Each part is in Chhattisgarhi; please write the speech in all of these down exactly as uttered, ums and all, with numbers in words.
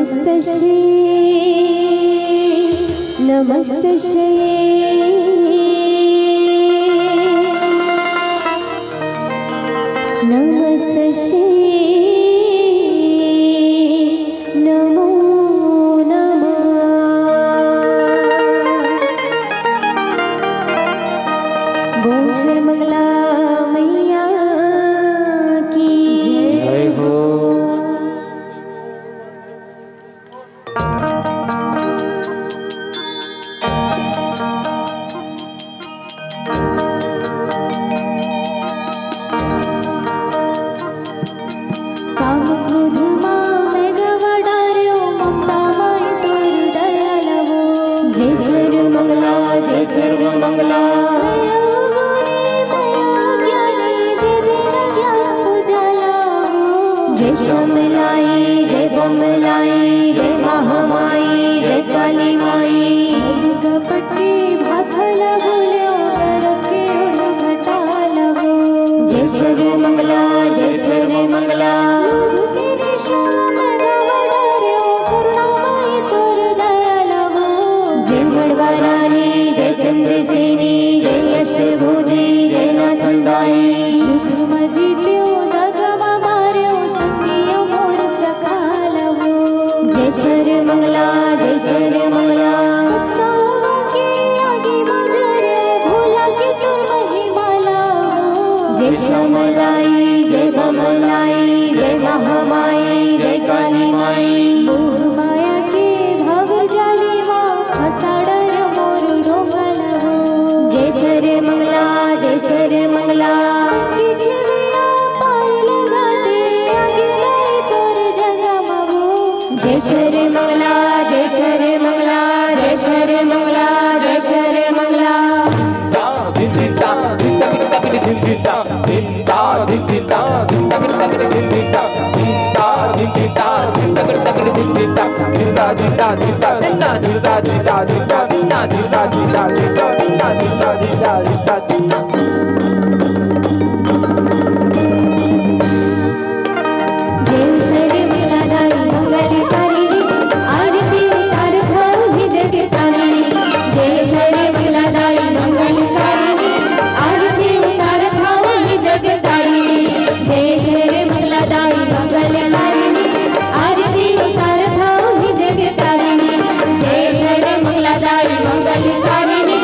नमस्तस्यै, नमस्तस्यै, नमस्तस्यै, नमो नमः। बोल श्री मंगला मैया की जय हो। काम क्रोध मा मैं गवा डार्यो, ममता माय तोर दया लावो। जय सर्व मंगला, जय सर्व मंगला। मया गुणी, मया ज्ञानी, दे दीन ज्ञान पूजा लावो। जय श्यामलाई, जय बमलाई, जय महामाई, जय काली माई। कपटी भाखला बोल्यो, गरब के ओढ़ घटा लावो। जय सर्व मंगला, जय सर्व मंगला। लोभ के रेशा में गवा डार्यो, करुणामयी तोर दया लावो। जय मड़वा रानी, जय चंद्रसेनी, जय अष्टभुजी, जय नाथन दाई। युद्ध में जीत्यो, दागा में मार्यो, संगियो मोर सखा लावो। जय सर्व मंगला, जय सर्व मंगला। पछतावा के आगी में जर्यो, भोला के तोर महिमा लावो। जय श्यामलाई, जय बमलाई, जय महामाई, जय काली माई। मोह माया के भव जाली मा, फसाडर मोर डोंगा लावो। जय सर्व मंगला, जय सर्व मंगला। के खेवया पार लगा दे, आगे लाई तोर जगा मावो। जय सर्व मंगला, जय सर्व मंगला, जय सर्व मंगला, जय सर्व मंगला। जय सर्व मंगला दाई मंगलकारिणी, आरती उतार थाव हे जगतारिणी। जय सर्व मंगला दाई मंगलकारिणी, आरती उतार थाव हे जगतारिणी। जय सर्व मंगला दाई मंगलकारिणी, आरती उतार थाव हे जगतारिणी। जय सर्व मंगला दाई मंगलकारिणी,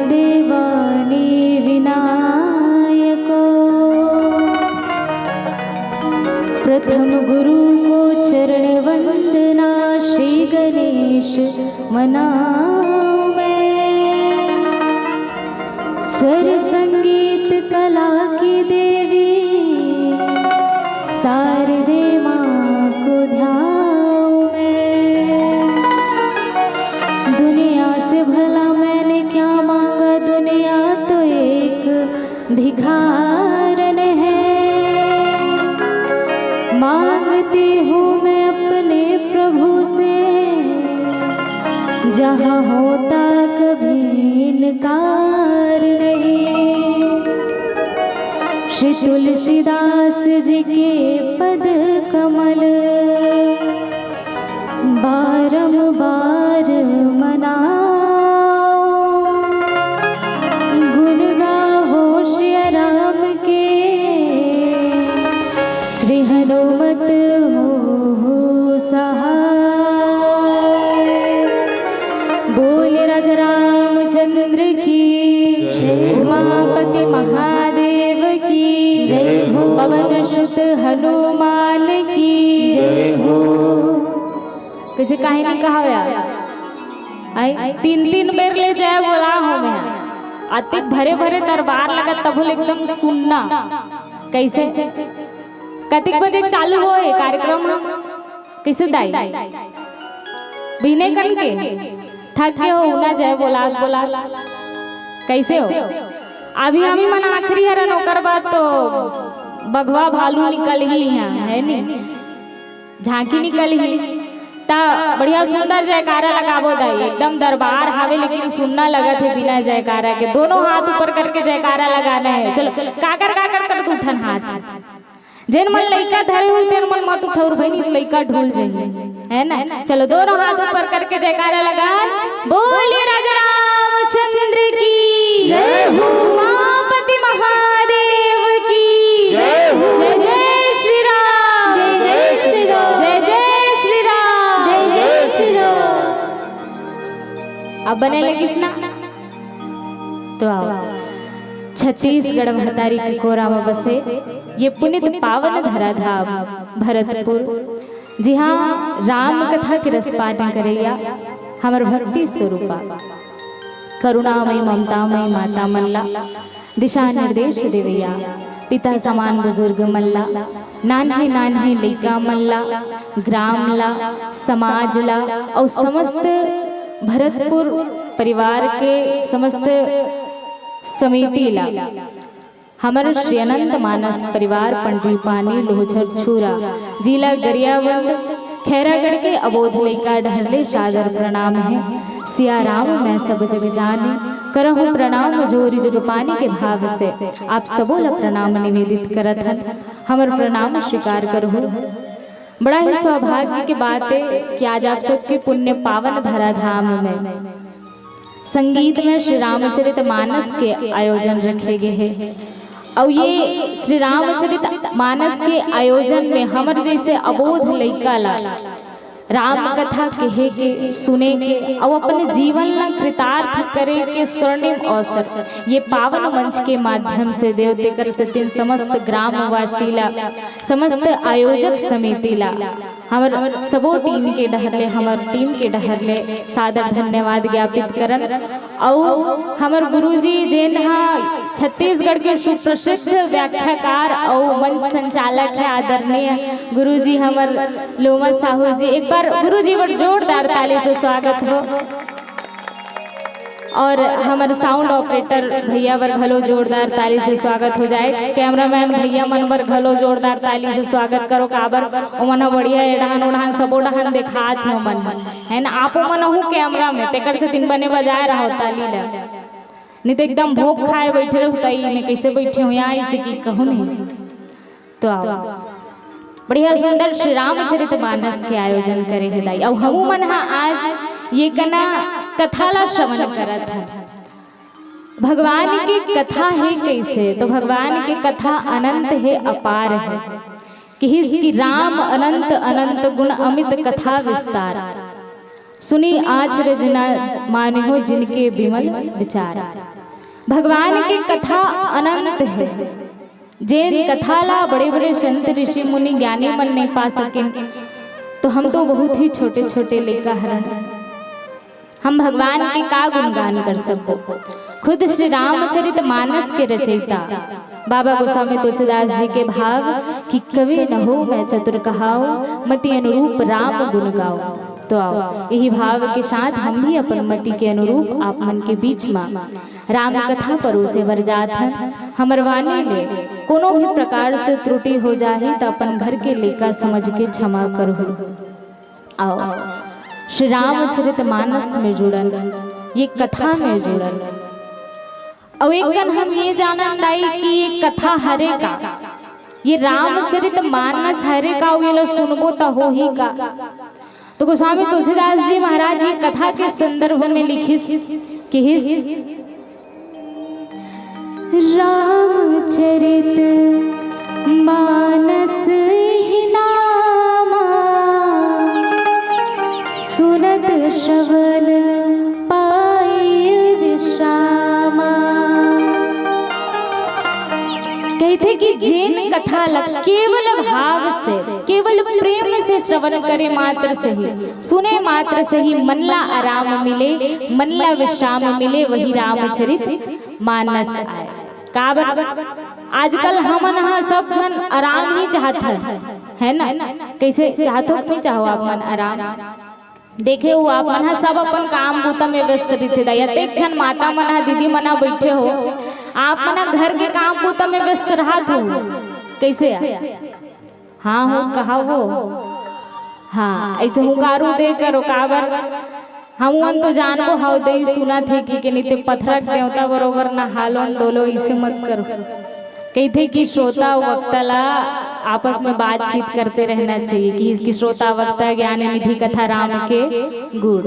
देवानि विनायको। प्रथम गुरु को चरण वंदना, श्री गणेश मनाऊं मैं। स्वर संगीत कला की देवी, शारदे माँ को ध्याऊं मैं। दुनिया से भला मैंने क्या मांगा, दुनिया तो एक भिखारन है। मांगती हूँ मैं अपने प्रभु से, जहाँ होता कभी इनकार नहीं। श्री तुलसीदास जी के पद कमल बारंबार मनाओ। गुण गावो सिया राम के, श्री हनुमत हो सहाय। बोल राजा रामचंद्र की, जय हो। उमापति महादेव की, जय हो। पवन सुत हनुमान की, जय हो। कइसे काहे नहीं कहा यार? आई तीन तीन बेर ले जय बोला हो मैं। अतिक भरे भरे दरबार लगत तभो ले एकदम सुन्ना। कइसे? कतिक बजे चालू होय कार्यक्रम? कइसे दाई? बिहने कन के? थक गे हो ना जय बोला बोला। कइसे हो? अभी हम ही मन आखिरी हरन, ओकर बाद तो बघवा भालू निकलही इहाँ, है नी? झांकी निकलही। त बढ़िया सुंदर जयकारा लगाबो दाई, एकदम दरबार हावे लेकिन सुन्ना लगत हे बिना जयकारा के। दोनों हाथ ऊपर करके जयकारा लगाना है। चलो काकर काकर कर दू ठन हाथ। जेन मन लइका धरे हो तेन मन मत उठउर भई, नहीं तो लइका ढुल जाही, है ना? चलो दोनों हाथ ऊपर करके जयकारा लगान। बोलिए राजा रामचंद्र की जय हो। उमापति महादेव की जय हो। जय जय श्री राम। जय जय श्री राम। जय जय श्री राम। जय जय श्री राम। अब बने लगिस ना, तो आओ। छत्तीसगढ़ महतारी के कोरा म बसे ये पुनित पावन धरा धाम भरतपुर, जिहाँ राम कथा के रसपान करइया हमर भक्ति स्वरूपा करुणामयी ममतामयी माता मन ला दिशा निर्देश देवइया, पिता समान बुजुर्ग मन ला, नान्हे नान्हे लइका मन ला, ग्राम ला, समाज ला अउ समस्त भरतपुर परिवार के समस्त समिति ला, हमर श्री अनंत मानस परिवार पंडरी पानी लोहझर छुरा, जिला गरियाबंद, खैरागढ़ के अबोध लइका डहर ले सादर प्रणाम हे। सिया राम मैं सब जग जानी, करहूँ प्रणाम जोरी जुग पानी के भाव से आप सबो ला प्रणाम निवेदित करत हन। हमर प्रणाम स्वीकार करहु। बड़ा ही सौभाग्य के बात हे कि आज आप सबके पुण्य पावन धरा धाम में संगीत में श्री रामचरित मानस के आयोजन रखे गे हे। अउ ये श्री रामचरित मानस के आयोजन में हमर जइसे अबोध लइका ला राम कथा कहे के, सुने के अउ अपन जीवन ला कृतार्थ करे के स्वर्णिम अवसर ये पावन मंच के माध्यम से देव, तेकर सेतिन समस्त ग्रामवासी ला, समस्त आयोजक समिति ला, हमर सबो टीम के डहर ले, हमर टीम के डहर ले सादर धन्यवाद ज्ञापित करन। अउ हमर गुरुजी जेन ह छत्तीसगढ़ के सुप्रसिद्ध व्याख्याकार अउ मंच संचालक हे आदरणीय गुरुजी हमर लोमा साहू जी, एक बार गुरुजी बर जोरदार ताली से स्वागत हो। और हमर साउंड ऑपरेटर भैया बर घलो जोरदार ताली से स्वागत हो जाए। कैमरामैन भैया मन बर घलो जोरदार ताली से स्वागत करो, काबर ओमन ह बढ़िया ए डहान ओ डहान सबो डहान देखात हे ओमन, है ना? आपो मन अहू कैमरा में, तेकर सेतिन बने बजाए रहो ताली ला, नहीं तो एकदम भोग खाए बैठे रहो ताई में कैसे बैठे हो यहाँ, इसे की कहूँ नहीं। तो आओ, बढ़िया सुंदर श्री रामचरित मानस के आयोजन करे हे दाई। अउ हमू मन ह आज ये कना कथा ला श्रवण करत हन। भगवान के कथा हे कैसे? तो भगवान के कथा अनंत हे, अपार हे। किहिस कि राम अनंत अनंत गुण अमित कथा विस्तार। सुनी आचरज न मानिहो जिनके विमल विचार। भगवान के कथा अनंत है। जेन कथा ला बड़े-बड़े संत, ऋषि, मुनि, ज्ञानी मन नहीं पा सकेन, तो हम तो बहुत ही छोटे-छोटे लइका हरन। हम भगवान के का गुणगान कर सकबो? खुद श्री रामचरित मानस के रचयिता बाबा गोस्वामी तुलसीदास जी के भाव कि कवि न हो मैं चतुर कहाऊं, मति अनुरूप राम गुण गाऊं। तो आओ, यही भाव के साथ हम भी अपन मति के अनुरूप आप मन के बीच मा राम कथा परोसे बर जात हन। हमर वाणी ले कोनो भी प्रकार से त्रुटि हो जाही, त अपन घर के लइका समझ के क्षमा करहू। आओ, श्री रामचरित मानस में जुड़न, ये कथा में जुड़न। अउ एक कन हम ये जानन दाई कि ये कथा हरे का, ये रामचरित मानस हरे का, अउ ये ला सुनबो त होही का? तो गोस्वामी तुलसीदास जी महाराज ये कथा के संदर्भ में लिखिस, किहिस, रामचरित मानस ही नामा, सुनत श्रवण पाई विश्रामा। कहिथे कि जेन कथा ला केवल भाव से, केवल प्रेम से श्रवण करे मात्र से ही, सुने मात्र से ही मन ला आराम मिले, मन ला विश्राम मिले, वही रामचरित मानस आय। काबर आजकल हमन ह सब झन आराम ही चाहत हन, है ना? कइसे चाहत हो कि नहीं चाहो आप मन आराम? देखे हो, आप मन ह सब अपन काम बूता में व्यस्त रहिथे दाई। अतेक झन माता मन ह, दीदी मन ह बइठे हो, आप मन ह घर के काम बूता में व्यस्त रहत हो। कइसे? हाँ हो, कहा हो? हाँ, अइसे हुंकारू दे करो, काबर? हमन तो जानबो हव दई सुनत हे कि, के नहीं ते पथरा के देवता बरोबर ना हालो न डोलो, अइसे मत करो। कहिथे कि श्रोता अउ वक्ता ला आपस में बातचीत करते रहना चाहिए कि इसकी श्रोता वक्ता ज्ञान निधि कथा राम के गुण।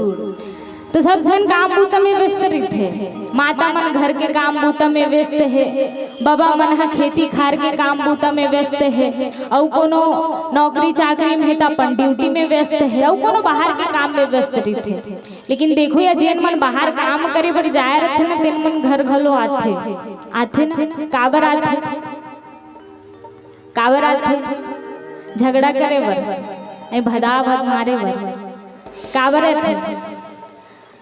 तो सब झन काम बूता में व्यस्त रहिथे, माता मन घर के काम बूता में व्यस्त हे, बाबा मन ह खेती खार के काम बूता में व्यस्त हे, अउ कोनो नौकरी चाकरी में हे त अपन ड्यूटी में व्यस्त हे, अउ कोनो बाहर के काम में व्यस्त रहिथे। लेकिन देखो या, जेन मन बाहर काम करे बर जाए रथे ना, तेन मन घर घलो आथे, आथे ना? काबर आथे? काबर आथे? झगड़ा करे बर, नहीं, भदा भद मारे बर। काबर आथे?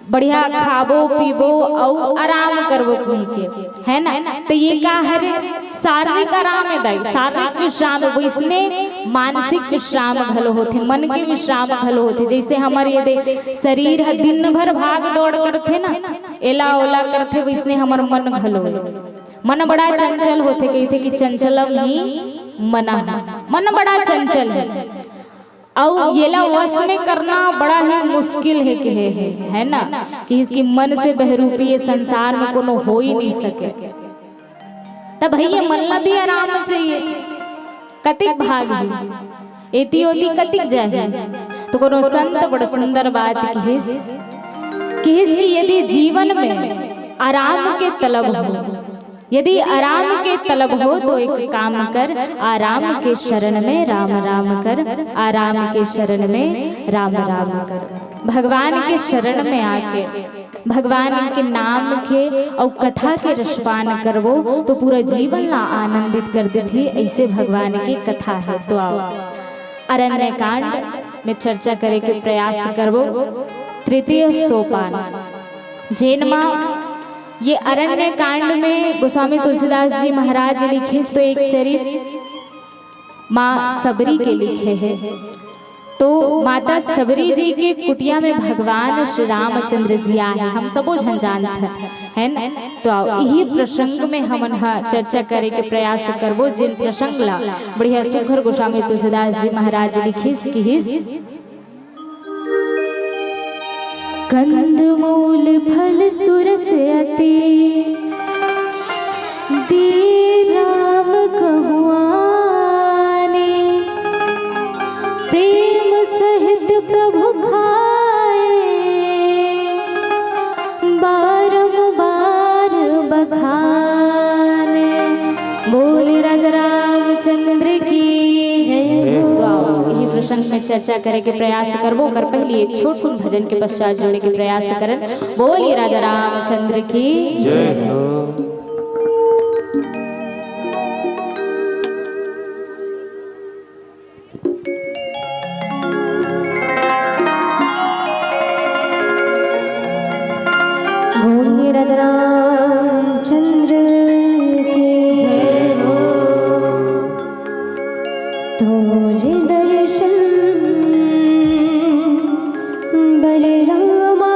बढ़िया खाबो पीबो अउ आराम करबो कहि के, है ना? तो ये का हरे? शारीरिक आराम है दाई, शारीरिक विश्राम है। वइसने मानसिक विश्राम घलो होथे, मन के विश्राम घलो होथे। जइसे हमर ये दे शरीर ह दिन भर भाग दौड़ करथे ना, एला ओला करथे, वइसने हमर मन घलो। मन बड़ा चंचल होथे, कहिथे कि चंचलम ही मनः, मन बड़ा चंचल है। अउ येला वश में करना बड़ा ही मुश्किल हे, कहे हे, है ना? कि इसकी मन से बहरूपी ये संसार में कोनो हो ही नहीं सके। तब भाई, ये मन ला भी आराम चाहिए। कतिक भागही, एती ओती कतिक जाही। तो कोनो संत बड़ सुंदर बात किहिस, किहिस कि यदि जीवन में आराम के तलब हो, यदि आराम के तलब हो तो एक काम कर, आराम के शरण में राम राम कर, आराम के शरण में राम राम कर। भगवान के शरण में आके भगवान के नाम के अउ कथा के रसपान करबो तो पूरा जीवन ला आनंदित कर देथे। अइसे भगवान के कथा है। तो आओ, अरण्य कांड में चर्चा करे के प्रयास करबो। तृतीय सोपान, जेन मा ये अरण्य कांड में गोस्वामी तुलसीदास जी महाराज लिखिस तो एक चरित माँ सबरी के लिखे हे। तो माता सबरी जी के कुटिया में भगवान श्री रामचंद्र जी आए, हम सबो झन जानत हन, है ना? तो आओ, यही प्रसंग में हमन ह चर्चा करे के प्रयास करबो, जिन प्रसंग ला बढ़िया सुघर गोस्वामी तुलसीदास जी महाराज लिखिस, किहिस। कंद मूल फल सुरस अति, दे राम कहुआने। प्रेम सहित प्रभु खाए, बारंबार बखाने। बोल राजा रामचंद्र की जय हो। वाह, यही प्रसंग में चर्चा करे के प्रयास करबो, ओकर पहली एक छोटकुन भजन के पश्चात जोड़े के प्रयास करन। बोलिए राजा रामचंद्र की जय हो। बोलिए राजा रामचंद्र की जय हो। तोरे दर्शन बर रामा।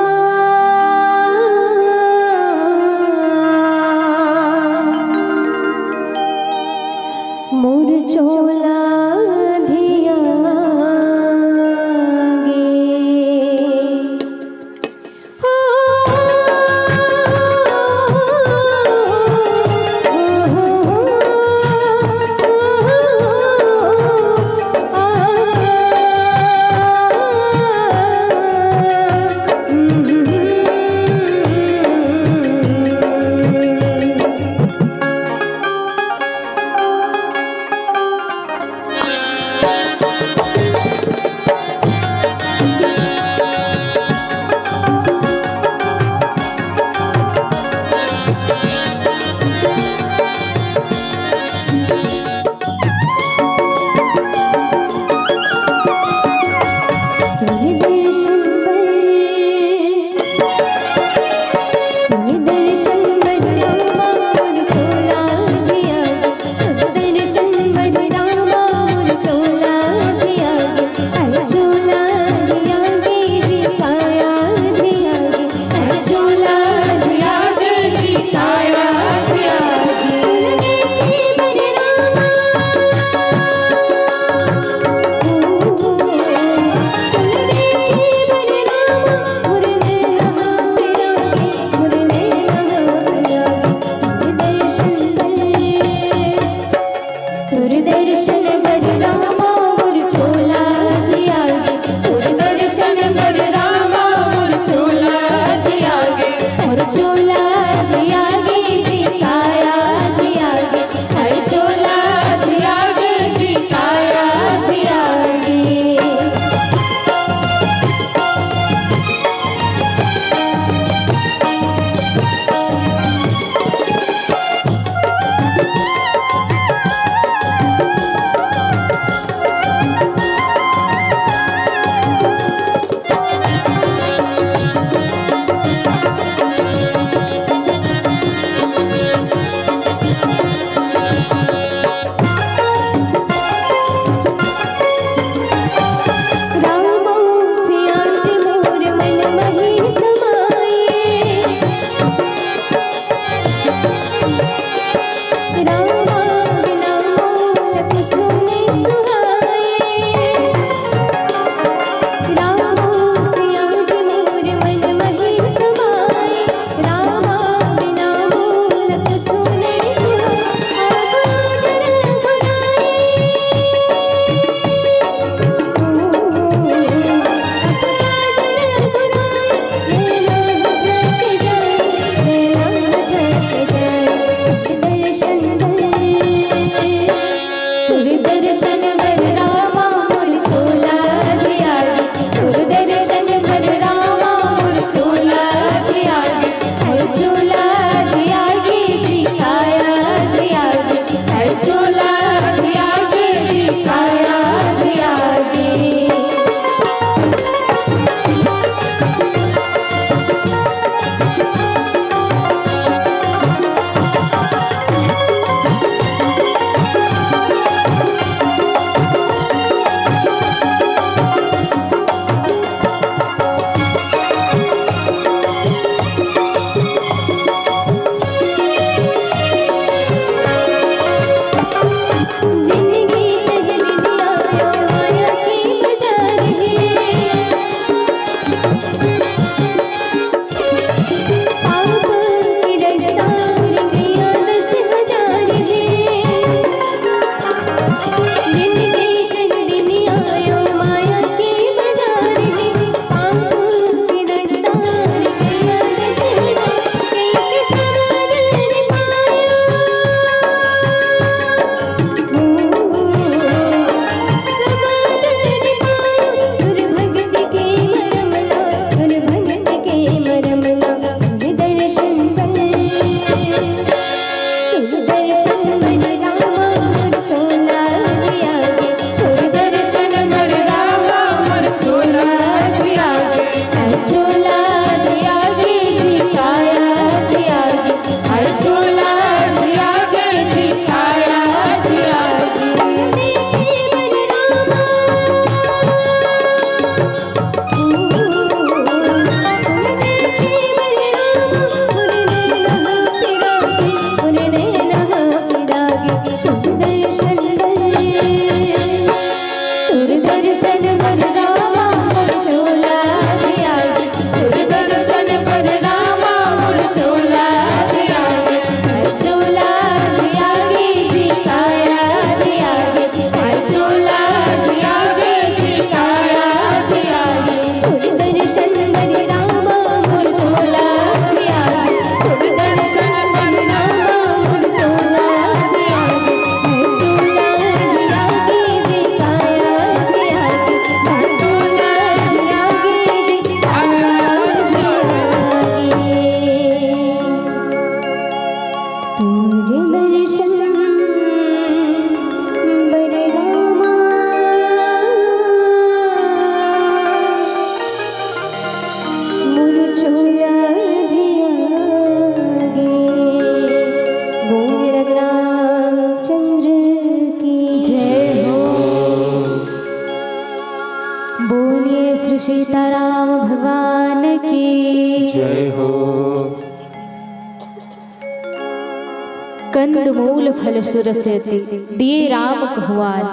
कंद मूल फल सुरस अति, दिए राम कहु आन।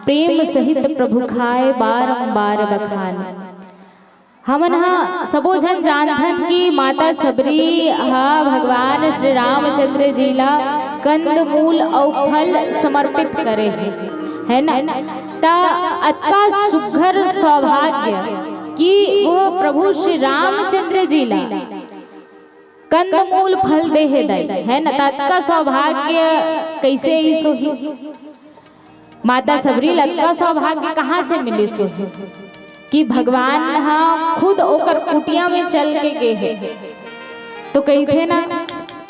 प्रेम सहित प्रभु खाए, बारंबार बखान। हमन ह सबो झन जानथन कि माता सबरी ह भगवान श्री रामचंद्र जी ला कंद मूल अउ फल समर्पित करे हे, है ना? त अतका सुघर सौभाग्य कि वो प्रभु श्री रामचंद्र जी ला कंदमूल फल दे हे दाई, है ना? त अतका सौभाग्य कइसे अइस होही? माता सबरी ल अतका सौभाग्य कहाँ से मिलिस होही कि भगवान ह खुद ओकर कुटिया में चल के गे हे? तो कहिथे ना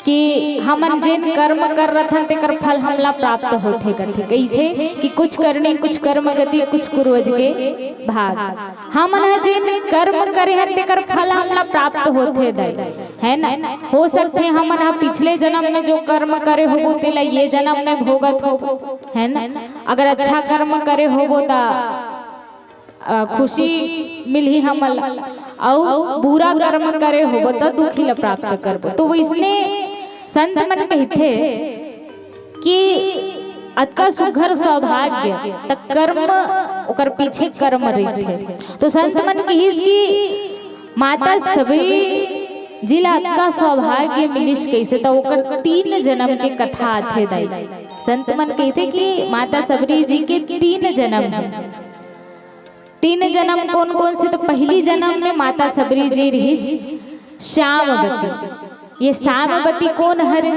कि हमन जेन कर्म कर रथन, तेकर फल हमला प्राप्त होथे, कथे, कहिथे कि कुछ करनी कुछ कर्म गति, कुछ कुर्वज के भाग। हमन ह जेन कर्म करे हन, तेकर फल हमला प्राप्त होथे दाई, है ना? हो सकथे हमन ह पिछले जन्म में जो कर्म करे होबो, तेला ये जन्म में भोगत होबो, है ना? अगर अच्छा कर्म करे होबो, त अ, खुशी मिलही हमन ला, अउ बुरा कर्म करे होबो, त दुखी ला प्राप्त करबो। तो वइसने संत मन कहिथे कि अतका सुघर सौभाग्य, त कर्म, ओकर पीछे कर्म रहिथे। तो संत मन कहिस कि माता सबरी जी ला अतका सौभाग्य मिलिस कइसे, त ओकर तीन जन्म के कथा आथे दाई। संत मन कहिथे कि माता सबरी जी के तीन जन्म हे। तीन जन्म कोन कोन से? तो पहली जन्म में माता सबरी जी रिहिस श्यामवती। ये श्यामवती कोन हरे?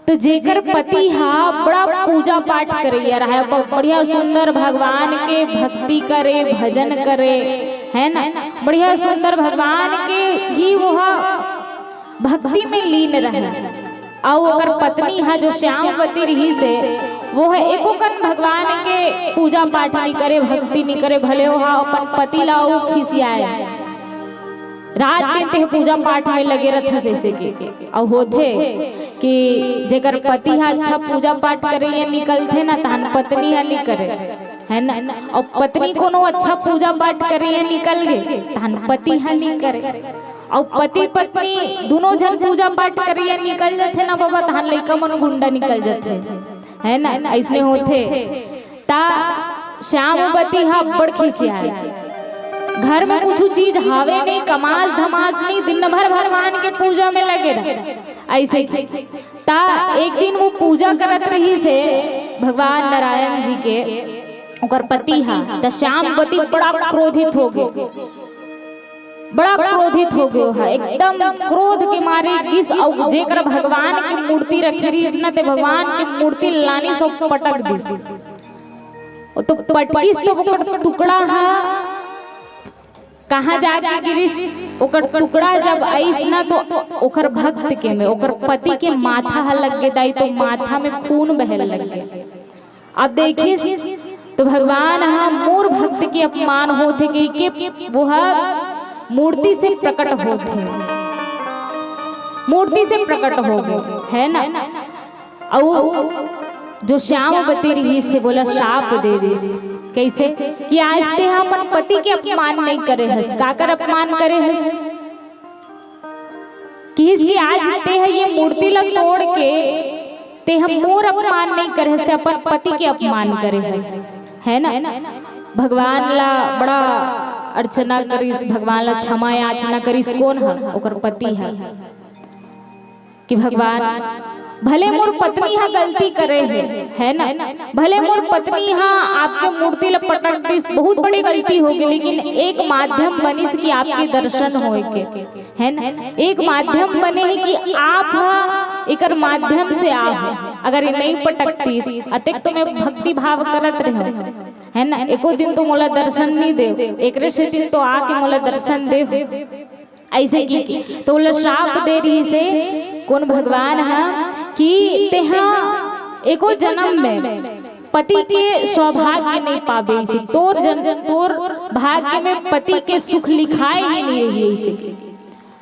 तो जेकर पति हा बड़ा पूजा पाठ करइया रहय, ब-, बढ़िया सुंदर भगवान के भक्ति करे, भजन करे, है ना? बढ़िया सुंदर भगवान के ही वो हा भक्ति में लीन रहय। अउ ओकर पत्नी हा जो श्यामवती रिहिस हे, वो ह एको कन भगवान के पूजा पाठ नइ करे, भक्ति नइ करे, भले वो हा अपन पति ला अउ खिसियाए, रात दिन तेह पूजा पाठ में लगे रथस, जइसे कि अउ होथे कि जेकर पति हा अच्छा पूजा पाठ करे या निकलथे ना, तहन पत्नी हा नइ करे, है ना? अउ पत्नी कोनो अच्छा पूजा पाठ करे या निकल गे, तहन पति हा नइ करे। अउ पति पत्नी दुनों झन पूजा पाठ करे या निकल जथे ना बाबा, तहन लइका मन गुंडा निकल जथे, है ना? अइसने होथे। ता श्यामवती हा बड़ खिसियाए, घर में कुछु चीज हावे नहीं, कमास धमास नहीं, दिन भर भगवान के पूजा में लगे रहे। अइसे ता एक दिन वो पूजा करत रहिस हे भगवान नारायण जी के, ओकर पति हा, त श्यामवती बड़ा क्रोधित हो गे, बड़ा क्रोधित हो गे हा, एकदम क्रोध के मारे गिस, अउ जेकर भगवान के मूर्ति रखे रहिस ना, ते भगवान के मूर्ति लानिस अउ पटक दिस। ओ तो पटकिस तो ओकर टुकड़ा हा कहाँ जाके गिरिस? ओकर टुकड़ा जब आइस ना, तो ओकर भक्त के में, ओकर पति के माथा ह लग गे दाई, तो माथा में खून बहे लग गे। अब देखिस तो भगवान ह मोर भक्त के अपमान होथे कहिके वो ह मूर्ति से प्रकट होथे, मूर्ति से प्रकट हो गे, है ना? अउ जो श्यामवती रिहिस हे, वोला शाप दे दिस। कइसे? कि आज तेहा अपन पति के अपमान नइ करे हस। काकर अपमान करे हस? किहिस कि आज तेहा ये मूर्ति ला तोड़ के तेहा मोर अपमान नइ करे हस, ते अपन पति के अपमान करे हस, है ना? भगवान ला बड़ा अर्चना करिस, भगवान ला क्षमा याचना करिस। कोन ह? ओकर पति ह। कि भगवान, भले मोर पत्नी हा गलती करे हे, है ना, भले मोर पत्नी हा आपके मूर्ति ला पटक दिस, बहुत बड़ी गलती हो गे, लेकिन एक माध्यम बनिस कि आपके दर्शन होए के, है ना, एक माध्यम बने हे कि आप हा एकर माध्यम से आहो। अगर ये नइ पटकतिस, अतेक तो मैं भक्ति भाव करत रहेंव, है ना, एको दिन तो मोला दर्शन नइ देव, एकरे सेती तो आके मोला दर्शन देव। अइसे कि, कि तो ओला श्राप दे रिहिस हे कोन भगवान ह कि तेहा एको जन्म में पति के सौभाग्य नइ पाबे, अइसे तोर जन, तोर भाग्य में पति के सुख लिखाए ही नइ रही, अइसे।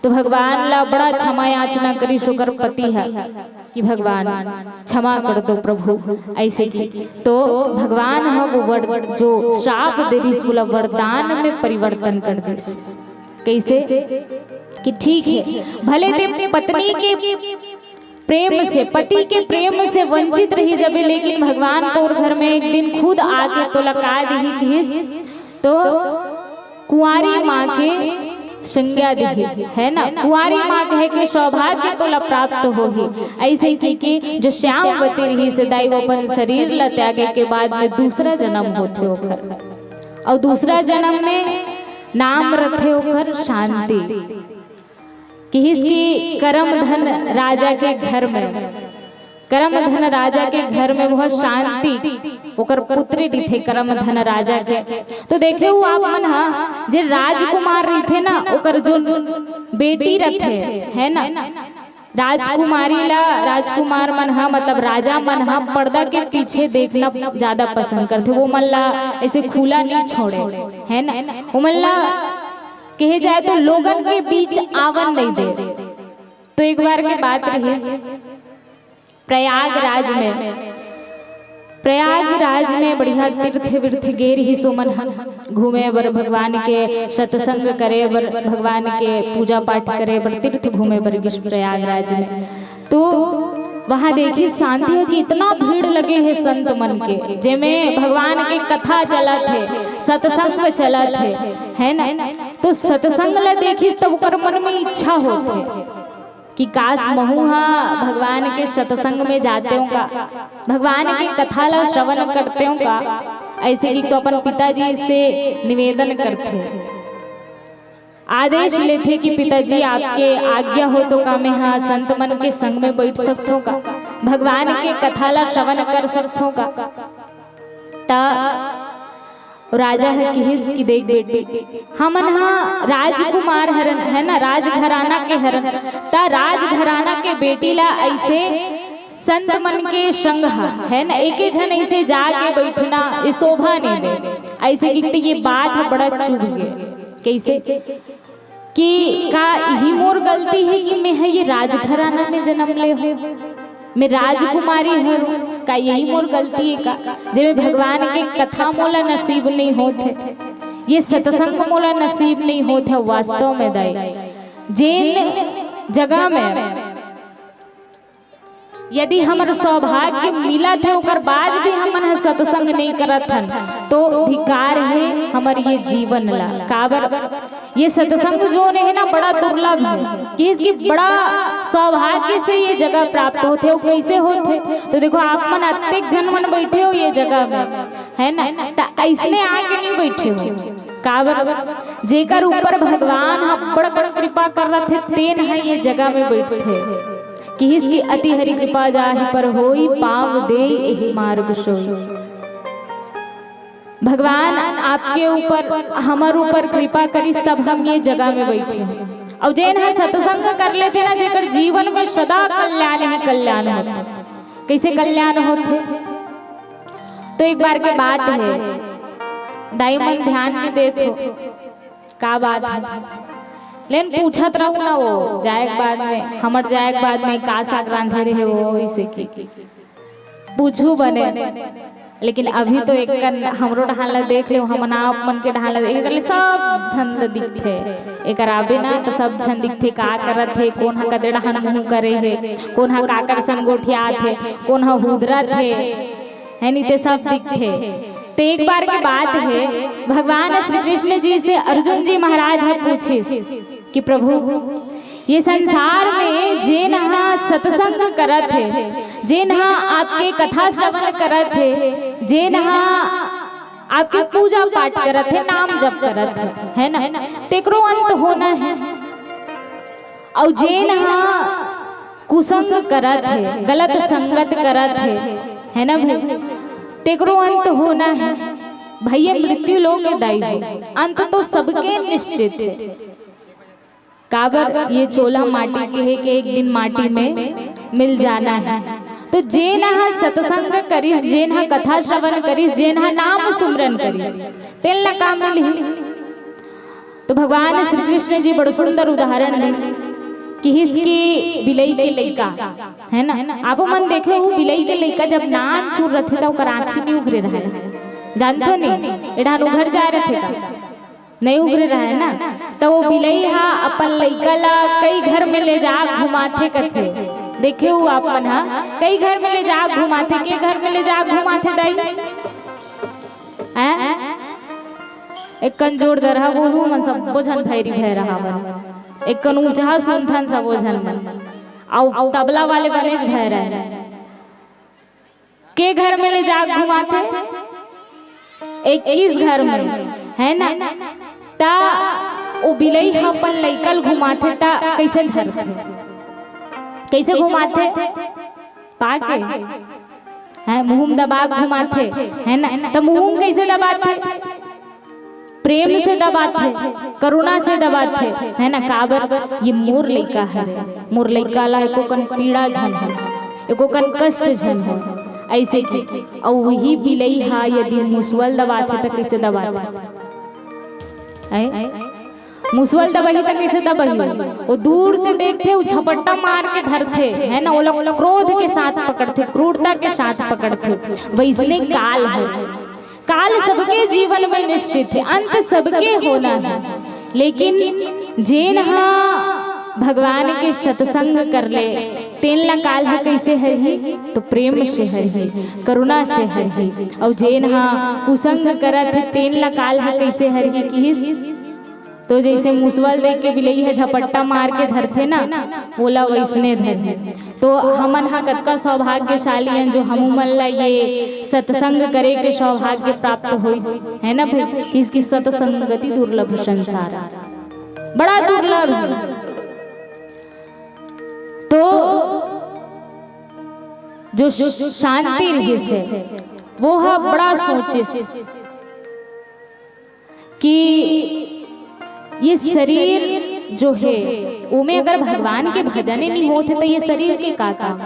तो भगवान ला बड़ा क्षमा याचना करिस ओकर पति ह कि भगवान क्षमा कर दो प्रभु, अइसे कि तो भगवान ह वो वर, जो श्राप दे रिहिस, ओला वरदान में परिवर्तन कर दिस। कइसे? कि ठीक हे, भले ते पत्नी के प्रेम से, पति के प्रेम से वंचित रही जबे, लेकिन भगवान तोर घर में एक दिन खुद आके तोला का दिही किहिस, तो कुंवारी माँ के संज्ञा दिही, है ना? कुंवारी माँ कहे के सौभाग्य तोला प्राप्त होही। ऐसे कि, कि जो श्यामवती रहिस दाई, वो अपन शरीर ला त्यागे के बाद में दूसरा जन्म होथे ओकर, और दूसरा जन्म में नाम रथे ओकर शांति। किहिस कि करमधन राजा के घर में, करमधन राजा के घर में बहुत शांति, ओकर पुत्री रहिथे करमधन राजा के। तो देखे हो आप मन हा, जे राजकुमार रहिथे ना, ओकर जो बेटी रहिथे, है ना, राजकुमारी ला राजकुमार मन हा, मतलब राजा मन हा पर्दा के पीछे देखना ज्यादा पसंद करथे। वो मन ला ऐसे खुला नहीं छोड़े, है ना, वो मन ला कहे जाए तो लोगन के बीच आवन नहीं दे। तो एक बार के बात रहिस, प्रयागराज में, प्रयागराज में बढ़िया तीर्थ विर्थ गे रहिस ओमन ह घूमे बर, भगवान के सत्संग करे बर, भगवान के पूजा पाठ करे बर तीर्थ घूमे बर गिस प्रयागराज में। तो वहां देखिस शांति ह कि इतना भीड़ लगे हे संत मन के, जेमे भगवान के कथा चलत हे, सत्संग चलत हे, है ना? तो सत्संग ला देखिस तब ओकर मन में इच्छा होथे कि काश महू हा भगवान के सत्संग में जातेंव का, भगवान के कथा ला श्रवण करतेंव का। ऐसे कि तो अपन पिताजी से निवेदन करथे, आदेश लेथे कि पिताजी, आपके आज्ञा हो तो का मैं हा संत मन के संग में बैठ सकथों का, भगवान के कथा ला श्रवण कर सकथों का? त राजा ह किहिस कि देख बेटी, हमन हा राजकुमार हरन, है ना, राजघराना के हरन, त राजघराना के बेटी ला ऐसे संत मन के संग ह, है ना, एके झन ऐसे जाके बैठना, ये शोभा नहीं दे। ऐसे कि त ये बात ह बड़ा चुभ गे। कैसे? कि का यही मोर गलती हे कि मैं ह ये राजघराना में जन्म ले हूँ, मैं राजकुमारी हूँ, का यही मोर गलती हे का, जेमे भगवान के कथा मोला नसीब नहीं होत हे, ये सत्संग मोला नसीब नहीं होत हे? वास्तव में दाई, जेन जगह में यदि हमर सौभाग्य मिलत हे, ओकर बाद भी हमन ह सत्संग नहीं करत हन, तो धिक्कार हे हमर ये जीवन ला। काबर? ये सत्संग जोन हे ना, बड़ा दुर्लभ हे, किहिस कि बड़ा सौभाग्य से ये जगह प्राप्त होथे। वो कैसे होथे? तो देखो, आप मन अतेक झन मन बैठे हो ये जगह में, है ना, त ऐसने आके नहीं बैठे हो। काबर? जेकर ऊपर भगवान ह बड़ बड़ कृपा कर रथे, तेन ह ये जगह में बैठथे। किहिस कि अति हरि कृपा जाहि पर होई, पाँव देई एहि मार्ग सोई। भगवान आपके ऊपर, हमर ऊपर कृपा करिस, तब हम ये जगह में बैठे। और जेन ह सत्संग कर लेथे ना, जेकर जीवन में सदा कल्याण ही कल्याण होथे। कैसे कल्याण होथे? तो एक बार के बात हे, दाई मन ध्यान नहीं देत हो, का बात हे? लेन पूछत रहू ना, वो जाए के बाद में, हमर जाए के बाद में का साग रांधे रहे हो, इसे की पूछू बने। लेकिन अभी तो एक कन हमरो डहान ला देख ले, हमन आप मन के डहान ला देख ले, सब झन ला दिखथे। एकर आबे ना तो सब झन दिखथे, का करत हे, कोन ह कदे डहान मुंह करे हे, कोन ह काकर सन गोठियात हे, कोन ह हुदरत हे, है नी, ते सब दिखथे। ते एक बार के बात हे, भगवान श्री कृष्ण जी से अर्जुन जी महाराज ह पूछिस कि प्रभु, ये संसार में जेन ह सत्संग करत हे, जेन ह आपके कथा श्रवण करत हे, जेन ह आपके पूजा पाठ करत हे, नाम जप करत हे, है ना, तेकरो अंत होना हे। अउ जेन ह कुसंग करत हे, गलत संगत करत हे, है ना भाई, तेकरो अंत होना हे। भैया, मृत्यु लोग के दाई हो, अंत तो सबके निश्चित हे। काबर ये चोला माटी के हे कि एक दिन माटी में मिल जाना हे। तो जेन ह सत्संग करिस, जेन ह कथा श्रवण करिस, जेन ह नाम सुमरन करिस, तेन ला का मिलही? तो भगवान श्री कृष्ण जी बड़ सुंदर उदाहरण दिस, किहिस कि बिलई के लइका, है ना, आपो मन देखे हो, बिलई के लइका जब नान चुर रथे, त ओकर आँखी नहीं उघरे रहय। जानथो नहीं, एडहान उघर जाए रथे का? नहीं उघरे रहय ना। त वो बिलई ह अपन लइका ला कई घर में ले जा घुमाथे कथे, देखे हो आप मन हा, कई घर में ले जा घुमाथे, के घर में ले जा घुमाथे दाई? हैं? एक कन जोरदार हा बोलू, मन सबो झन भैरी भैरा हवन। एक कन ऊंचा सुनथन सबो झन मन। अउ तबला वाले बनेच भैरा हे। के घर में ले जा घुमाथे? इक्कीस घर में, है ना? ता ओ बिलई ह अपन लइका ल घुमाथे, ता कइसे धरथे? कइसे घुमाथे? पाके, हैं, मुहूं दबा के घुमाथे, है ना? त मुहूं कइसे दबाथे? प्रेम से दबाथे, करुणा से दबाथे, है ना? काबर ये मोर लइका हरे, मोर लइका ला एको कन पीड़ा झन हो, एको कन कष्ट झन हो, अइसे कि अउ वही बिलई हा यदि मुसवल दबाथे त कइसे दबाथे? हैं? मुसवल दबही त कइसे दबही? वो दूर से देखथे, वो झपट्टा मार के धरथे, है ना? वो लोग क्रोध के साथ पकड़थे, क्रूरता के साथ पकड़थे। वइसने काल हे, काल सबके जीवन में निश्चित हे, अंत सबके होना हे, लेकिन जेन हा भगवान के सत्संग कर ले, तेन ला काल ह कइसे हरही? तो प्रेम से हरही, करुणा से हरही। अउ जेन हा कुसंग करत हे, तेन ला काल ह कइसे हरही किहिस? तो जइसे मुसवल दे के बिलई ह झपट्टा मार के धरथे ना, ओला वइसने धरही। तो हमन हा कतका सौभाग्यशाली हन जो हमू मन ला ये सत्संग करे के सौभाग्य प्राप्त होइस, है ना भाई? इसकी सत्संगति दुर्लभ संसार, बड़ा दुर्लभ हे। तो जो शांति रहिस हे, वो हा बड़ा सोचिस कि ये शरीर जो हे, ओमे अगर भगवान के भजन ही नहीं होत हे, त ये शरीर के का काम?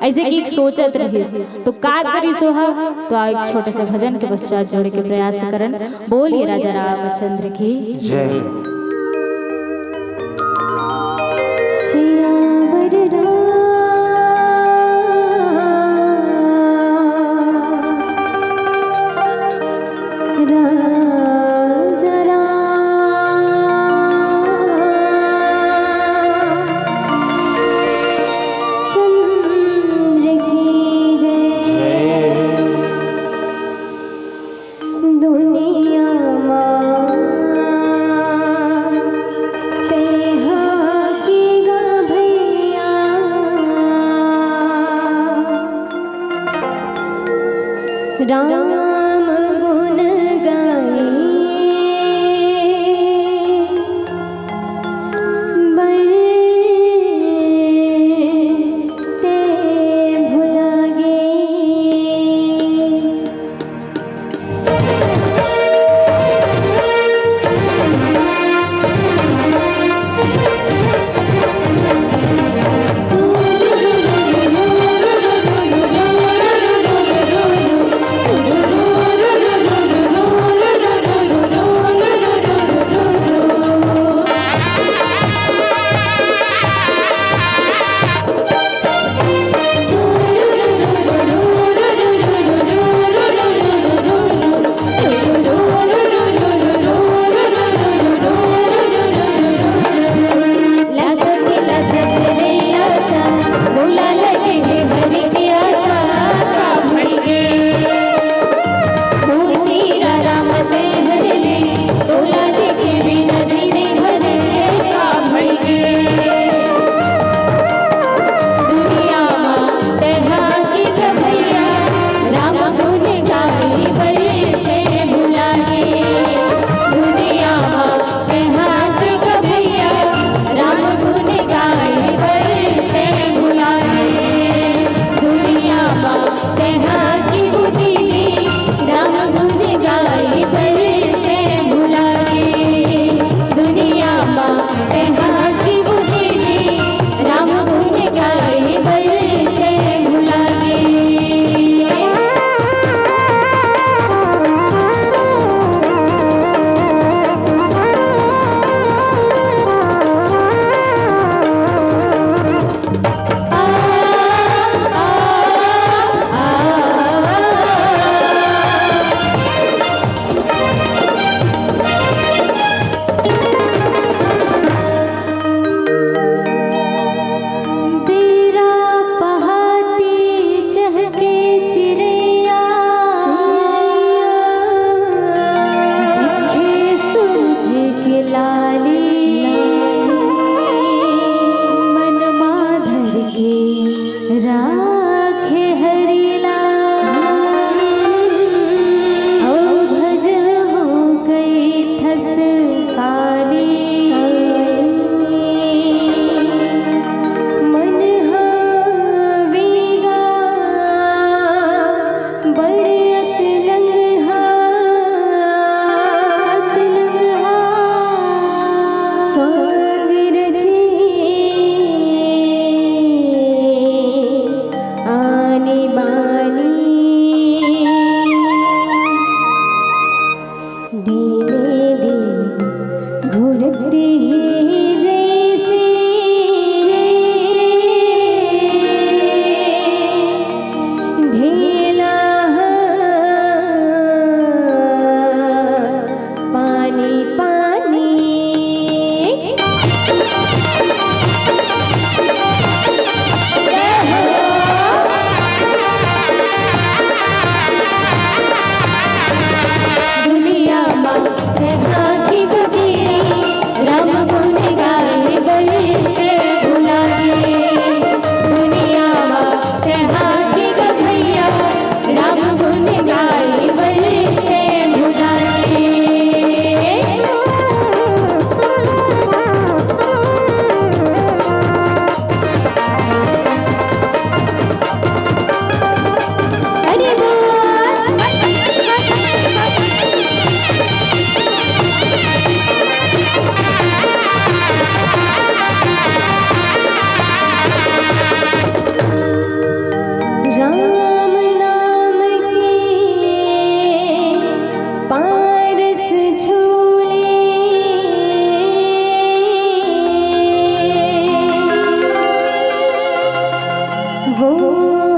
अइसे कि एक सोचत रहिस, तो का करिस ओहा? तो आओ, एक छोटे से भजन के पश्चात जोड़े के प्रयास करन। बोलिए राजा रामचंद्र की जय। सियावर राम राजा राम चंद्र की जय। दुनिया मा तेहा के गा भैया, राम गुण गाए बर ते भुला गे।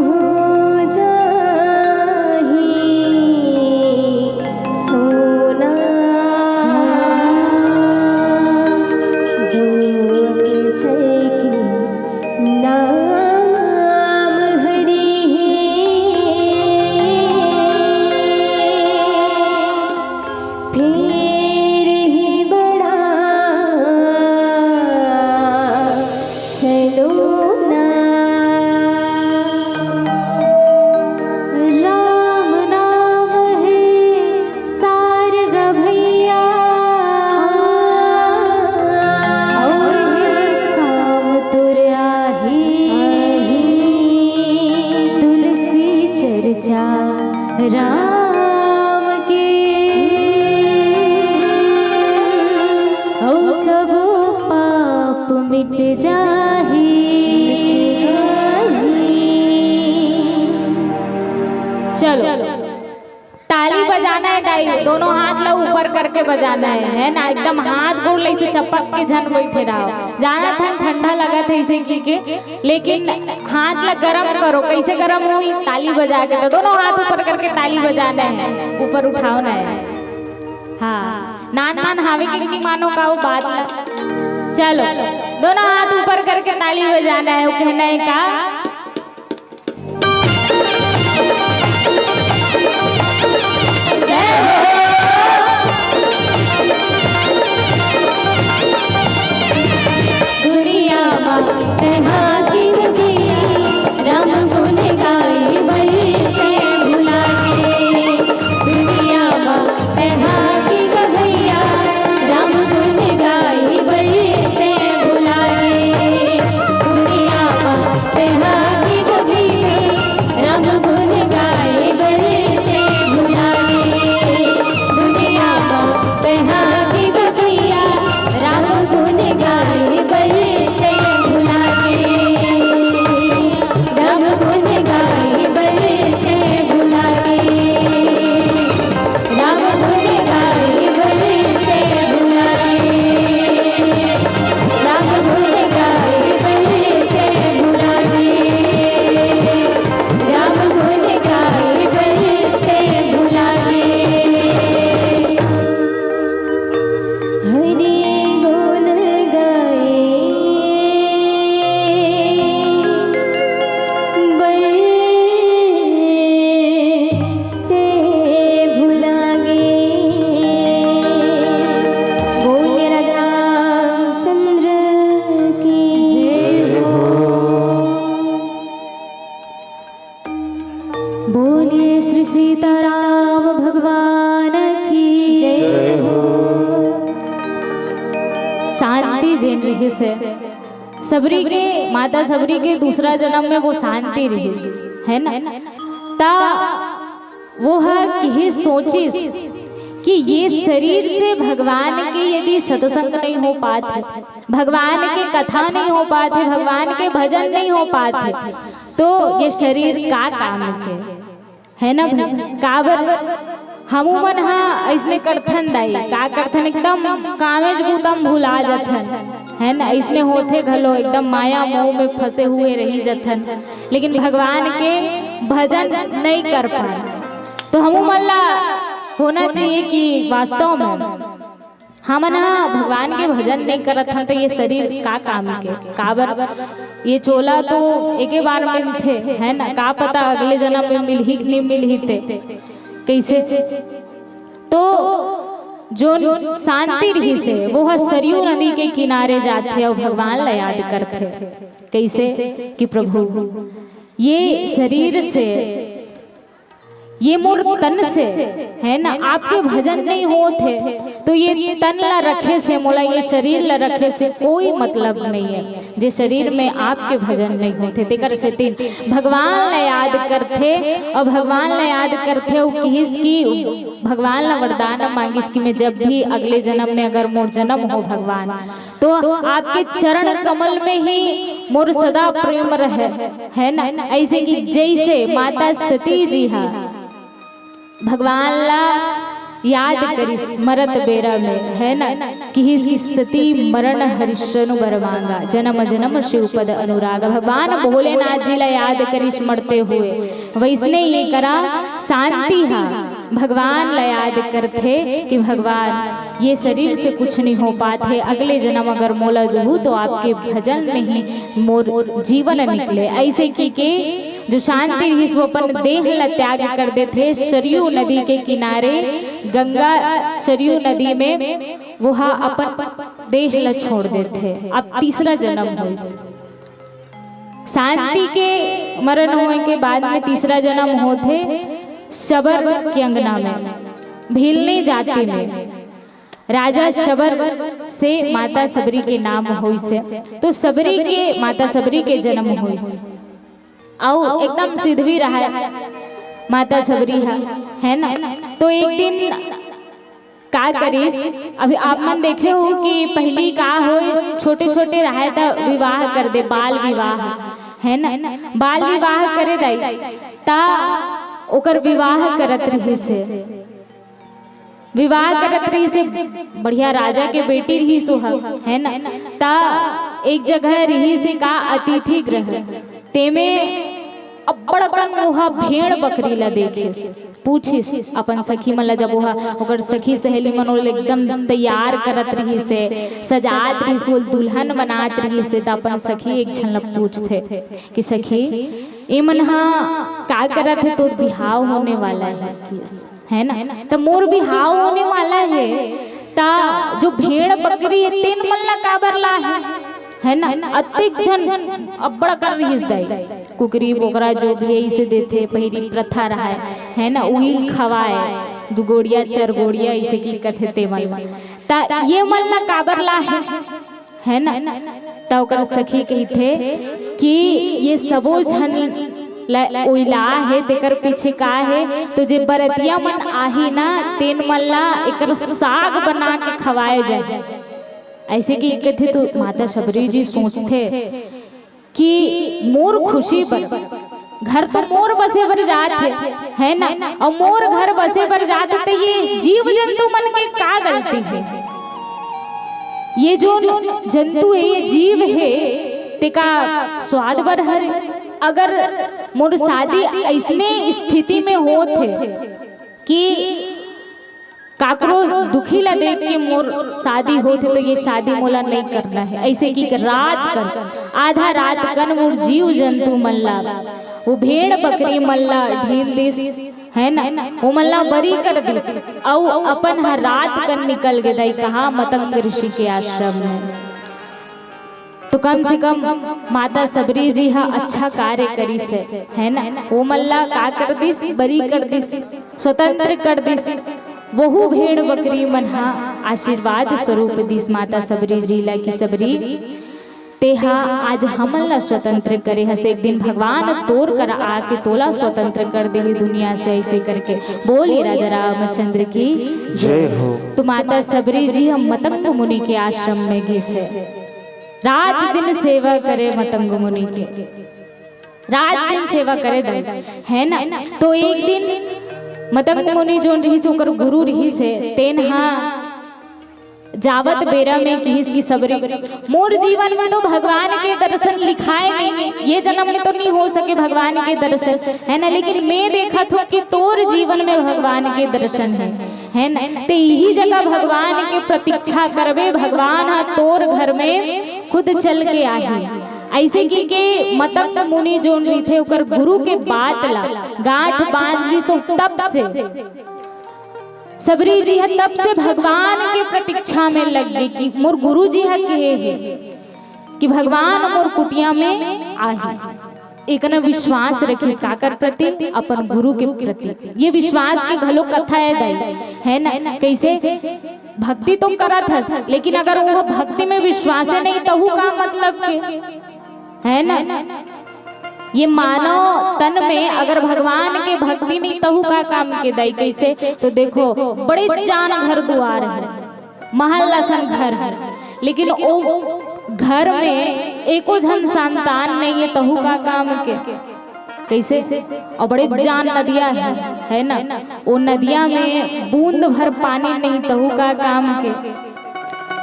हो जाही सोना। दो अक्षर के नाम हरि हे। फेर ही बड़ा चलो ना। राम नाम हे सारग भैया, अउ हे काम तुरया हे। तुलसी चर्चा राम के, अउ सबो पाप मिट जाही। चलो, ताली बजाना है दाई, दोनों हाथ ला ऊपर करके बजाना है, है ना? एकदम हाथ गोड़ ला ऐसे चपक के झन बैठे रहो। जानत हन ठंडा लगत है ऐसे की के, लेकिन हाथ ला गरम करो। कैसे गरम होई? ताली बजा के। तो दोनों हाथ ऊपर करके ताली बजाना है, ऊपर उठाओ ना है। हाँ, नान नान हावे के नहीं मानो का वो बात ला। चलो, दोनों हाथ ऊपर करके ताली बजाना है, वो कहना है का? दुनिया मा तैं हा किंग भैया, राम गुण गाए बर तैं भुला गे। दुनिया मा तैं हा किंग भैया, राम गुण गाए बर तैं भुला गे। दुनिया मा तैं हा किंग भैया, राम गुण गाए बर तैं भुला गे। दुनिया मा तैं हा किंग भैया, राम गुण गाए बर तैं भुला गे। राम गुण गाए बर तैं भुला गे। राम गुण गाए बर तैं भुला गे। राम गुण गाए बर तैं भुला गे। राम गुण गाए बर तैं भुला गे। हरि गुण गाए बर तैं भुला गे। बोलिए राजा रामचंद्र की जय हो। बोलिए श्री सीताराम भगवान की जय हो। शांति जेन रिहिस हे, सबरी के, माता सबरी के दूसरा जन्म में वो शांति रिहिस, है ना? ता वो ह किहिस, सोचिस कि ये शरीर से भगवान के यदि सत्संग नहीं हो पात हे, भगवान के कथा नहीं हो पात हे, भगवान के भजन नहीं हो पात हे, तो ये शरीर का काम के, है ना भाई? काबर हमू मन ह अइसने करथन दाई, का करथन, एकदम कामेच बुता म भुला जथन, है ना? अइसने होथे घलो, एकदम माया मोह में फंसे हुए रही जथन, लेकिन भगवान के भजन नहीं कर पाए। तो हमू मन ला होना चाहिए कि वास्तव में हमन ह भगवान के भजन नहीं करत हन, त ये शरीर का काम के? काबर ये चोला तो एके बार मिलथे, है ना? का पता अगले जन्म में मिलही कि नहीं मिलही ते, कैसे? तो जोन शांति रिहिस हे, वो ह सरयू नदी के किनारे जाथे अउ भगवान ला याद करथे। कैसे? कि प्रभु, ये शरीर से, ये मोर तन से, है ना, आपके भजन नहीं होत हे, तो ये तन ला रखे से, मोला ये शरीर ला रखे से कोई मतलब नहीं है। जे शरीर में आपके भजन नहीं होत हे, तेकर सेती भगवान ला याद करथे, अउ भगवान ला याद करथे, अउ किहिस कि भगवान ला वरदान मांगिस कि मैं जब भी अगले जन्म में अगर मोर जन्म हो भगवान, तो आपके चरण कमल में ही मोर सदा प्रेम रहे, है ना? ऐसे कि जैसे माता सती जी हा भगवान ला याद करिस मरत बेरा में, है ना, किहिस कि सती मरण हरिशनु बर मांगा, जन्म जन्म शिव पद अनुराग। भगवान भोलेनाथ जी ला याद करिस मरते हुए, वैसने ये करा शांति हा भगवान ला याद करथे कि भगवान, ये शरीर से कुछ नहीं हो पात हे, अगले जन्म अगर मोला दुहू तो आपके भजन में ही मोर जीवन निकले। ऐसे कि के जो शांति रिहिस वो अपन देह ला त्याग कर देथे, सरयू नदी के किनारे गंगा सरयू नदी में वो हा अपन देह ला छोड़ देथे। अब तीसरा जन्म होइस। शांति के मरण होए के बाद में तीसरा जन्म होथे शबर के अंगना में, भीलनी जाति में। राजा शबर से माता शबरी के नाम होइस हे, तो शबरी के, माता शबरी के जन्म होइस। अउ एकदम सिधवी रहय माता शबरी ह, है ना। तो एक दिन का करिस, अभी आप मन देखे हो कि पहिली का होय, छोटे-छोटे रहय त विवाह कर दे, बाल विवाह, है ना, बाल विवाह करे दाई, त ओकर विवाह करत रिहिस हे। विवाह करत रिहिस हे, बढ़िया राजा के बेटी रिहिस ओह, है ना। त एक जगह रिहिस हे का, अतिथि गृह, तेमे अब्बड़ अकन ओह भेड़ बकरी ला देखिस, पूछिस अपन सखी मन ला, जब ओह, ओकर सखी सहेली मन ओला एकदम तैयार करत रिहिस हे, सजात रिहिस, ओला दुल्हन बनात रिहिस हे, त अपन सखी एक झन ला पूछथे कि सखी, ए मन हा का करत हे, तोर बिहाव होने वाला हे, किस, है ना, त मोर बिहाव होने वाला हे, त जो भेड़ बकरी हे, तेन मन ला काबर लाहे, है ना, अतेक झन अब्बड़ कर रिहिस दाई, कुकरी बोकरा जो भी हे, इसे देथे, पहिली प्रथा रहय, है ना, उही ल खवाए, दू गोड़िया, चार गोड़िया, इसे की कथे ते मन ला। त ये मन ला काबर लाहे, है ना? त ओकर सखी कहिथे कि ये सबो झन ल ओइला हे, तेकर पीछे का हे, तो जे बरतिया मन आही ना, तेन मन ला एकर साग बना के खवाए जाए। ऐसे कि कथे तो माता शबरी जी सोचथे कि मोर खुशी बर, घर तो मोर बसे बर जात हे, है ना? अउ मोर घर बसे बर जात हे, त ये जीव जंतु मन के का गलती हे? ये जो जंतु हे, ये जीव हे, तेका स्वाद बर हरे। अगर मोर शादी अइसने स्थिति में होत हे कि काकरो दुखी ला देख के मोर शादी होत हे, तो ये शादी मोला नइ करना हे। ऐसे कि रात कन, आधा रात कन मोर जीव जंतु मन ला, वो भेड़ बकरी मन ला ढील दिस, है ना, वो मन ला बरी कर दिस, अउ अपन ह रात कन निकल गे दाई, कहाँ, मतंग ऋषि के आश्रम में। तो कम से कम माता शबरी जी ह अच्छा कार्य करिस हे, है ना? वो मन ला का कर दिस, बरी कर दिस, स्वतंत्र कर दिस। वहू भेड़ बकरी मन ह आशीर्वाद स्वरूप दिस माता शबरी जी ला कि शबरी, तेहा आज हमन ला स्वतंत्र करे हस, एक दिन भगवान तोर करा आके तोला स्वतंत्र कर देही दुनिया से, ऐसे करके। बोलिए राजा रामचंद्र की जय हो। तो माता शबरी जी ह मतंग मुनि के आश्रम में गिस हे, रात दिन सेवा करे मतंग मुनि के, रात दिन सेवा करे दाई, है ना? तो एक दिन मतंग मुनि जोन रिहिस, ओकर गुरु रिहिस हे, तेन हा जावत बेरा में किहिस कि शबरी, मोर जीवन में तो भगवान के दर्शन लिखाए नहीं है, ये जन्म में तो नहीं हो सके भगवान के दर्शन, है ना, लेकिन मैं देखत हूँ कि तोर जीवन में भगवान के दर्शन है, है ना। ते यही जगह भगवान के प्रतीक्षा करबे, भगवान हा तोर घर में खुद चल के आही। ऐसे कि के मतंग मुनि जोन रहिथे, ओकर गुरु के बात ला गांठ बांध लिस तब से। शबरी जी ह तब से भगवान के प्रतीक्षा में लग गे कि मोर गुरु जी ह कहे हे कि भगवान मोर कुटिया में आही। एकना विश्वास रखिस काकर प्रति? अपन गुरु के प्रति। ये विश्वास के घलो कथा हे दाई, है ना? कैसे भक्ति तो करत हस, लेकिन अगर वो भक्ति में विश्वास नहीं, तहू का मतलब के, है ना? ये मानव तन में अगर भगवान के भक्ति नहीं, तहू का काम के दाई? कैसे? तो देखो, बड़े जान घर दुआर है, महल असन घर है, लेकिन ओ घर में एको झन संतान नहीं है, तहू का काम के? कइसे? अउ बड़े जान नदिया हे, हे ना? ओ नदिया में बूंद भर पानी नहीं तहू का काम के।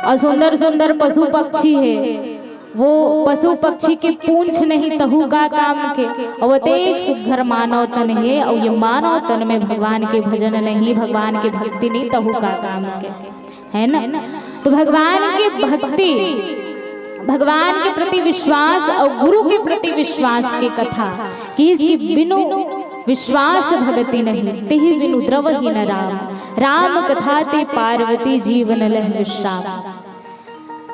अउ सुंदर सुंदर पशु पक्षी हे, वो पशु पक्षी के पूंछ नहीं तहू का काम के। अउ अतेक सुघर मानव तन हे, अउ ये मानव तन में भगवान के भजन नहीं, भगवान के भक्ति नहीं तहू का काम के। हे ना? तो भगवान के भक्ति, भगवान के प्रति विश्वास अउ गुरु के प्रति विश्वास के कथा कि इसकी बिनु विश्वास भगति नहीं, तेहि बिनु द्रवहीन राम। राम कथा ते पार्वती जीवन लह विश्राम।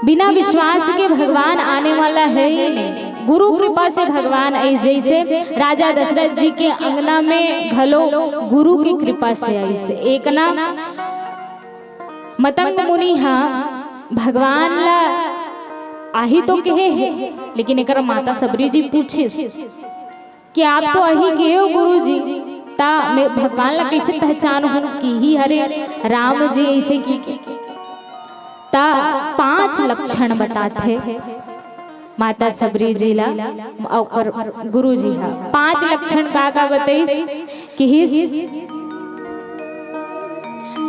बिना विश्वास के भगवान आने वाला हे ही नहीं। गुरु कृपा से भगवान आइस, जइसे राजा दशरथ जी के अंगना में घलो गुरु की कृपा से आइस। एक ना मतंग मुनि हा भगवान ला आही तो कहे हे, लेकिन एकर माता सबरी जी पूछिस कि आप तो आही कहे हो गुरु जी, ता मैं भगवान ला कइसे पहचानहूं कि ही हरे राम जी, अइसे कि, कि ता पांच लक्षण बताथे माता सबरी जी ला अउ ओकर गुरु जी हा। पांच लक्षण का का बताइस? किहिस,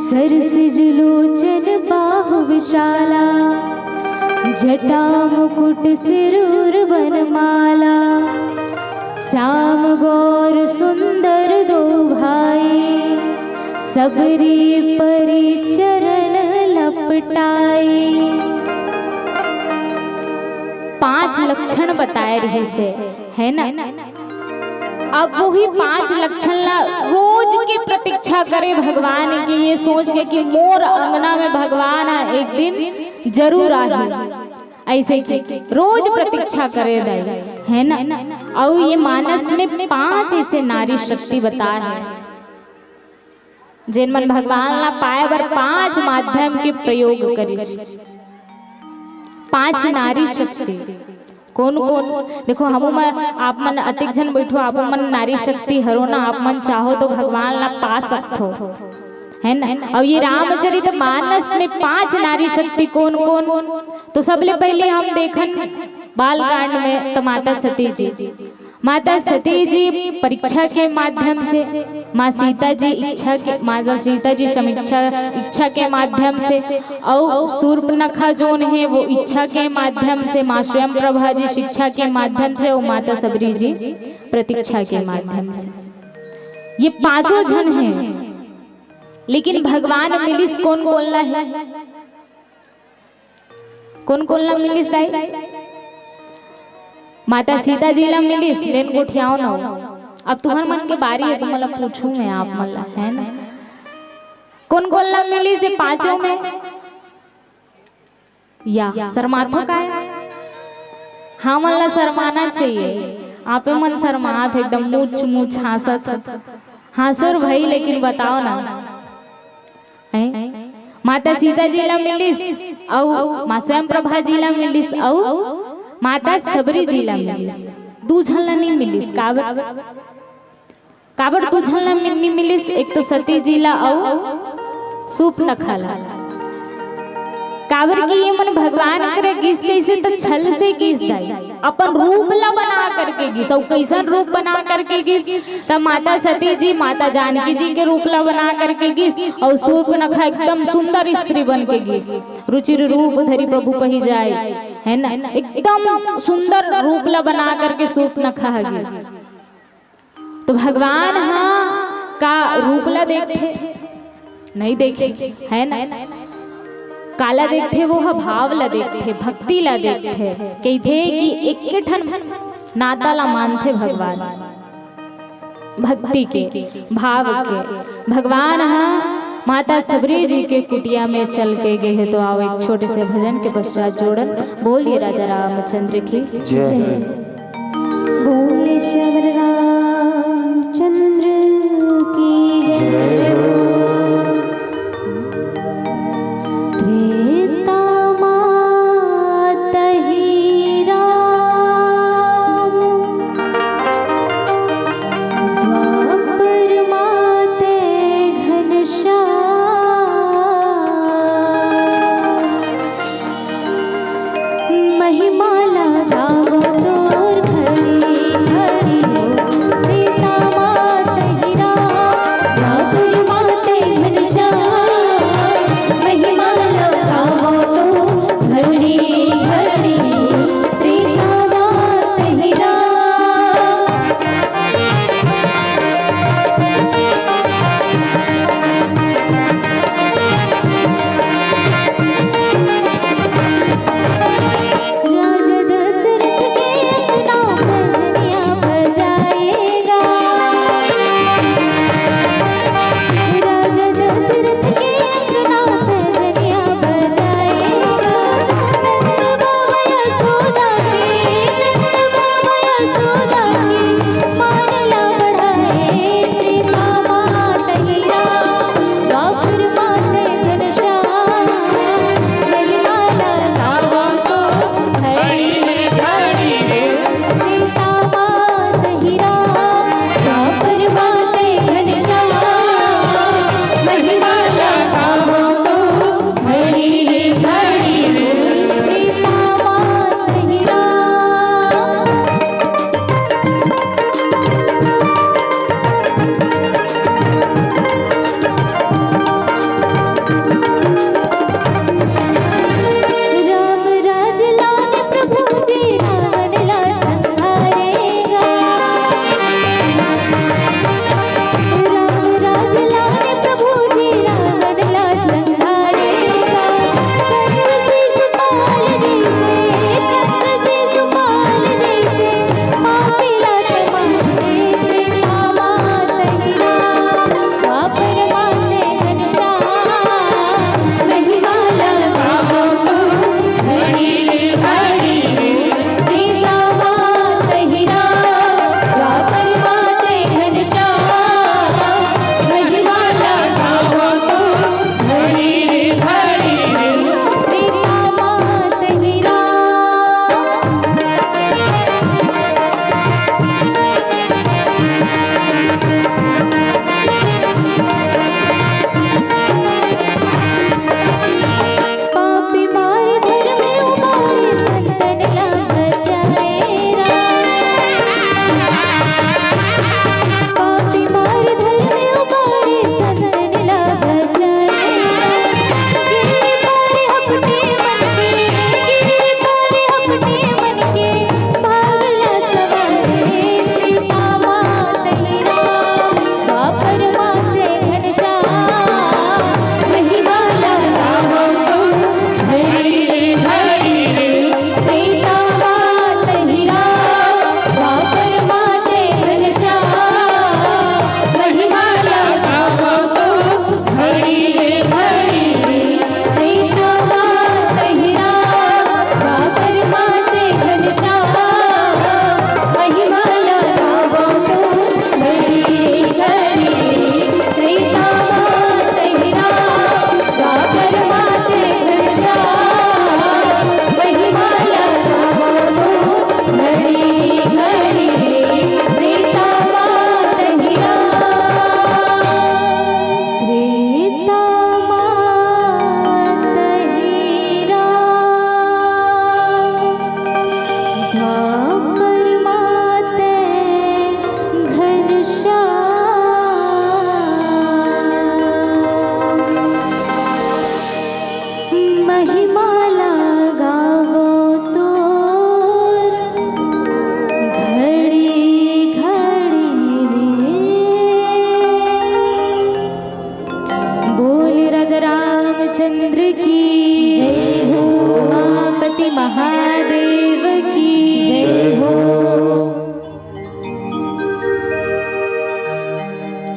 सरसिज लोचन बाहु विशाला, जटा मुकुट सिरूर वनमाला। श्याम गौर सुंदर दो भाई, सबरी परी चरण लपटाई। पांच लक्षण बताए रहिस हे, हे ना? अब वही पांच लक्षण ला रोज के प्रतीक्षा करे भगवान के, ये सोच के कि मोर अंगना में भगवान ह एक दिन जरूर आही। अइसे कि रोज प्रतीक्षा करे दाई, हे ना? अउ ये मानस में पांच अइसे नारी शक्ति बताए हे। जेन मन भगवान ला पाए बर पांच माध्यम के प्रयोग करिस, पांच नारी शक्ति। कोन कोन? देखो, हमू मन, आप मन अतेक झन बइठो, आप मन नारी शक्ति हरो ना, आप मन चाहो तो भगवान ला पा सकथो, हे ना? अउ ये रामचरित मानस में पांच नारी शक्ति कोन कोन? तो सबले पहले हम देखन बालकांड में तो माता सती जी, माता सती जी परीक्षा के माध्यम से, माँ सीता जी इच्छा के, माता सीता जी समीक्षा, इच्छा के माध्यम से, अउ सूर्पनखा जोन हे वो इच्छा के माध्यम से, माँ स्वयं प्रभा जी शिक्षा के माध्यम से, अउ माता सबरी जी प्रतीक्षा के माध्यम से। ये पांचों झन हे, लेकिन भगवान मिलिस कोन कोन ला हे? कोन कोन ला मिलिस दाई? माता सीता जी ला मिलिस, लेन गोठियाओ ना। अब तुहर मन के बारी हे, तुमन ला पूछूं मैं, आप मन ला, हे ना? कोन कोन ला मिलिस ये पांचों में? या शर्माथो काय? हमन ला शर्माना चाहिए। आपे मन शर्मात हे, एकदम मुच मुच हांसत हे। हांसो रे भाई, लेकिन बताओ ना, हैं? माता सीता जी ला मिलिस, अउ माँ स्वयं प्रभा जी ला मिलिस, अउ माता सबरी जी ला मिलिस। दू झन ला नहीं मिलिस। काबर? काबर दू झन ला मिल-, नहीं मिलिस? एक तो सती जी ला अउ सूर्पनखा ला। काबर कि ये मन भगवान करा गिस कइसे, त छल से गिस दाई, अपन रूप ला बना करके गिस। अउ कइसन रूप बना करके गिस? त माता सती जी, माता जानकी जी के रूप ला बना करके गिस, अउ सूर्पनखा एकदम सुंदर स्त्री बन के गिस। रुचिर रूप धरि प्रभु पहि जाइ, हे ना? एकदम सुंदर रूप ला बना करके सूर्पनखा ह गिस। तो भगवान ह का रूप ला देखथे? नहीं देखे, हे ना? काला देखथे, वो ह भाव ला देखथे, भक्ति ला देखथे। कहिथे कि एक ठन नाता ला मानथे भगवान, भक्ति के, भाव के। भगवान ह माता सबरी जी के कुटिया में चल के गे हे। तो आओ, एक छोटे से भजन के पश्चात जोड़न। बोलिए राजा रामचंद्र की जय। बोलिए श्यावर रामचंद्र की जय। त्रेता मातहि राम, द्वापर माते घनश्याम। महिमा ला गावो तो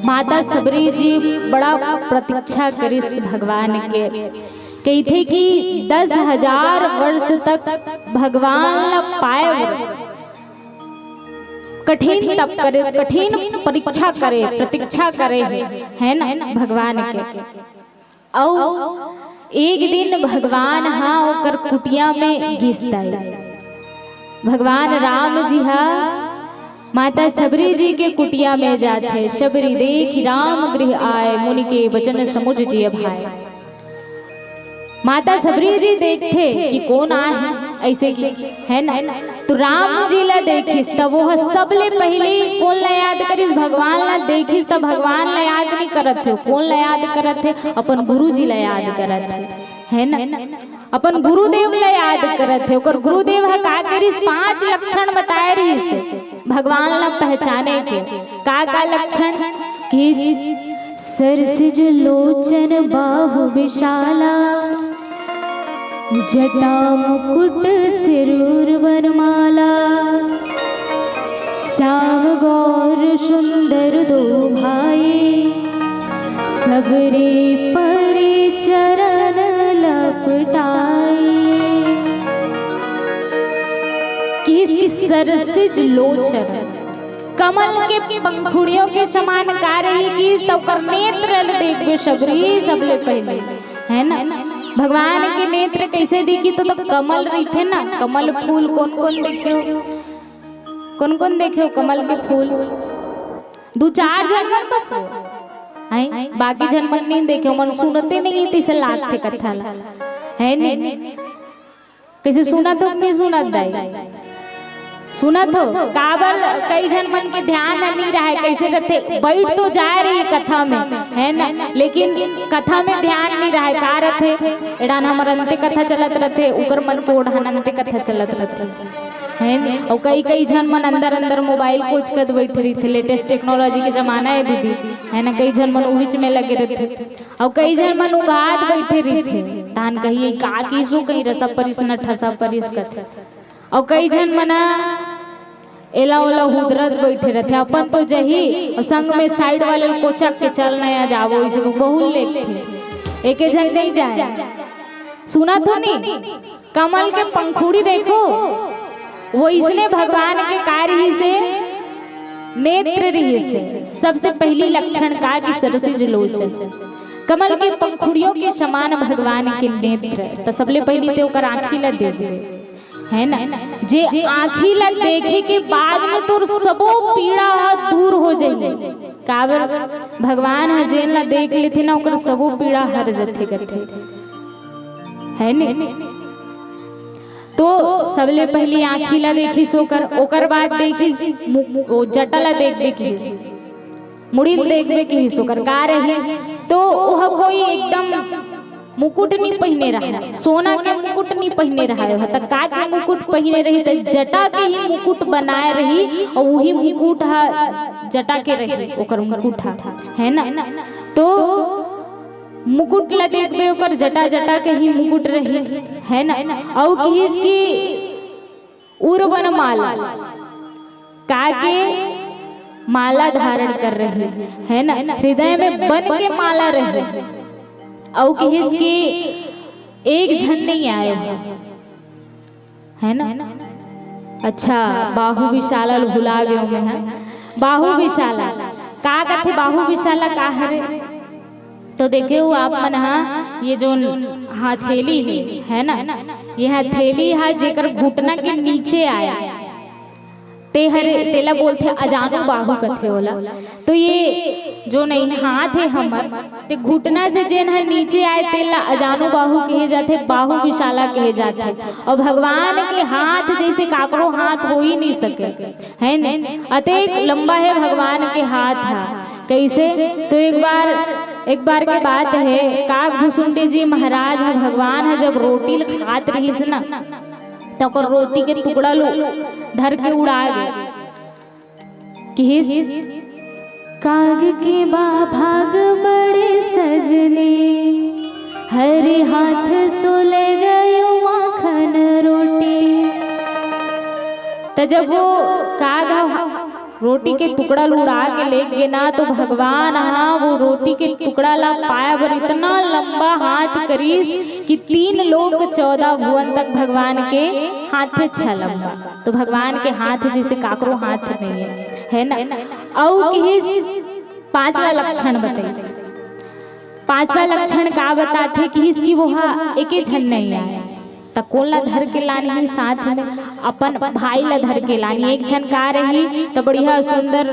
माता सबरी जी बड़ा प्रतीक्षा करिस भगवान के। कहिथे कि दस हजार वर्ष तक भगवान ला पाए बर कठिन तप करे, कठिन परीक्षा करे, प्रतीक्षा करे हे, है ना, भगवान के। अउ एक दिन भगवान ह ओकर कुटिया में घिस दाई। भगवान राम जी ह माता सबरी जी के कुटिया में जाथे। "सबरी देखि राम गृह आए, मुनि के बचन समुझ जिय भाए।" माता सबरी जी देखथे कि कोन आए हे, ऐसे कि, है ना? तो राम जी ला देखिस, तब वो सबले पहले कोन ला याद करिस? भगवान ला देखिस, तब भगवान ला याद नहीं करत हे। कोन ला याद करत हे? अपन गुरु जी ला याद करत हे, है ना? अपन गुरुदेव ला याद करत हे। ओकर गुरुदेव ह का करिस? पांच लक्षण बताए रहिस भगवान ला पहचाने के। का का लक्षण? कि सरसिज लोचन बाहु विशाला, जटा मुकुट सिरूर वरमाला। श्याम गौर सुंदर दो भाई, सबरी परी चरण लपटाई। किस किस सरसिज लोचन, कमल के पंखुड़ियों के समान का रही कि तब कर नेत्र ल देखबे सबरी सबले पहले, है ना? भगवान के नेत्र कैसे दिखी? तो, तो कमल रहिथे ना, कमल फूल। कोन कोन देखेव? कोन कोन देखेव कमल के फूल? दू चार झन मन बस हो, हैं? बाकी झन मन नहीं देखेव, मन सुनते नहीं, तैसे लागथे कथा ला, है नहीं? कैसे सुनत हो कि नहीं सुनत दाई? सुनत हो? काबर कई झन मन के ध्यान ह नहीं रहे, कैसे रथे, बैठ तो जाए रही कथा में, है ना, लेकिन कथा में ध्यान नहीं रहे, का रथे, एड़ान हमर अंते कथा चलत रथे, उकर मन के ओढ़ान अंते कथा चलत रथे, है ना? और कई कई झन मन अंदर अंदर मोबाइल कोचकत बैठे रहिथे, लेटेस्ट टेक्नोलॉजी के जमाना है दीदी, है ना, कई झन मन उहिच में लगे रथे। अउ कई झन मन उंघात बइठे रहिथे, तहान कहिए, "का किसो कहीं रसा परिस न ठसा परिस," कथे। अउ कई झन मन एला ओला हुदरत बइठे रहिथे, अपन तो जही अउ संग में साइड वाले ल कोचक के, "चल नया जावो," इसे को बहुत लेथे, एके झन नहीं जाए। सुनत हो नी? कमल के पंखुड़ी देखो, वो इसने भगवान के का रहिसे? नेत्र रहिसे। सबसे पहली लक्षण का कि सरसिज लोचन, कमल के पंखुड़ियों के समान भगवान के नेत्र। तो सबले पहली ते ओकर आँखी ला देख, है ना? जे आँखी ला देखे के बाद में तोर सबो पीड़ा ह दूर हो जाई। काबर? भगवान ह जेन ला देख लेथे ना, ओकर सबो पीड़ा हर जथे कथे, है ने? तो सबले पहली आँखी ला देखिस ओकर, ओकर बाद देखिस मु-, ओ जटा ला देख, देखिस मुड़ी ल देखबे किहिस, ओकर का रही? तो ओह कोई एकदम मुकुट नी पहिने रहा, सोना के मुकुट नी पहिने रहा, ओह त का के मुकुट पहिने रही? त जटा के ही मुकुट बनाए रही, अउ उही मुकुट ह जटा के रही, ओकर मुकुट ह, है ना? तो मुकुट ला देखबे, ओकर जटा, जटा के ही मुकुट रही, है ना? अउ किहिस कि उर्वन माला, का के माला धारण कर रही, है ना? हृदय में बन के माला रही। अउ किहिस कि एक झन नहीं आए, है ना? अच्छा, बाहु विशाला ल भुला गयो मैं, हाँ? बाहु विशाला, का कथे बाहु विशाला का हरे? तो देखे हो आप मन हा, ये जो हथेली है, है ना, ये हथेली हा जेकर घुटना के नीचे आए, ते हरे, तेला बोलथे अजानु बाहु कथे ओला। तो ये जो नहीं हाथ है हमर, ते घुटना से जेन ह नीचे आए, तेला अजानु बाहु कहे जाथे, बाहु विशाला कहे जाथे। अउ भगवान के हाथ जैसे काकरो हाथ हो ही नहीं सके, है ने? अतेक लंबा है भगवान के हाथ हा। कैसे? तो एक बार, एक बार के बात है, काग भुसुंडी जी महाराज ह, भगवान ह जब रोटी ल खात रहिस ना, त ओकर रोटी के टुकड़ा लो धर के उड़ा गे। किहिस, काग के बा भाग बड़े सजनी, हरे हाथ सोले गयो माखन रोटी। त जब वो काग ह रोटी के टुकड़ा ल उड़ा के लेग गे ना, तो भगवान ह वो रोटी के टुकड़ा ला पाए बर इतना लंबा हाथ करिस कि तीन लोक चौदह भुवन तक भगवान के हाथे छा लंबा। तो भगवान के हाथ जइसे काकरो हाथ नइ हे, हे ना? अउ किहिस, पांचवा लक्षण बताइस। पांचवा लक्षण का बताथे? किहिस कि वो ह एके झन नइ आय, त कोन ला धर के लानही साथ में? अपन भाई ला धर के लानही। एक झन का रही, त बढ़िया सुंदर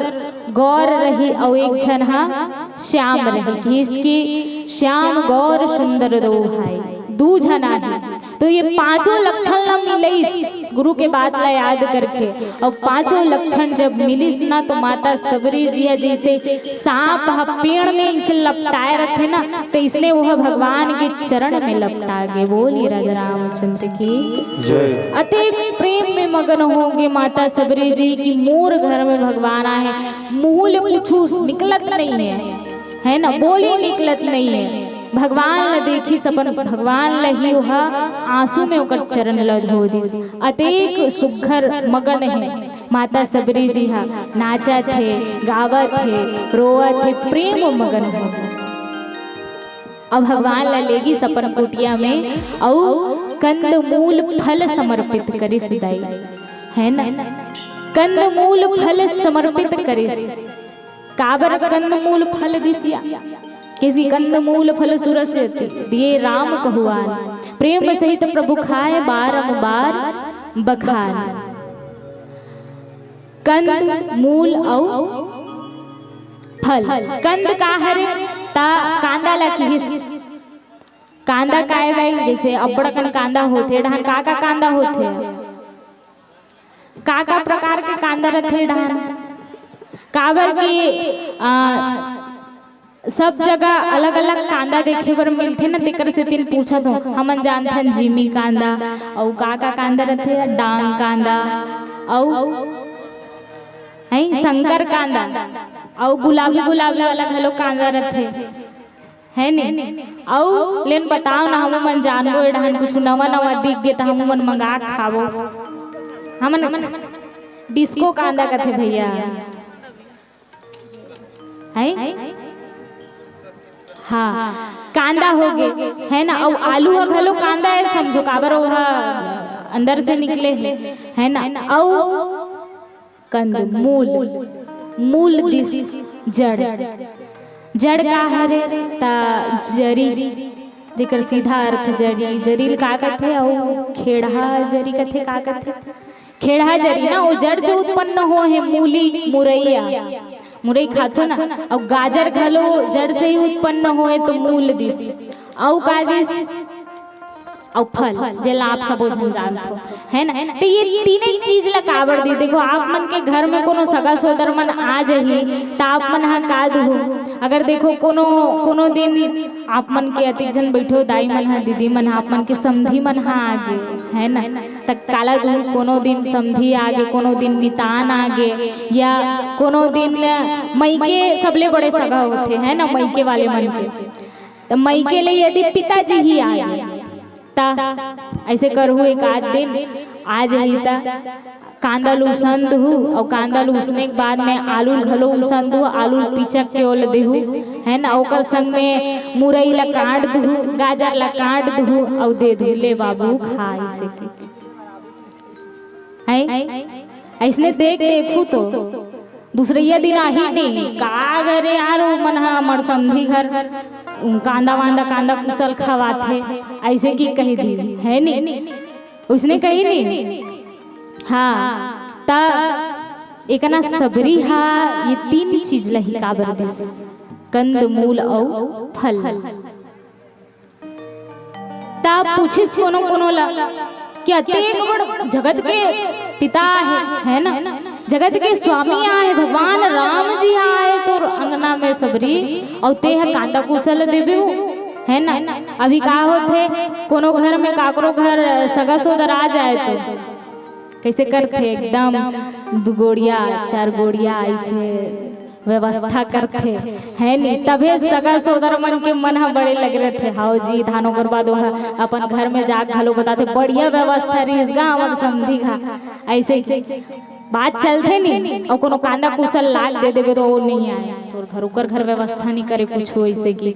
गौर रही, अउ एक झन ह श्याम रही। किहिस कि श्याम गौर सुंदर दो भाई, दू झन आही। तो ये पांचों लक्षण ला मिलइस, गुरु के बात ला याद करके, अउ पांचों लक्षण जब मिलिस ना, तो माता सबरी जी ह जइसे सांप ह पेड़ में इसे लपटाए रथे ना, तो इसने वो भगवान के चरण में लपटा गे। बोलिए राजा रामचंद्र की जय। अतेक प्रेम में मगन होगे माता सबरी जी कि मोर घर में भगवान आहे, मुंह ले कुछु निकलत नइ हे, हे ना, बोली निकलत नइ हे। भगवान ल देखिस, अपन भगवान ल ही ओहा आंसू में ओकर चरण ल धो दिस। अतेक सुघर मगन हे माता सबरी जी हा, नाचत हे, गावत हे, रोवत हे, प्रेम मगन हो। अब भगवान ल लेगिस अपन कुटिया में, अउ कंद मूल फल समर्पित करिस दाई, हे ना? कंद मूल फल समर्पित करिस। काबर कंद मूल फल दिसिया? किसी कंद मूल फल सुरस दिए राम कहुआन। प्रेम सहित प्रभु खाए बारंबार बखान। कंद मूल अउ फल। कंद का हरे? त कांदा ला किहिस। कांदा काय भाई? जइसे अब्बड़ अकन कांदा होथे, डहन का का कांदा होथे? का का प्रकार के कांदा रथे डहन? काबर कि, आ, सब जगह अलग-अलग कांदा देखे बर मिलथे न, तेकर सेतिन पूछत हों। हमन जानथन जीमी कांदा, अउ का का कांदा रथे, डांग कांदा, अउ, हैं, शंकर कांदा, अउ गुलाबी गुलाबी वाला घलो कांदा रथे। हे नी? अउ लेन बताओ ना, हमू मन जानबो, ए डहन कुछु नवा नवा दिख गे त हमू मन मंगा के खाबो। हमन डिस्को कांदा कथे भैया, हैं? हाँ, कांदा हो गे, हे ना? अउ आलू ह घलो कांदा हे, समझो काबर ओहा अंदर से निकले हे, हे ना? अउ कंद मूल, मूल दिस जड़। जड़ का हरे? त जरी, जेकर सीधा अर्थ जरी, जरी ल का कथे? अउ खेड़हा जरी कथे, का कथे? खेड़हा जरी ना, वो जड़ से उत्पन्न होहे, मूली, मुरैया, मुरई खाथो ना, अउ गाजर घलो जड़ से ही उत्पन्न होहे, तो मूल दिस। अउ का दिस? अउ फल, जेला आप सबो झन जानथो, हे ना? त ये तीने चीज ला काबर दी? देखो, आप मन के घर में कोनो सगा सोदर मन आ जाही, त आप मन ह का दुहू? अगर देखो, कोनो, कोनो दिन आप मन के अतिक झन बइठो, दाई मन ह, दीदी मन ह, आप मन के समधी मन ह आ गे, हे ना? त काला दुहू, कोनो दिन समधी आ गे, कोनो दिन मितान आ गे, या कोनो दिन मइके सबले बड़े सगा होथे, हे ना, मइके वाले मन के। त मइके ले यदि पिताजी ही आ गे, त अइसे करहू, एक आध दिन आ जाही, त कांदा ल उसन दुहू, अउ कांदा ल उसने के बाद में आलू ल घलो उसन दुहू, आलू ल पिचक के ओला देहू, हे ना? ओकर संग में मुरई ल काट दुहू, गाजर ल काट दुहू, अउ दे दुहू, "ले बाबू, खा," अइसे के। हैं? अइसने देख, देखू तो दूसरइया दिन आही नहीं, "का घरे यार, ओ मन ह हमर समधी घर कांदा वांदा, कांदा कुसल खवाथे," अइसे की कही दी, हे नी? उसने कही नहीं। हाँ, त एकना सबरी हा ये तीन चीज ला ही काबर दिस, कंद, मूल अउ फल। त पूछिस कोनो कोनो ला कि अतेक बड़ जगत के पिता आहे, हे ना, जगत के स्वामी आहे, भगवान राम जी आहे तोर अंगना में सबरी, अउ तेह कांदा कुसल देबे, हे ना। अभी का होथे, कोनो घर में काकरो घर सगा सोदर आ जाए तो कइसे करथे, एकदम दू गोड़िया, चार गोड़िया, अइसे व्यवस्था करथे, हे नी? तभे सगा सोदर मन के मन ह बड़े लगे रथे। "हव जी," धान ओकर बाद ओह अपन घर में जाके घलो बताथे, "बढ़िया व्यवस्था रहिस गा हमर समधी घा," अइसे। बात चलथे नी, अउ कोनो कांदा कुसल लाग दे देबे तो वो नहीं आए। तोर घर, ओकर घर व्यवस्था नहीं करे कुछ हो ऐसे की।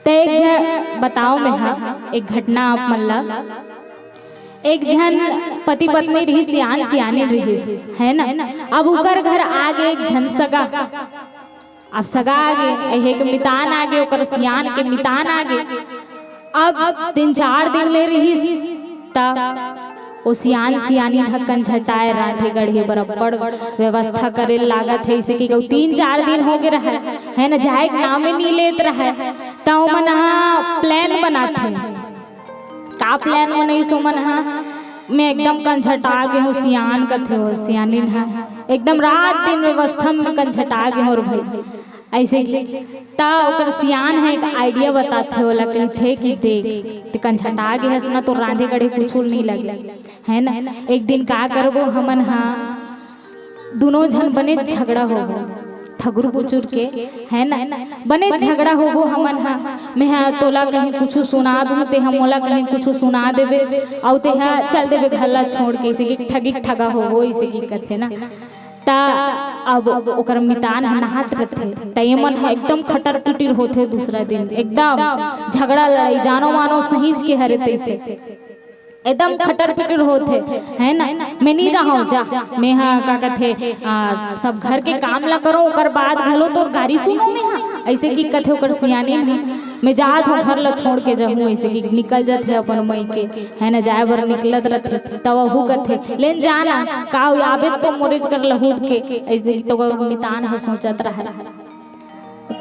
त एक झ-, बताओ मैं हा, एक घटना आप मन ला। एक झन पति पत्नी रहिस, सियान सियानी रहिस, है ना? अब ओकर घर आगे एक झन सगा, अब सगा आगे, एहे के मितान आगे, ओकर सियान के मितान आगे। अब तीन चार दिन ले रहिस, त ओ सियान सियानी ह कंझटाए रांधे गढ़े बर अब्बड़ व्यवस्था करे लागत हे, इसे कि तीन चार दिन हो गे रहय, है ना, जाए के नामे नी लेत रहय, त ओमन ह plan बनाथे। का plan बनाइस ओमन ह? मैं एकदम कंझटा गे हूँ, सियान कथे हो, सियानिन ह एकदम रात दिन व्यवस्था में कंझटा गे हूँ रे भाई। ऐसे कि त ओकर सियान ह एक idea बताथे, ओला कहिथे कि देख, ते कंझटा गे हस ना, तो रांधे गढ़े कुछु नहीं लगे, है ना? एक दिन का करबो हमन ह, दुनों झन बने झगड़ा होबो, ठगुर बुचुर के, है ना? बने झगड़ा होबो हमन ह। मैं ह तोला कहीं कुछु सुना दूँ, ते ह मोला कहीं कुछु सुना देबे, अउ ते ह चल देबे घर ला छोड़ के, इसे कि ठगी ठगा होबो, इसे कि कथे ना। त अब ओकर मितान ह नहात रथे, त एमन ह एकदम खटर पिटिर होथे। दूसरा दिन एकदम झगड़ा लड़ाई, जानो मानो सहींच के हरे तैसे एकदम खटर पिटर होथे, है ना? मैं नहीं रहूं, जा, मैं हा का कथे, आ, सब घर के काम ला करो, ओकर बाद घलो तोर गारी सुनो मैं हा, ऐसे कि कथे ओकर सियानी है। मैं जात हूँ, घर ला छोड़ के जाहूँ, ऐसे कि निकल जाथे अपन मई के, है ना, जाए बर निकलत रथे, तब वहू कथे, लेन जाना का, आबे तो मोरेज कर लहुट के, ऐसे कि तो ओकर मितान ह सोचत रहे।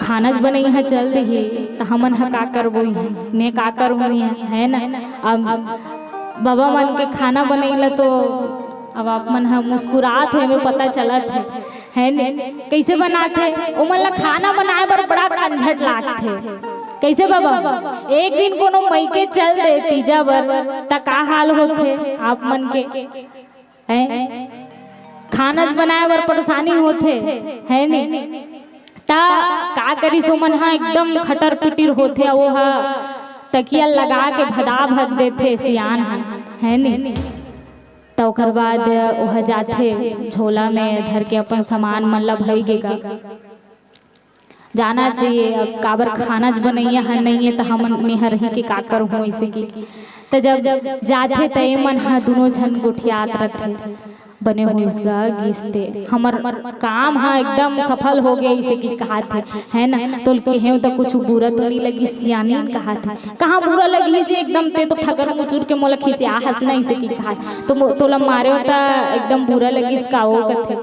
खाना च बनई ह चल दिही, त हमन ह का करबो इहाँ? मैं का करहूँ इहाँ, है ना? अब बाबा मन के खाना बनई ला तो अब आप मन ह मुस्कुरात हे, हमें पता चलत हे, है ने? कैसे बनात हे? ओमन ला खाना बनाए बर बड़ा कंझट लागथे। कैसे बाबा? एक दिन कोनो मइके चल दे तीजा बर, त का हाल होथे आप मन के? हैं? खाना बनाए बर परेशानी होथे, है नी? त का करिस, ओमन ह एकदम खटर पिटिर होथे, वो ह तकिया लगा के भदा भद देथे सियान ह, है नी? त ओकर बाद ओह जाथे, झोला में धर के अपन सामान मन ला, भई गे गा। जाना चाहिए, अब काबर खाना च बनइया ह नइये, त हमन मेहर ही के का करहूँ, ऐसे कि त जब जाथे त एमन ह दुनों झन गोठियात रथे, बने होइस गा गिस ते, हमर काम ह एकदम सफल हो गे, ऐसे कि कहाथे, है ना? तोल के हेव त कुछ बुरा तो नहीं लगिस, सियानिन कहाथे, कहाँ बुरा लगी जे एकदम ते तो ठगर मुचुर के मोला खिसिया हस ना, ऐसे कि कहाथे, तो मो-, तोला मारे त एकदम बुरा लगिस का, वो कथे।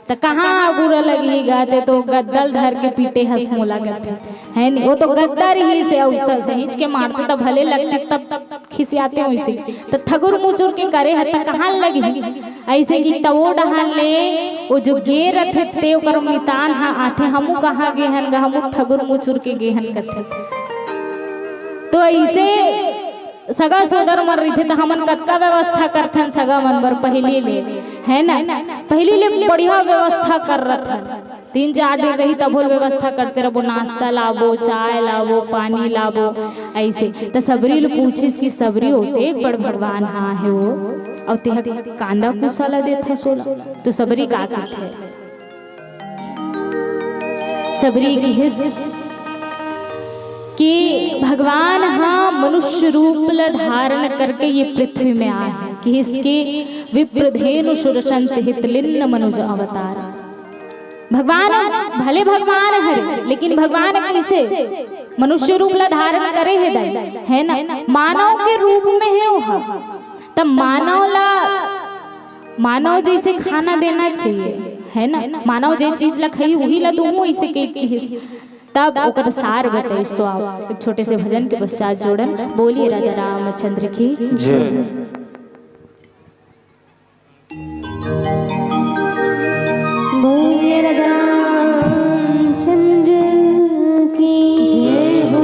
त कहाँ बुरा लगही गा, ते तो गद्दल धर के पीटे हस मोला कथे, है नी? वो तो गद्दा रहिस हे, अउ स-, सहींच के मारते त भले लगते, तब खिसियाते वैसे। त ठगुर मुचुर के करे ह त कहाँ लगही? ऐसे कि त वो डहान ले वो जो गे रथे ते ओकर मितान ह आथे, हमू कहाँ गे हन गा, हमू ठगुर मुचुर के गे हन कथे। तो ऐसे सगा सोदर मन रहिथे त हमन कतका व्यवस्था करथन सगा मन बर पहिली ले, है ना? पहिली ले बढ़िया व्यवस्था कर रथन। तीन चार दिन रही तभो ले व्यवस्था करते रहिबो, नाश्ता लाबो, चाय लाबो, पानी लाबो, ऐसे। त सबरी ले पूछिस कि सबरी, ओ ते एक बड़ भगवान हा हे वो, अउ तेहा कांदा कुसा ला देथस ओला, तो सबरी का कथे? सबरी किहिस कि भगवान ह मनुष्य रूप ल धारण करके ये पृथ्वी में आए हे, किहिस कि विप्र धेनु सुरसंत हित लिन्न मनुज अवतार। भगवान भले भगवान हरे, लेकिन भगवान कैसे? मनुष्य रूप ल धारण करे हे दाई, है ना? मानव के रूप में हे ओहा। त मानव ला मानव जैसे खाना देना चाहिए, है ना? मानव जे चीज ला खाई, वही ला दूहूं, ऐसे के किहिस। तब ओकर सार बताइस। तो आओ, एक छोटे से भजन के पश्चात जोड़न। बोलिए राजा रामचंद्र की जय। बोलिए राजा रामचंद्र की जय हो।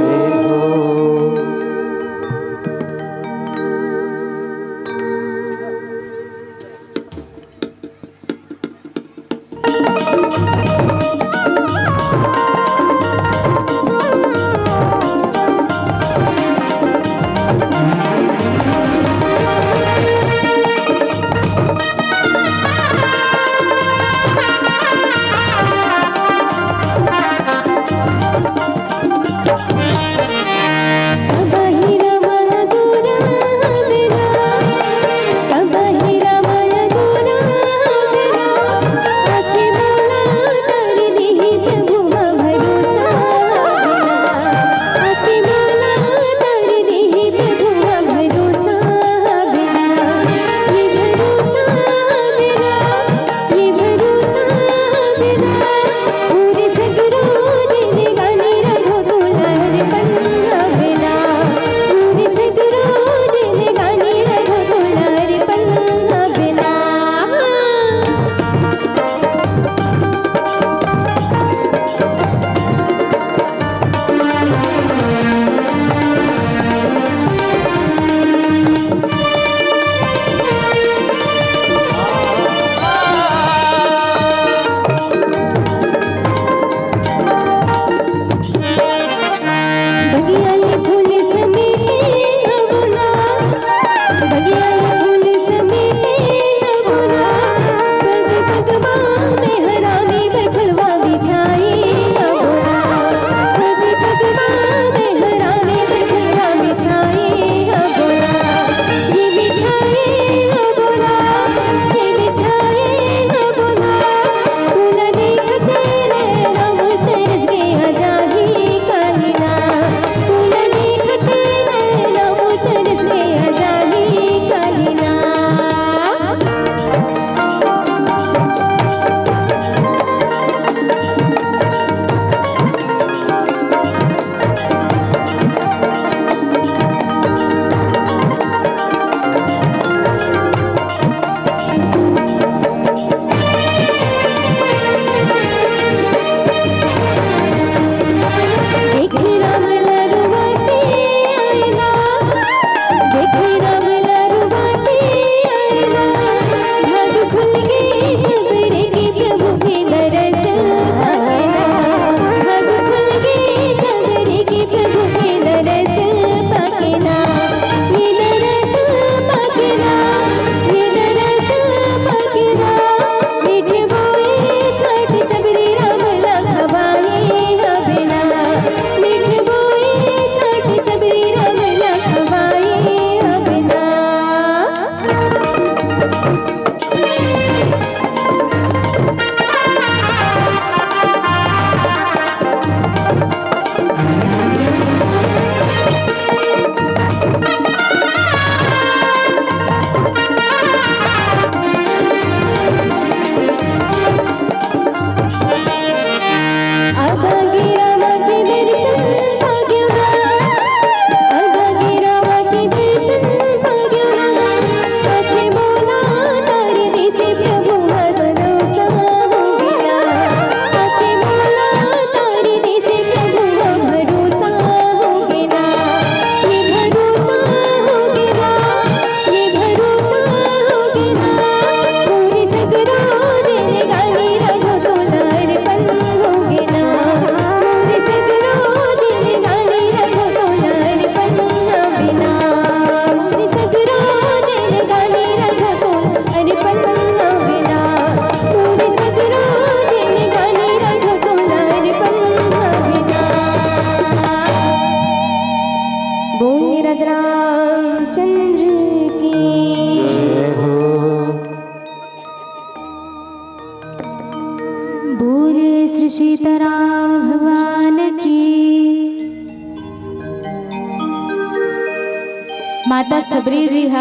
माता सबरी जी ह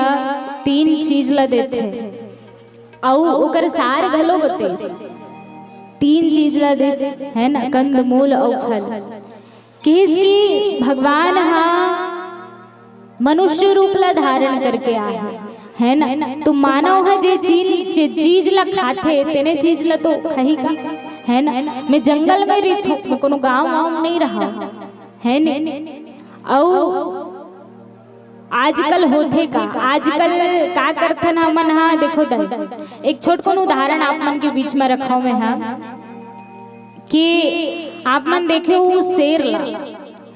तीन चीज ला देथे, अउ ओकर सार घलो बतेस। तीन चीज ला देस, है ना, कंद मूल अउ फल। किहिस कि भगवान ह मनुष्य रूप ला धारण करके आए हे, है ना? तो मानव ह जे चीज, जे चीज ला खाथे, तेने चीज ला तो खाही का, है ना? मैं जंगल में रहिथों, मैं कोनो गांव वांव में नहीं रहा, है ने? अउ आजकल होथे का, आजकल का करथन हमन ह, देखो दाई, एक छोटकुन उदाहरण आप मन के बीच में रखव मैं ह, कि आप मन देखे हो शेर ला,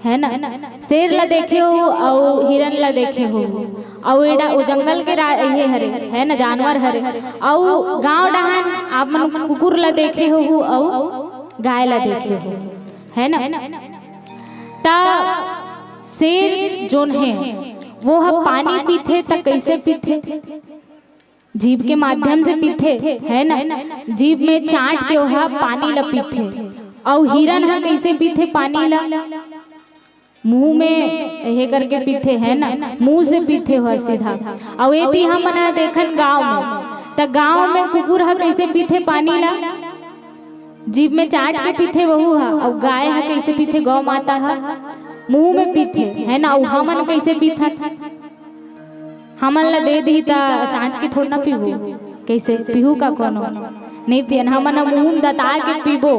है ना, शेर ला देखे हो, अउ हिरन ला देखे हो, अउ एडा ओ जंगल के रा-, ये हरे, है ना, जानवर हरे, अउ गांव डहान आप मन कुकुर ला देखे हो, अउ गाय ला देखे हो, है ना। त शेर जोन हे, वो ह पानी पीथे, त कइसे पीथे? जीभ के माध्यम से पीथे, है ना? जीभ में चाट के ओहा पानी ला पीथे। अउ हिरन ह कइसे पीथे पानी ला? मुंह में हे करके पीथे, है ना? मुंह से पीथे ओहा सीधा। अउ एती हमन ह देखन गांव में, त गांव में कुकुर ह कइसे पीथे पानी ला? जीभ में चाट के पीथे वहू ह। अउ गाय ह कइसे पीथे? गौ माता ह मुंह में पीथे, है ना? अउ हमन कइसे पीथन? हमन ला दे दिही त चाट के थोड़ा ना पीबो, कइसे पीहू का कोनो? नहीं पियन, हमन ह मुंह दता के पीबो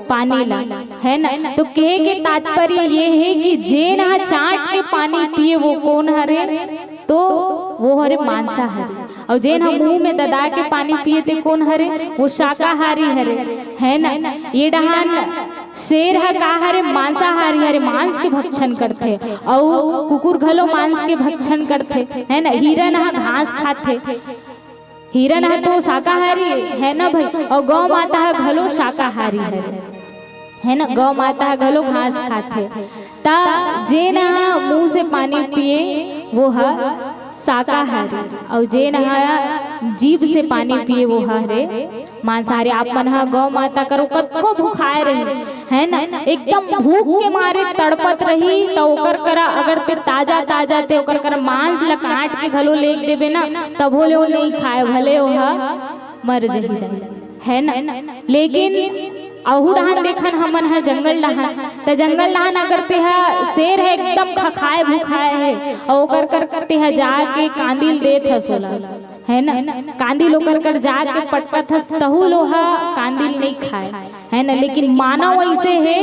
पानी ला, है ना? तो कहे के तात्पर्य ये हे कि जेन ह चाट के पानी पिए वो कोन हरे? तो वो हरे मांसाहारी। अउ जेन ह मुंह में ददा के पानी पिए ते कोन हरे? वो शाकाहारी हरे, है ना? ये डहान शेर ह का हरे? मांसाहारी हरे, मांस के भक्षण करथे। अउ कुकुर घलो मांस के भक्षण करथे, है ना? हिरन ह घास खाथे। हिरन ह तो शाकाहारी हे, है ना भाई? अउ गौ माता ह घलो शाकाहारी हरे, है ना? गौ माता ह घलो घास खाथे। त जेन ह मुंह से पानी पिए, वो ह शाकाहारी, अउ जेन ह जीभ से पानी पिए, वो ह हरे मांसाहारी। आप मन ह गौ माता करो कतको भुखाए रही, है ना, एकदम भूख के मारे तड़पत रही, त ओकर करा अगर ते ताजा ताजा ते ओकर करा मांस ल काट के घलो लेग देबे ना, तभो ले ओ नइ खाए, भले ओहा मर जही, है ना। लेकिन अहू डहान देखन हमन ह जंगल डहान, त जंगल डहान अगर तेहा शेर ह एकदम खखाए भुखाए हे, अउ ओकर कर तेहा जाके कांदी ल देत हस ओला, है ना, कांदी ल ओकर कर जाके पटकत हस, तहू ल ओहा कांदी ल नइ खाए, है ना। लेकिन मानव अइसे हे,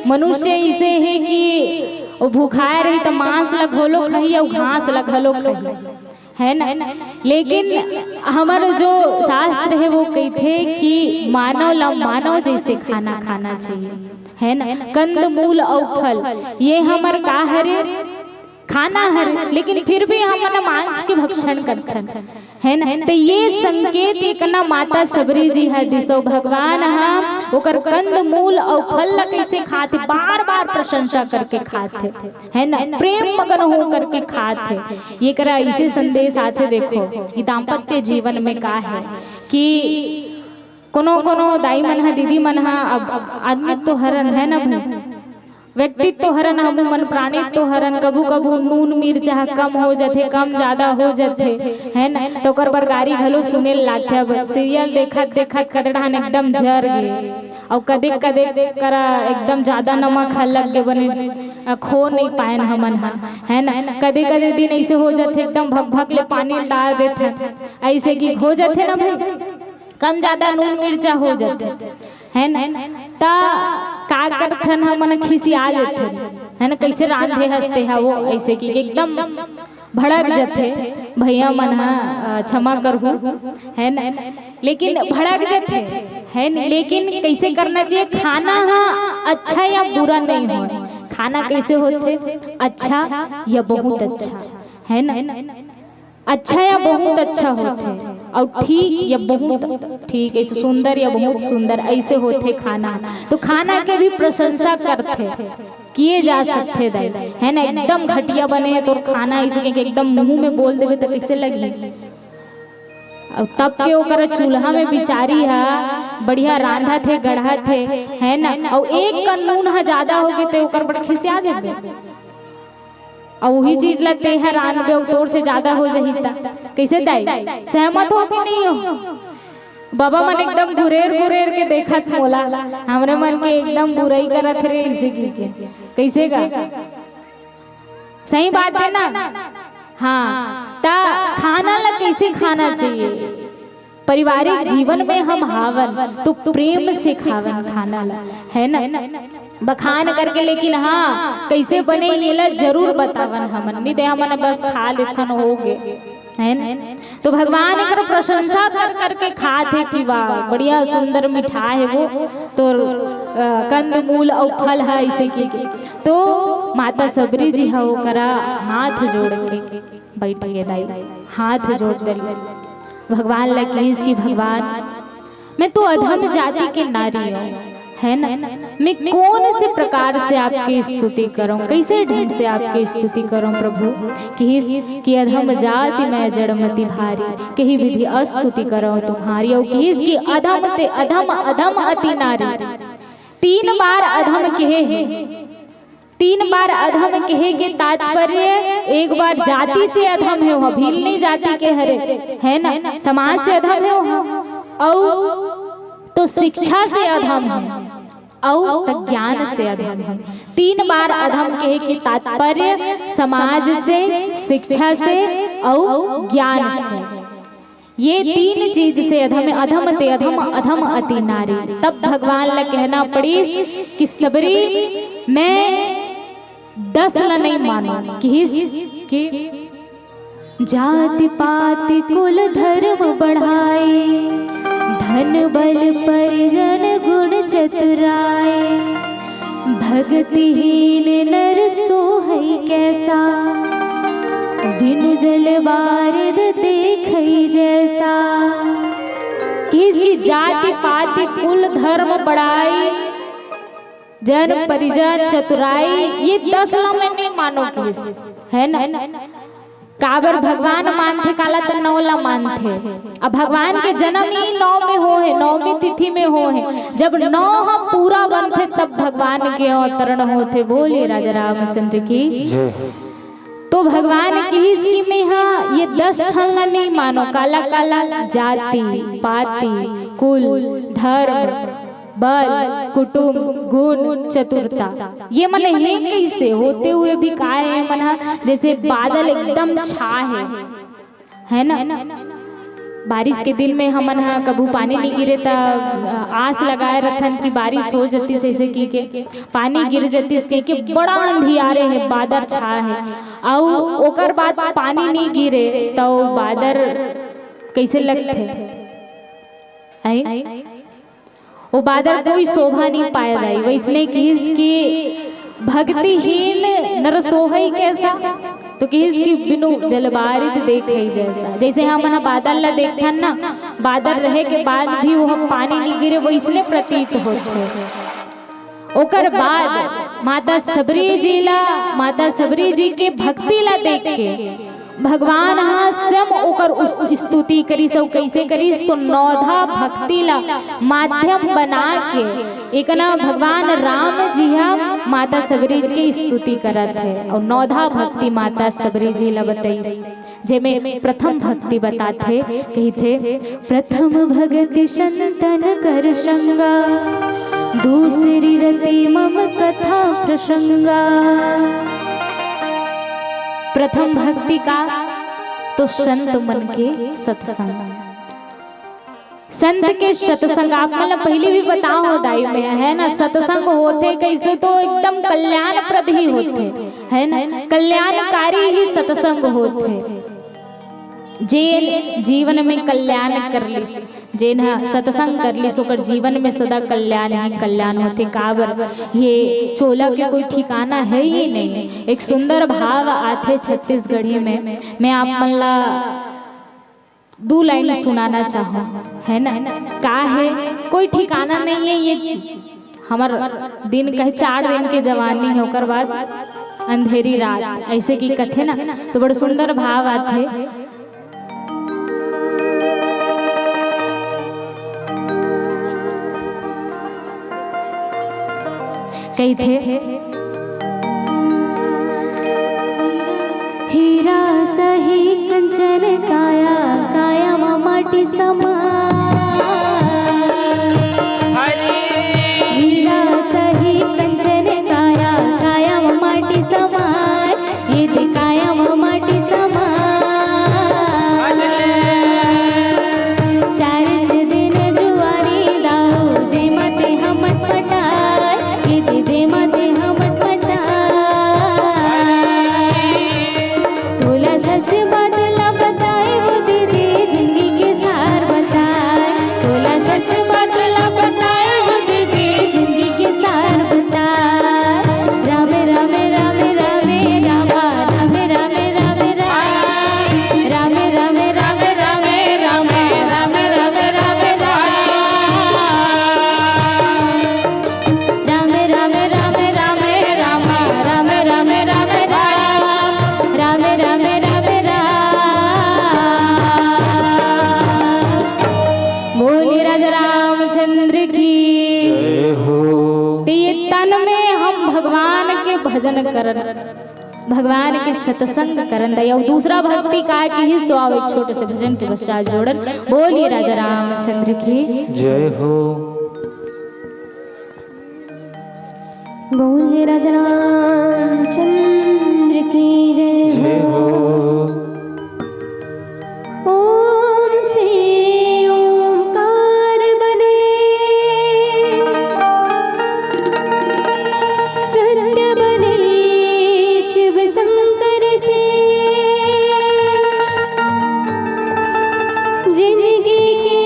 मनुष्य अइसे हे कि ओ भुखाए रही त मांस ल घलो खाही अउ घास ल घलो खाही, है ना। लेकिन हमर जो शास्त्र हे वो कहिथे कि मानव ल मानव जइसे खाना खाना चाहिए, है ना। कंद मूल अउ फल ये हमर का हरे? खाना हरे, लेकिन फिर भी हमन मांस के भक्षण करथन, है ना। त ये संकेत एक ना माता सबरी जी ह दिसो, भगवान ह ओकर कंद मूल अउ फल ल कइसे खाथे, बार बार प्रशंसा करके खाथे, है ना, प्रेम मगन हो करके खाथे। ये करा अइसे संदेश आथे, देखो, ये दाम्पत्य जीवन में का हे कि कोनो कोनो दाई मन ह, दीदी मन ह, अब, अब आदमी तो हरन, है ना भाई, व्यक्तित्व हरन, हमू मन प्राणित्व हरन। कभू कभू नून मिर्चा ह कम हो जथे, कम ज्यादा हो जथे, है ना, त ओकर बर गारी घलो सुने ल लागथे। अब serial देखत देखत कदे डहान एकदम जर गे, अउ कदे कदे करा एकदम ज्यादा नमक ह लग गे, बने अ, खो नइ पायन हमन ह, है ना। कदे कदे दिन अइसे हो जथे, एकदम भक भक ले पानी डाल देथन, अइसे कि हो जथे ना भाई, कम ज्यादा नून मिर्चा हो जथे, है ना। त का करथन हमन, खिसिया लेथन, है ना, कइसे रांधे हस ते ह वो, अइसे कि एकदम भड़क जथे भैया मन ह, अ, क्षमा करहू, है ना, लेकिन भड़क जथे, है ना। लेकिन कइसे करना चाहिए? खाना ह अच्छा या बुरा नइ होय, खाना कइसे होथे? अच्छा या बहुत अच्छा, है ना। अच्छा या बहुत अच्छा होथे, अउ ठीक या बहुत ठीक, अइसे सुंदर या बहुत सुंदर, अइसे होथे खाना। तो खाना के भी प्रशंसा करथे, किए जा सकथे दाई, है ना। एकदम घटिया बने हे तोर खाना, अइसे कहिके एकदम मुंह में बोल देबे त कइसे लगही? अउ तब के ओकर चूल्हा में बिचारी ह बढ़िया रांधत हे, गढ़त हे, है ना। अउ एक कन नून ह ज्यादा हो गे ते ओकर बड़ खिसिया देबे। अउ उही चीज ला ते हर आनबे अउ तोर से ज्यादा हो जाही त कइसे दाई? सहमत हो कि नहीं हो? बाबा मन एकदम गुरेर गुरेर के देखत मोला, हमरे मन के एकदम बुराई करत रे, इसे की के। कइसे गा? सही बात है ना? हाँ, त खाना ला कइसे खाना चाहिए? पारिवारिक जीवन में हम हावन तो प्रेम से खावन खाना ला, है ना? बखान करके, लेकिन हाँ, कइसे बने, ये ला जरूर बतावन हमन। नहीं ते हमन बस खा लेथन, हो गे, है ना? तो भगवान एकर प्रशंसा कर करके खात हे कि वाह, बढ़िया सुंदर मिठा हे वो, तो अ, कंद मूल अउ फल हे, इसे की के। तो माता सबरी जी ह ओकरा हाथ जोड़ के बइठ गे दाई, हाथ जोड़ डरिस, भगवान ला किहिस कि भगवान, मैं तो अधम जाति के नारी हूँ, है ना? मैं कौन से प्रकार से आपकी स्तुति करूँ, कैसे ढंग से आपकी स्तुति करूँ प्रभु? किहिस कि अधम जाति मैं जड़मति भारी, कही विधि अस्तुति करूँ तुम्हारी। अउ किहिस कि अधम ते अधम, अधम अति नारी। तीन बार अधम कहे हे। तीन बार अधम कहे के तात्पर्य, एक बार जाति से अधम हे, ओह भील नहीं जाति के हरे, है ना, समाज से अधम हे ओह, अउ तो शिक्षा से अधम हे, अउ त ज्ञान से अधम हे। तीन बार अधम कहे के तात्पर्य समाज से, शिक्षा से, अउ ज्ञान से। ये तीन चीज से अधम, अधम ते अधम, अधम अति नारी। तब भगवान ला कहना पड़िस कि सबरी, मैं दस ला नहीं मानों, किहिस कि जाति पाति कुल धर्म बढ़ाए, धन बल परिजन गुण चतुराए। भक्तिहीन नर सोहई कैसा, बिनु जल बारिद देखई जैसा। किहिस कि जाति पाति कुल धर्म बढ़ाई, जन परिजन चतुराई, ये दस ला मैं नहीं मानों किहिस, है ना? काबर भगवान मानथे काला त नौ ला मानथे। अब भगवान के जन्म ही नौ में होहे, नौमी तिथि में होहे। जब नौ ह पूरा बनथे तब भगवान के अवतरण होथे। बोलिए राजा रामचंद्र की। जय हो। तो भगवान किहिस कि मैं हा ये दस ठन ला नहीं मानों, काला काला, जाति पाति कुल धर्म बल, कुटुंब, गुण, चतुरता, ये मन हे कइसे? होते हुए भी का हे? ये मन ह जइसे बादल एकदम छा हे, है ना? बारिश के दिन में हमन ह कभू पानी नइ गिरे त, अ, आस लगाए रथन कि बारिश हो जतिस, अइसे कहिके पानी गिर जतिस, कहिके बड़ा अंधियारे हे, बादर छा हे, अउ ओकर बाद पानी नइ गिरे त ओ बादर कइसे लगथे? आई? ओ बादर कोई शोभा नइ पाए दाई। वइसने किहिस कि भक्तिहीन नर सोहई कैसा, तो किहिस कि बिनु जलबारिद देखई जैसा। जइसे हमन ह बादर ला देखथन ना, बादर रहे के बाद भी ओह पानी नइ गिरे, वइसने प्रतीत होथे। ओकर बाद माता सबरी जी ला, माता सबरी जी के भक्ति ला देख के भगवान ह स्वयं ओकर उस-, स्तुति करिस। अउ कइसे करिस? तो नौधा भक्ति ला माध्यम बना के एकना भगवान राम जी ह माता सबरी के स्तुति करत हे अउ नौधा भक्ति माता सबरी जी ला बतइस, जेमे प्रथम भक्ति बताथे, कहिथे, प्रथम भगति संतन कर संगा, दूसरी रति मम कथा प्रसंगा। प्रथम भक्ति का तो संत मन के सत्संग, संत के सत्संग। आप मन ला पहिली भी पता हो दाई में, है ना, सत्संग होथे कइसे तो एकदम कल्याणप्रद ही होथे, है ना, कल्याणकारी ही सत्संग होथे। जेन जीवन में कल्याण कर लिस, जेन ह सत्संग कर लिस, ओकर जीवन में सदा कल्याण ही कल्याण होथे। काबर ये चोला के कोई ठिकाना हे ही नहीं। एक सुंदर भाव आथे छत्तीसगढ़ी में, मैं आप मन ला दू लाइन सुनाना चाहूँ, है ना? का हे, कोई ठिकाना नहीं है ये हमर दिन कहे चार दिन के जवानी हे, ओकर बाद अंधेरी रात, अइसे कि कथे ना, तो बड़ सुंदर भाव आथे। कहिथे, सही कंचन काया, काया म माटी समा। हीरा सही कंचन काया, काया म माटी समाय। ये दे काया म माटी समाय। चार दिन जुआरी दाऊ, जे मते हमन पटाय। ये दे जे मते हमन पटाय। तोला सच बात ला बताए वो दीदी, जिंदगी के सार बताए। तोला सच बात ला बताए वो दीदी, जिंदगी के सार बताए। राम राम राम राम रामा, राम राम राम राम। राम राम राम राम रामा, राम राम राम राम। राम राम राम राम राम, राम राम राम राम, राम राम राम राम। बोलिए राजा रामचंद्र की। जय हो। तो ये तन में हम भगवान के भजन करन, भगवान के सत्संग करन दई। अउ दूसरा भक्ति काय किहिस, तो आओ एक छोटे से भजन के पश्चात जोड़न। बोलिए राजा रामचंद्र की। जय हो। बोलिए राजा रामचंद्र की जय। जय हो। ओम से ओंकार बने, सत्य बने शिव शंकर से। जिंदगी के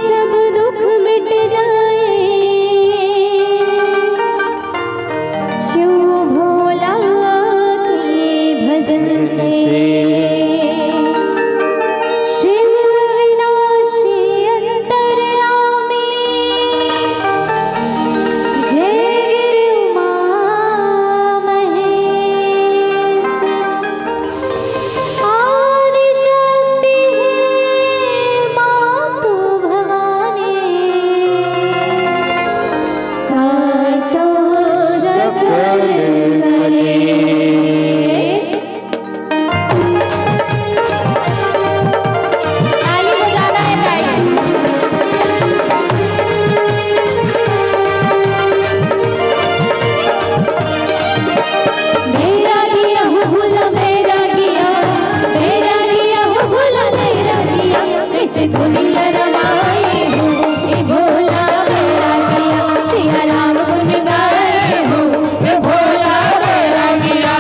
सब दुख मिट जाए, शिव भोला के भजन से। शिव विनाशी अंतर्यामी, जय गुरु उमा महेश। आदि शक्ति हे मातु भवानी, काटो सकल कलेश। ताली बजाना है, ताली। बैरागिया हो भोला बैरागिया, बैरागिया हो भोला बैरागिया, कैसे धुनी लरमाए हो, ए भोला बैरागिया, सिया राम गुन गाए हो, ए भोला बैरागिया।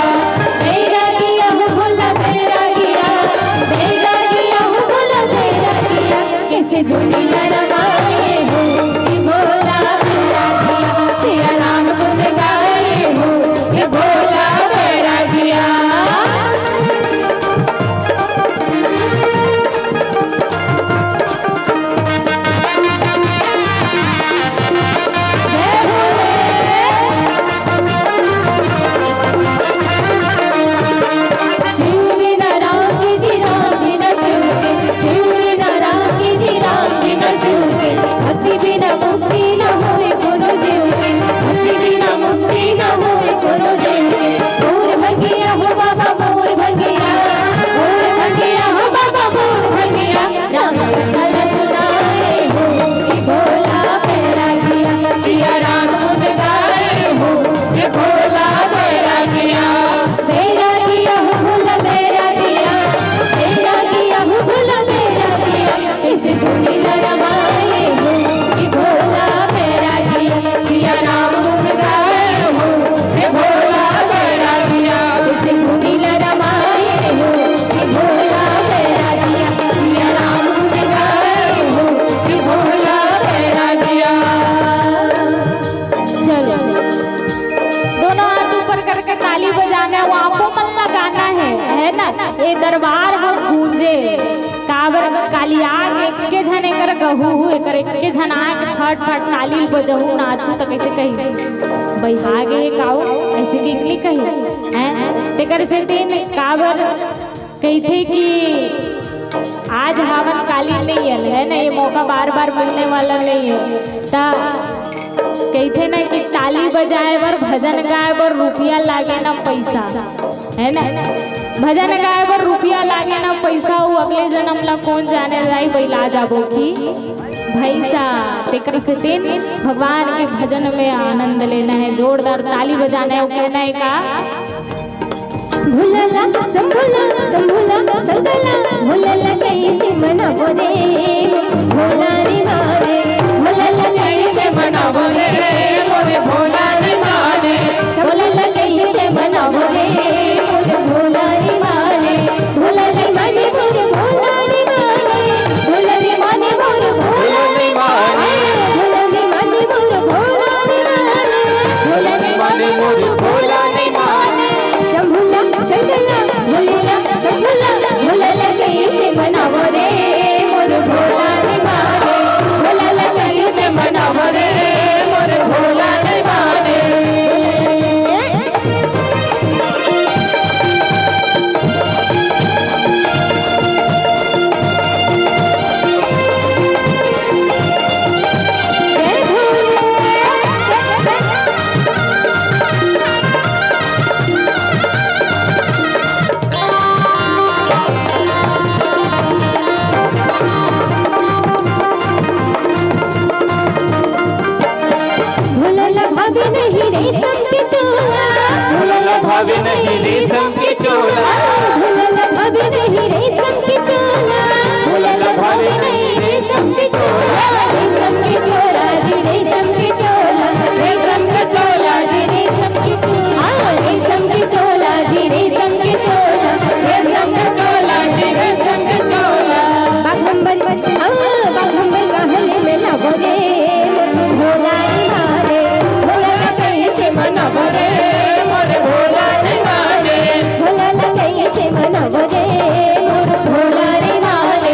बैरागिया हो भोला बैरागिया, बैरागिया हो भोला बैरागिया, कैसे धुनी लरमाए हो, ए भोला बैरागिया, सिया राम गुन गाए हो, ए भोला बैरागिया। शिव बिना राम के जी, राम बिना शिव के, शिव बिना राम के जी, राम बिना शिव के। भक्ति बिना मुक्ति न होए कोनो जीव के, भक्ति बिना मुक्ति न होए कोनो जीव के। मोर भंगिया हो बाबा, मोर भंगिया, मोर भंगिया हो बाबा, मोर भंगिया। राम कथा सुनाए हो, कि भोला बैरागिया, सिया राम गुन गाए हो, कि भोला बैरागिया। बैरागिया हो भोला बैरागिया, बैरागिया हो भोला बैरागिया, इस धुनी लरमाए हो, कि भोला बैरागिया, सिया राम गुन गाए हो, कि भोला बैरागिया, इस धुनी लरमाए हो, कि भोला बैरागिया, सिया राम गुन गाए हो, कि भोला बैरागिया। चलो, दोनों हाथ ऊपर करके ताली बजाना है, वो आपो मन लगाना है, है ना? ये दरबार ह गूंजे, काबर काली आग एके झन एकर गहू, एकर एके झन आग फट फट ताली बजहू, नाचू त कैसे कही, "बइहा गे हे काऊ?" ऐसे की नहीं कही, हैं? तेकर से तीन काबर कहिथे कि आज हावन काली नहीं है, है ना, ये मौका बार बार मिलने वाला नहीं है। त कहिथे ना कि ताली बजाए बर, भजन गाए बर रुपया लागे ना पैसा, है ना? भजन गाए बर रुपया लागे ना पैसा, वो अगले जन्म ला कौन जाने, दाई बइला जाबो कि भैंसा। तेकर सेती भगवान के भजन में आनंद लेना है, जोरदार ताली बजाना है, वो कहना है का? भोला ला, शंभू ला, शंभू ला, शंकर ला, भोला ला कइसे मनाबो रे, भोला रे मारे। भोला ला कइसे मनाबो रे, मोरे भोला रे मारे। भोला ला कइसे मनाबो रे, मोरे भोला रे मारे। भोला रे मारे, मोरे भोला रे मारे। भोला रे मारे, मोरे भोला रे मारे। भोला रे मारे, मोरे भोला रे मारे। भोला रे मारे, मोरे भोला रे मारे। शंभू ला, शंकर ला, भोले ला, शंभू ला, भोला ला कइसे मनाबो रे, मोर भोला रे मारे। भोला ला कइसे मनाबो रे, मोर भोला रे मारे। भोला ला भावे नहीं रेशम के चोला। भोला ला भावे नहीं रेशम के चोला। भोला ला भावे नहीं रेशम के चोला। भोला ला भावे नहीं रेशम के चोला। रेशम के चोला जी, रेशम के चोला। रेशम के चोला जी, रेशम के चोला। हाँ, रेशम के चोला जी, रेशम के चोला। रेशम के चोला जी, रेशम के चोला। बाघंबर, हाँ, बाघंबर महल में लाबो रे, मोर भोला रे मारे। भोला ला कइसे मनाबो रे, मोर भोला रे मारे। भोला ला कइसे मनाबो रे, मोर भोला रे मारे।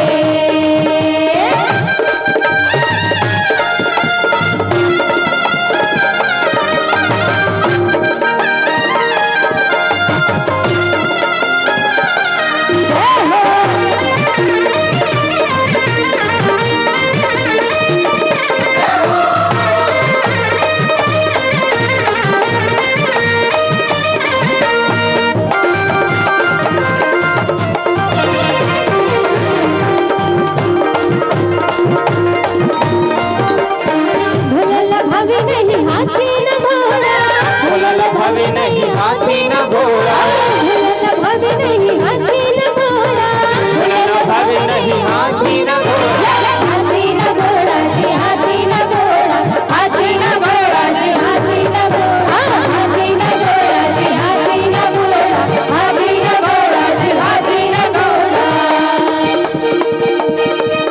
भोला ला भावे नहीं हाथी न घोड़ा। भोला ला भावे नहीं हाथी न घोड़ा। भोला ला भावे नहीं हाथी न घोड़ा। भोला ला भावे नहीं हाथी न घोड़ा। हाथी न घोड़ा जी, हाथी न घोड़ा। हाथी न घोड़ा जी, हाथी न घोड़ा। हाथी न घोड़ा जी, हाथी न घोड़ा। हाथी न घोड़ा जी, हाथी न घोड़ा।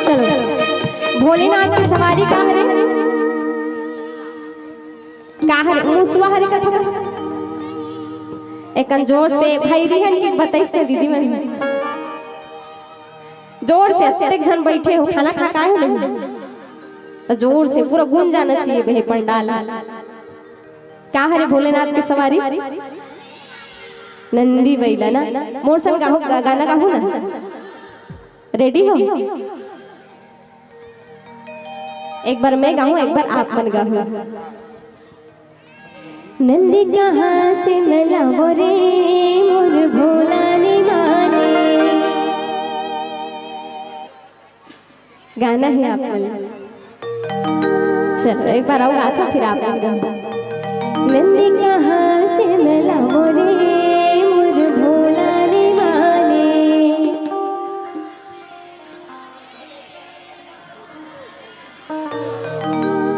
चलो, भोलेनाथ के सवारी का हरे? का हरे? मुसवा हरे कथा का? एकन जोर से भैरी हन कि बताइस ते दीदी मन। जोर से, अतेक झन बैठे हो, खाना खा के आए हो नहीं? तो जोर से पूरा गूंज जाना चाहिए बहे पंडाल। का हरे भोलेनाथ के सवारी? नंदी बइला ना। मोर संग गाहू, गा-, गाना गाहू ना। रेडी हो? एक बार मैं गाहूँ, एक बार आप मन गाहू। नंदी कहाँ से मैं लावो रे, मोर भोला नी माने। गाना है आप मन। चलो, एक बार अउ गाथों, फिर आप मन गाहू। नंदी कहाँ से मैं लावो रे, मोर भोला नी माने।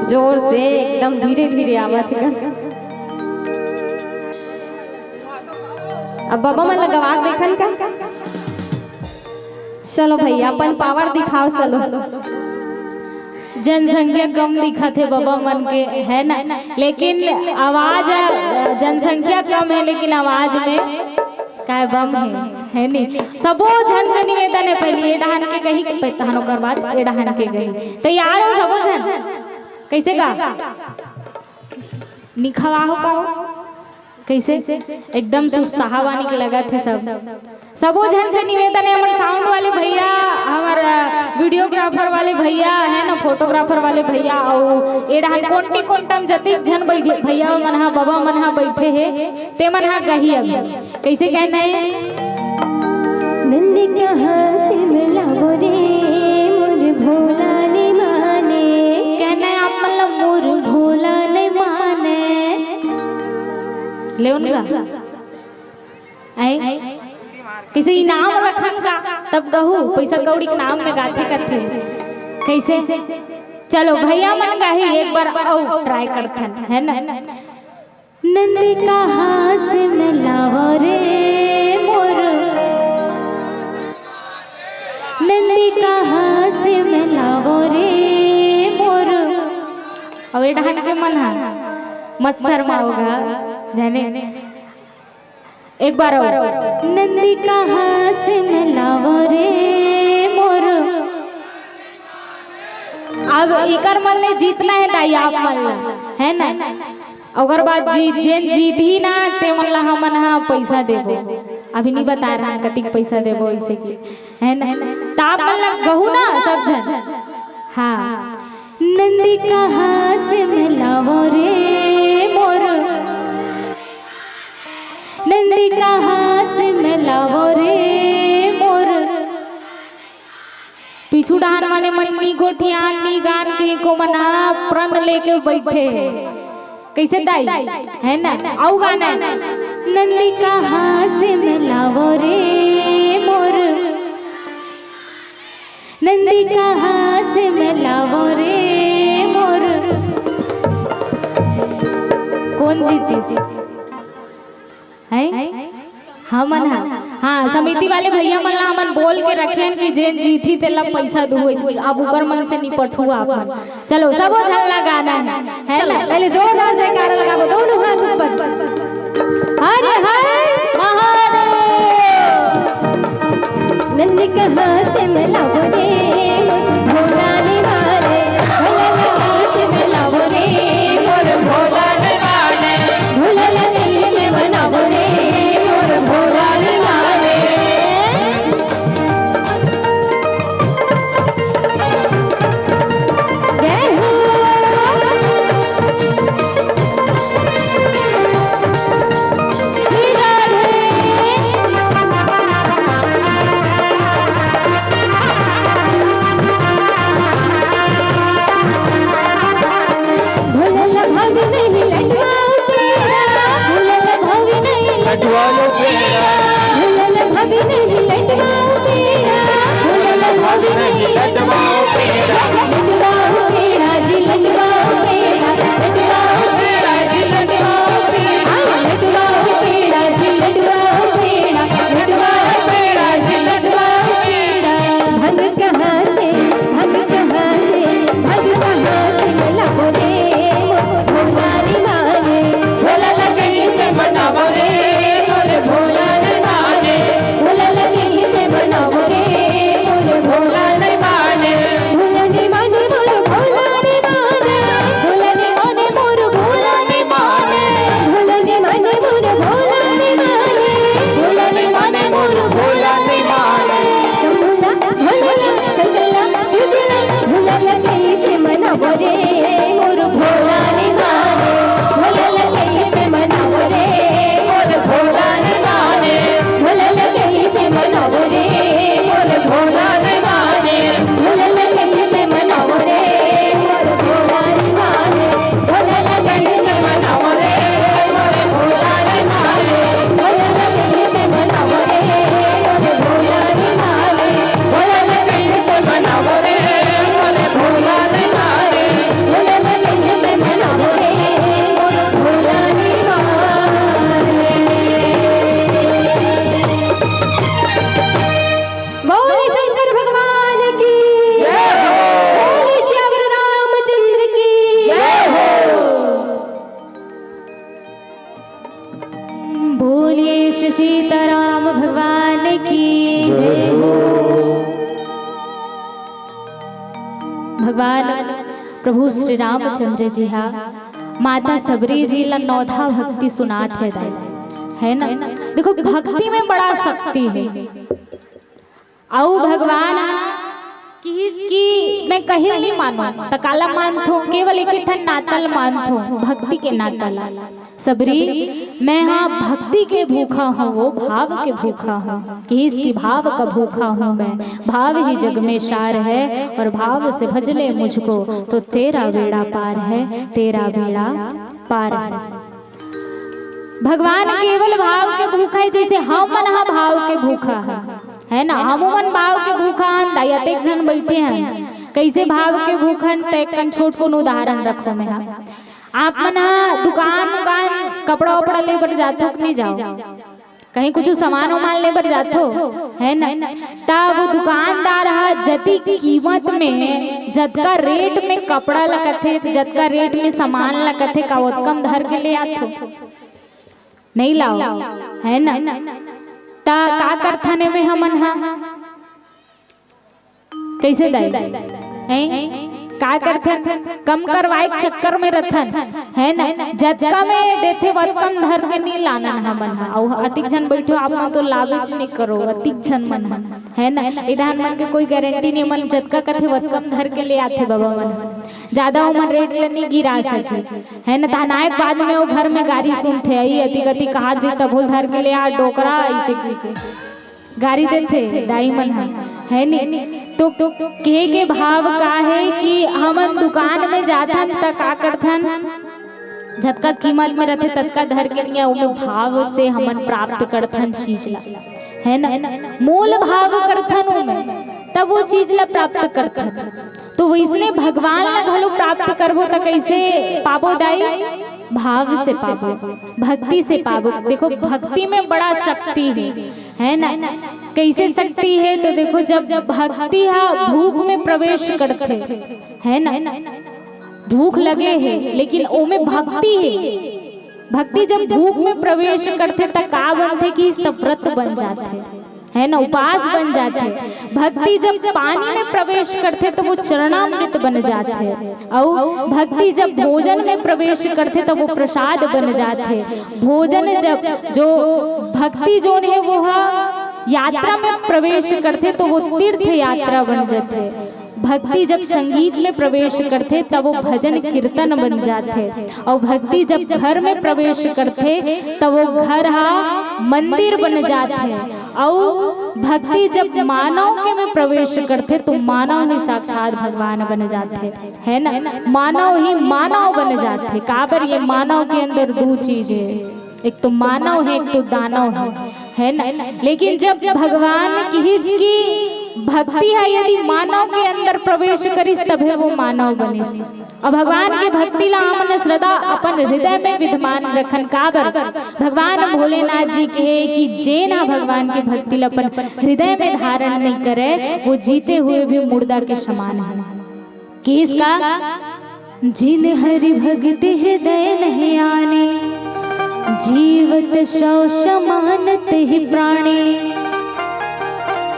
जोर से, एकदम धीरे धीरे आवत हे। अब बबा मन ला गवा के देखन का? चलो भैया, अपन पावर दिखाओ, चलो। जनसंख्या कम दिखत हे बबा मन के, है ना? लेकिन आवाज, जनसंख्या कम है, लेकिन आवाज में काय बम हे, है नी? सबो झन से निवेदन हे, पहिली ए डहान के गही, तहन ओकर बाद ए डहान के गही। तैयार हो सबो झन? कइसे का? निखवा हो का हो? कइसे एकदम सुस्ताहा बानी के लगत हे सब। सबो झन से निवेदन हे, हमर साउंड वाले भैया, हमर, अ, वीडियोग्राफर वाले भैया हे ना, फोटोग्राफर वाले भैया, अउ ए डहन कोंटी कोंटा म जतिक झन बइठे, भैया मन ह, बबा मन ह बइठे हे, ते मन ह गही अभी। कइसे कहना हे? नंदी कहाँ से मिलावो रे, मोर भोला नहीं माने। कहना हे आप मन ला, मोर भोला नहीं माने। ले उनका। आए? कइसे इनाम रखन का? तब कहू, पइसा कौड़ी के नाम में गाथे करथे। कइसे? चलो, भैया मन गाही, एक बार अउ try करथन, हे ना? नंदी कहाँ से मिलावो रे मोर, नंदी कहाँ से मिलावो रे मोर। अउ ए डहन के मन हा मत शर्माओ गा, जाने एक बार अउ। नंदी कहाँ से मिलावो रे मोर। अब इकर मन ले जीतना हे दाई आप मन ला, हे ना? ओकर बाद जी-, जेन जीतही ना, ते मन ला हमन हा पइसा देबो। अभी नहीं बता रहा कतिक पइसा देबो, अइसे कि, हे ना? त आप मन ला कहू ना सब झन। हाँ। नंदी कहाँ से मिलावो रे मोर, नंदी कहाँ से मिलावो रे मोर। पीछू डहन वाले मन नी गोठियान नी गान के को मना प्रण लेके बइठे हे। कइसे दाई? हे ना? अउ गाना हे। नंदी कहाँ से मिलावो रे मोर, नंदी कहाँ से मिलावो रे मोर। कोन जीतिस? हैं? हमन हा, हाँ, समिति वाले भैया मन ला हमन बोल के रखे हन कि जेन जीतही तेला पइसा दुहू। अब उकर मन से निपटहू आप मन। चलो, सबो झन ला गाना हे, हे चलो, ना? पहले जोरदार जयकारा लगाबो, दोनों हाथ ऊपर। हर हर महादेव। नंदी कहाँ से मिलावो रे, भोला निवारे। भोला कहाँ से मिलावो रे, मोर भोला निवारे। भोला लगे से मनावो रे, मोर भोला निवारे। जय हो। भूलल भव नहीं लडवा पेड़ा, भूलल भव नहीं लडवा पेड़ा। भूलल भव नहीं लडवा पेड़ा, भूलल भव नहीं लडवा पेड़ा। लडवा पेड़ा जी, लडवा पेड़ा, लडवा पेड़ा जी, लडवा पेड़ा। हाँ, लडवा पेड़ा जी, लडवा पेड़ा, लडवा पेड़ा जी, लडवा पेड़ा। भंग कहाँ से, भंग कहाँ से, भंग कहाँ से मिलावो रे, मोर भोला निवारे। भोला लगे से मनावो रे, मोर भोला निवारे। भोला लगे से मनावो रे, मोर भोला निवारे। भोला निवारे, मोर भोला निवारे। भोला निवारे, मोर भोला निवारे। भोला निवारे, मोर भोला निवारे। भोला निवारे, मोर भोला निवारे। भोला, भोला, चंचला, चुचला, भोला लगे से मनावो रे, मोर भोला निवारे। भोला लगे से मनावो रे, मोर भोला निवारे। भोला लगे से मनावो रे, मोर भोला निवारे। भोला लगे से मनावो रे, मोर भोला निवारे। भोला लगे से मनावो रे, मोर भोला निवारे। भोला लगे से मनावो रे, मोर भोला निवारे। भोला लगे से मनावो रे, मोर भोला निवारे। भोला लगे से मनावो रे, मोर भोला निवारे। बोले शंकर भगवान की जय हो। बोले श्यावर रामचंद्र की जय हो। बोलिए श्री सीताराम भगवान की जय हो। भगवान प्रभु श्री रामचंद्र जी हा माता सबरी जी ला नौधा भक्ति सुनात हे दाई। है ना? देखो, भक्ति में बड़ा शक्ति है। अउ भगवान ह किहिस कि मैं कहीं नहीं मानूं, त काला मानथो? केवल एक ठन नाता ल मानथो, भक्ति के नाता ल। सबरी, मैं हा भक्ति के भूखा हूँ, वो भाव के भूखा हूँ। किहिस कि भाव का भूखा हूँ मैं, भाव ही जग में सार है, और भाव से भज ले मुझको, तो तेरा बेड़ा पार है, तेरा बेड़ा पार है। भगवान केवल भाव के भूखा है, जैसे हमन हा भाव के भूखा है, है ना? हमू मन भाव के भूखा हन, दाई अतेक झन बैठे हन। कैसे भाव के भूखा हन, त एक कन छोट कुन उदाहरण रखो मैं हा। आप मन हा दुकान उकान, कपड़ा उपड़ा ले बर जाथो कि नहीं जाओ? कहीं कुछ सामान उमान ले बर जाथो, है ना? त वो दुकानदार हा जतिक कीमत में, जतका रेट में कपड़ा ल कथे, जतका रेट में सामान ल कथे, का ओतका म धर के ले आथो? नहीं लाओ, है ना? त का करथन एमे हमन हा? कैसे दाई? हैं? का करथन? कम करवाए के चक्कर में रथन, है ना? जतका में देथे, वतका म धर के नहीं लानन हमन हा। अउ अतिक झन बैठो, आप मन तो लावेच नहीं करो, अतिक झन मन हा, है ना? इधर मन के कोई गारंटी नहीं, मन जतका कथे, वतका म धर के ले आथे बाबा मन हा। ज्यादा ओमन रेट ल नहीं गिरा सके, है ना? तहन आए के बाद में वो घर में गारी सुनथे, "अई, अतिक अतिक कहात रही, तभो धर के ले आ डोकरा," ऐसे कहिके गारी देथे दाई मन ह, है नी? तो, तो कहे के भाव का है कि हमन दुकान में जाथन त का करथन, जतका कीमत में रथे ततका धर के नहीं, ओमे भाव से हमन प्राप्त करथन चीज ला, है ना? मोल भाव करथन ओमे, तब वो चीज ला प्राप्त करथन। तो वैसने भगवान ला घलो प्राप्त करबो त कैसे पाबो दाई? भाव से पाबो, भक्ति से पाबो। देखो, भक्ति में बड़ा शक्ति है, है ना? कैसे शक्ति है? तो देखो, जब भक्ति हा भूख में प्रवेश करथे, है ना, भूख लगे है लेकिन ओमे भक्ति है, भक्ति जब भूख में प्रवेश करथे त का बनथे कि त व्रत बन जाथे, है ना, उपास बन जाथे। भक्ति जब पानी में प्रवेश करथे त वो चरणामृत बन जाथे, अउ भक्ति जब भोजन में प्रवेश करथे त वो प्रसाद बन जाथे। भोजन जब, जो भक्ति जोन है वो हा यात्रा में प्रवेश करथे त वो तीर्थ यात्रा बन जाथे। भक्ति जब संगीत में प्रवेश करथे तब वो भजन कीर्तन बन जाथे, अउ भक्ति जब घर में प्रवेश करथे तब वो घर हा मंदिर बन जाथे, अउ भक्ति जब मानव के में प्रवेश करथे तो मानव ही साक्षात भगवान बन जाथे, है ना? मानव ही मानव बन जाथे। काबर ये मानव के अंदर दू चीज है, एक तो मानव है, एक तो दानव है, है ना? लेकिन जब भगवान किहिस कि भक्ति हा यदि मानव के अंदर प्रवेश करिस तभे वो मानव बनिस। अउ भगवान के भक्ति ला हमन श्रद्धा अपन हृदय में विद्यमान रखन। काबर? भगवान भोलेनाथ जी कहे कि जेन हा भगवान के भक्ति ला अपन हृदय में धारण नहीं करे, वो जीते हुए भी मुर्दा के समान है। किहिस का? जिन हरि भगति हृदय नहीं आने, जीवत शव समान तहि प्राणे।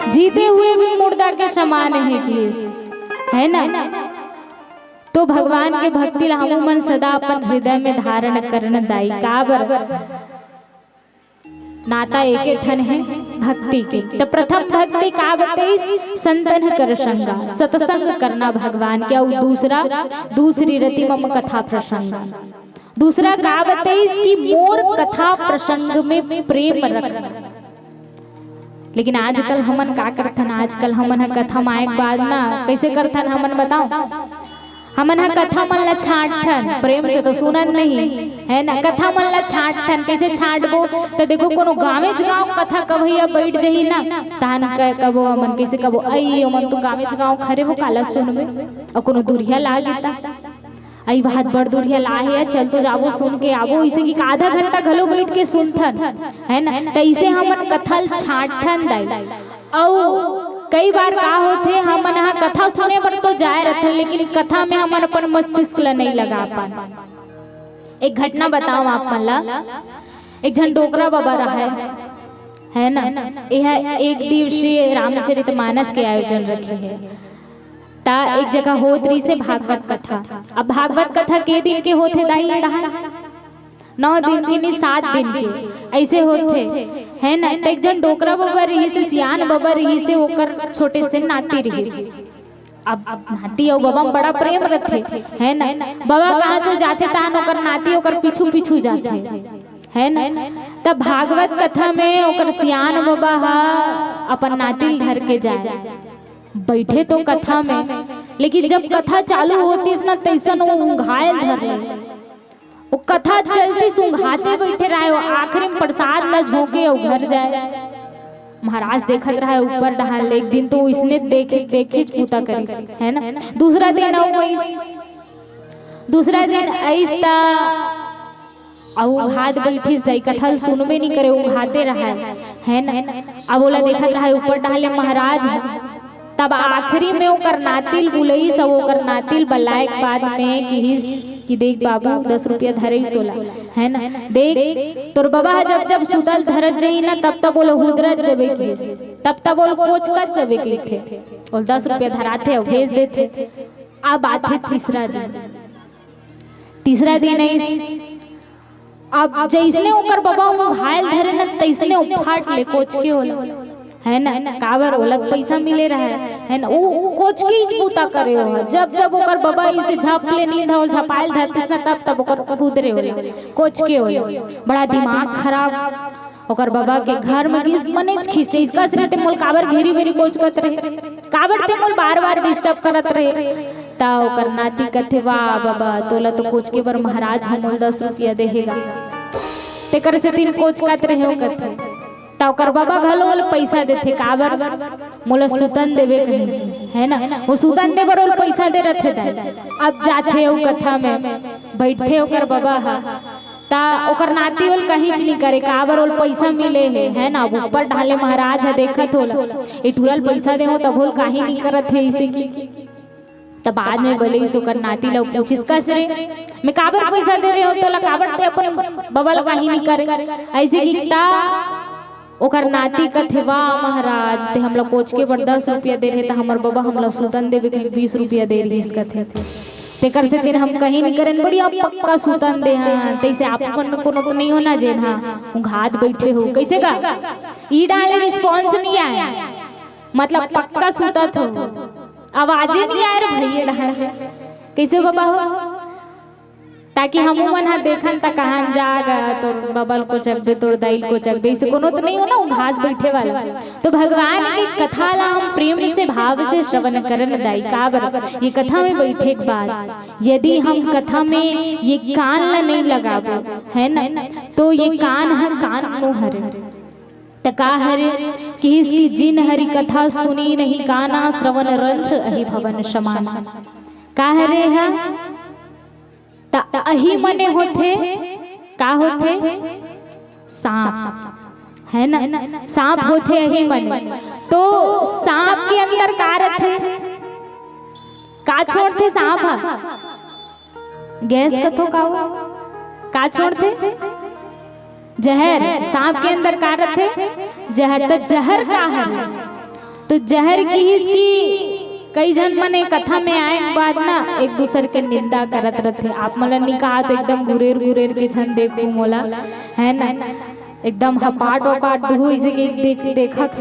जीते हुए भी मुर्दा के समान है किहिस, है ना? तो भगवान के भक्ति ला हमू मन सदा अपन हृदय में धारण करन दाई। काबर? नाता एके ठन है भक्ति के। त प्रथम भक्ति का बतइस? संतन कर संगा, सत्संग करना भगवान के। अउ दूसरा, दूसरी रति मम कथा प्रसंग। दूसरा का बतइस कि मोर कथा प्रसंग में प्रेम रखना। लेकिन आजकल हमन का करथन? आजकल हमन ह कथा म आए के बाद ना कैसे करथन, हमन बताओ? हमन ह कथा मन ला छांटथन, प्रेम से तो सुनन नहीं, है ना? कथा मन ला छांटथन, कैसे छांटबो? तो देखो, कोनो गाँवेच गाँव कथा कवैया बैठ जही ना, तहन क-, कबो हमन कैसे कबो, "अई, ओमन तो गाँवेच गाँव खरे हो, काला सुनबे?" अउ कोनो दुरिहा लागे ता, "अई, बात बड़ दुरिहा ला हे, चल तो जाबो, सुन के आबो।" इसे कि आधा घंटा घलो बैठ के सुनथन, है ना? त इसे हमन कथा ल छांटथन दाई। अउ कई बार का होथे, हमन ह कथा सुने बर तो जाए रथन, लेकिन कथा में हमन अपन मस्तिष्क ल नहीं लगा पान। एक घटना बताओ आप मन ला। एक झन डोकरा बाबा रहे, है ना? यह एक दिवसीय रामचरित मानस के आयोजन रखे है। ता एक जगह होत रहिसे भागवत कथा। अब भागवत कथा के दिन के होथे दाई, ये डहार? नौ दिन के नहीं, सात दिन के। अइसे होथे, है ना? त एक झन डोकरा बबा रिहिस, सियान बबा रिहिस, ओकर छोटे से नाती रिहिस। अब, अब नाती अउ बबा म बड़ा प्रेम रथे, है ना? बबा कहाँ जो जाथे, तहान ओकर नाती ओकर पीछू पीछू जाथे, है ना? तब भागवत कथा में ओकर सियान बबा ह अपन नाती ल धर के जाए, बइठे तो कथा में, लेकिन जब कथा चालू होतिस ना, तइसन वो ऊंघाय ल धर ले। वो कथा चलतिस, ऊंघाते बइठे रहय, वो आखिरी में प्रसाद ला झोंके अउ घर जाए। महाराज देखत रहय ऊपर डहान ले, एक दिन तो इसने देखे, देखेच बूता करिस, है ना? दूसरा दिन अउ वइस, दूसरा दिन अइस त अउ ऊंघात बइठिस, दाई कथा ल सुनबे नइ करे, ऊंघाते रहय, है ना? अब ओला देखत रहय ऊपर डहान ले महाराज ह। तब आखिरी में ओकर नाती ल बुलइस, अउ ओकर नाती ल बलाए के बाद में किहिस कि देख बाबू, दस रुपया धरइस ओला, है ना? देख, तोर बबा ह जब जब सुतल धरत जही ना, तब तब ओला हुदरत जबे किहिस, तब तब ओला कोचकत जबे कहिथे, ओला दस रुपया धराथे अउ भेज देथे। अब आथे तीसरा दिन। तीसरा दिन अइस, अब जइसने ओकर बबा ऊंघाय ल धरे न, तइसने ओ फट ले कोचके ओला, है ना? काबर ओला त पइसा मिले रहय, है ना? उ, उ कोचके ही बूता करे ओहा। जब, जब ओकर बबा अइसे झप ले नींद ह, ओला झपाय ल धरतिस ना, तब, तब ओकर हुदरे ओला, कोचके ओला। बड़ा दिमाग खराब। ओकर बबा के घर म गिस, बनेच खिसिस, कस रहे ते मोल काबर घेरी बेरी कोचकत रहे, काबर ते मोल बार बार डिस्टर्ब करत रहे। त ओकर नाती कथे, वाह बबा, तोला तो कोचके बर महाराज ह मोल दस रुपया देहे गा, तेकर सेतिन कोचकत रहे हो कथे। त ओकर बबा घलो ओला पइसा देथे, काबर? मोला सुतन देबे कहिके, है ना? वो सुतन दे बर ओला पइसा दे रथे दाई। अब जाथे ओ कथा में, बइठथे ओकर बबा ह, त ओकर नाती ओला कहींच नइ करे, काबर ओला पइसा मिले हे, है ना? अब ऊपर डहान ले महाराज ह देखत हे ओला, ए टूरा ल पइसा देहूं तभो ले काहीं नइ करत हे अइसे कि। त बाद में बलेइस ओकर नाती ल पूछिस, कस रे, मैं काबर पइसा दे रहे हो तोला, काबर ते अपन बबा ल काहीं नइ करे, अइसे कि त ओकर नाती कथे, वाह महाराज, ते हमला कोचके बर दस रुपया दे रहे, त हमर बबा हमला सुतन देबे कहिके बीस रुपया दे रिहिस कथे। तेकर सेतिन हम कहीं नइ करेन, बढ़िया पक्का सुतन दे हन। तइसे आप मन में कोनो तो नइ हो ना जेन ह ऊंघात बइठे हो। कइसे गा? ई डाले रिस्पॉन्स नइ आय, मतलब पक्का सुतत हो, आवाजे नइ आय रे भइया डाले। कइसे बबा हो? ताकि हमू मन ह देखन त कहन, जा गा, तोर बबा ल कोचकबे, तोर दाई ल कोचकबे, अइसे कोनो तो नइ हो ना ऊंघात बइठे वाला। तो भगवान के कथा ला हम प्रेम से, भाव से श्रवण करन दाई, काबर? ये कथा में बइठे के बाद यदि हम कथा में ये कान ला नइ लगाबो, है ना, तो ये कान ह कान नो हरे। त का हरे? किहिस कि जिन हरि कथा सुनी नहीं काना, श्रवण रंध्र अहि भवन समाना। का हरे ह? त अही मने होथे, का होथे? सांप, है ना? सांप होथे अही मने। तो सांप के अंदर का रथे? का छोड़थे सांप ह? गैस कथो का वो? का छोड़थे? जहर। सांप के अंदर का रथे? जहर। त जहर का हरे? तो जहर किहिस कि कई झन मन ए कथा में आए के बाद ना एक दूसर के निंदा करत रथे। आप मन ल नइ कहा तो एकदम गुरेर गुरेर के झन देखू मोला, है ना? एकदम हपाट वपाट दुहू इसे के देख, देखत।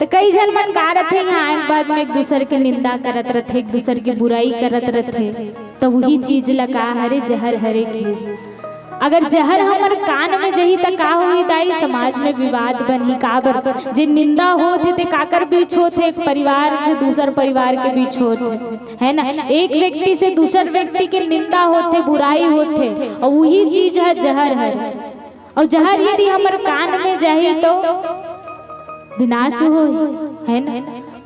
त कई झन मन का रथे, यहाँ आए के बाद में एक दूसर के निंदा करत रथे, एक दूसर के बुराई करत रथे। त वही चीज ल का हरे, जहर हरे किहिस। अगर जहर हमर कान में जही त का होही दाई, समाज में विवाद बनही। काबर? जे निंदा होत हे ते काकर बीच होत हे? एक परिवार से दूसर परिवार के बीच होत हे, है ना? एक व्यक्ति से दूसर व्यक्ति के निंदा होत हे, बुराई होत हे, अउ वही चीज ह जहर हरे। अउ जहर यदि हमर कान में जाही तो विनाश होही, है ना?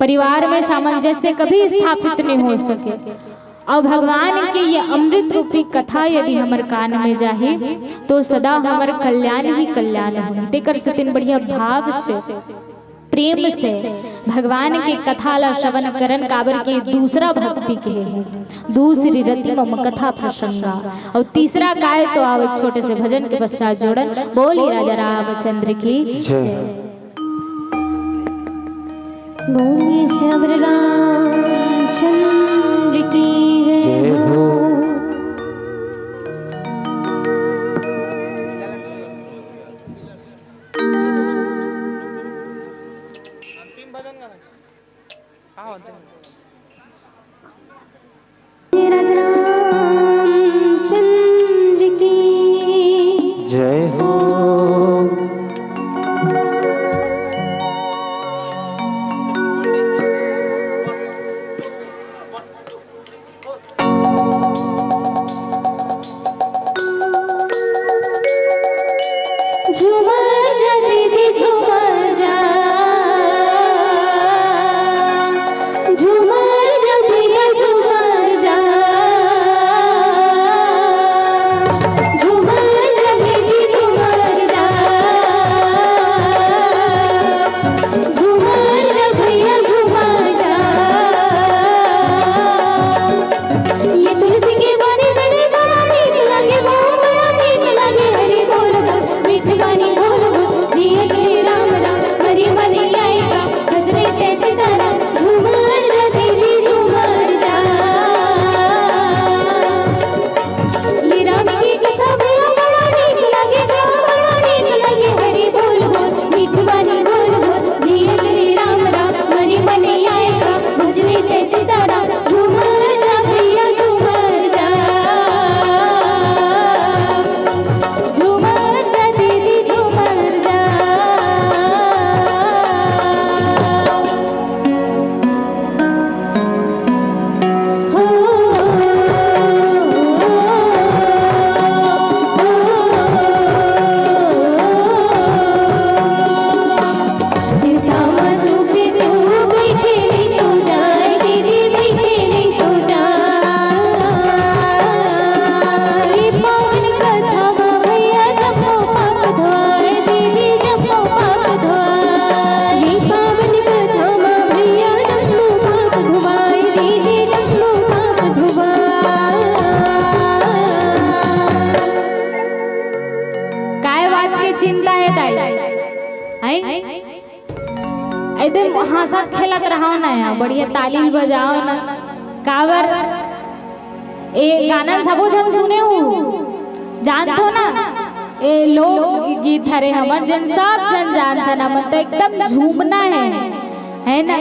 परिवार में सामंजस्य कभी स्थापित नहीं हो सके। अउ भगवान के ये अमृत रूपी कथा यदि हमर कान में जाही तो सदा हमर कल्याण ही कल्याण होही। तेकर सेतिन बढ़िया भाव से, प्रेम से भगवान के कथा ला श्रवण करन, काबर के दूसरा भक्ति के हे, दूसरी रति मम कथा प्रसंगा। अउ तीसरा काय तो आओ एक छोटे से भजन के पश्चात जोड़न। बोली राजा रामचंद्र की जय। जय। बोलिए श्यावर रामचंद्र की जय जय हो। हो। राजा रामचंद्र की जय हो। झूमर जा दीदी, झूमर जा। झूमर जा भैया, झूमर जा। झूमर जा दीदी, झूमर जा। झूमर जा भैया, झूमर जा। ये तुलसी के बानी बड़े बड़ा नीक लागे, बहुत बड़ा नीक लागे। हरि बोल बोल, मीठ बानी बोल बोल, जिए के राम राम, हरि मन आएगा, भजने से सीताराम। झूमर जा दीदी, झूमर जा। ये राम की कथा भैया बड़ा नीक लागे, बड़ा नीक लागे। हरि बोल बोल, मीठ बानी बोल बोल, जिए के राम राम, हरि मन आएगा, भजने से सीताराम। झूमर जा भैया, झूमर जा। झूमर जा दीदी, झूमर जा। हो, हो, हो, हो। चिंता मा चुपे चुप बइठे नइ तो जाय, दीदी बइठे नइ तो जाय। ये पावन कथा मा भैया जम्मो पाप धोय, दीदी जम्मो पाप धोय। ये पावन कथा मा भैया जम्मो पाप धोय, दीदी जम्मो पाप धोय। काय बात के चिंता हे दाई? हैं? एकदम हंसत खेलत रहो ना यार, बढ़िया ताली बजाओ ना। काबर ए गाना ल सबो झन सुने हो, जानथो ना? ए लोक गीत हरे हमर, जेन सब झन जानथन, हमन तो एकदम झूमना हे, है ना?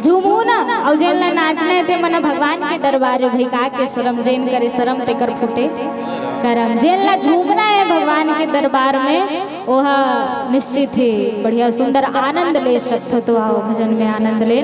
झूमू ना, अउ जेन ला नाचना हे ते मन भगवान के दरबार में भई, का के शरम, जेन करे शरम तेकर फूटे करम। जेन ला झूमना हे भगवान के दरबार में, ओह निश्चित ही बढ़िया सुंदर आनंद ले सकथो। तो आओ भजन में आनंद ले।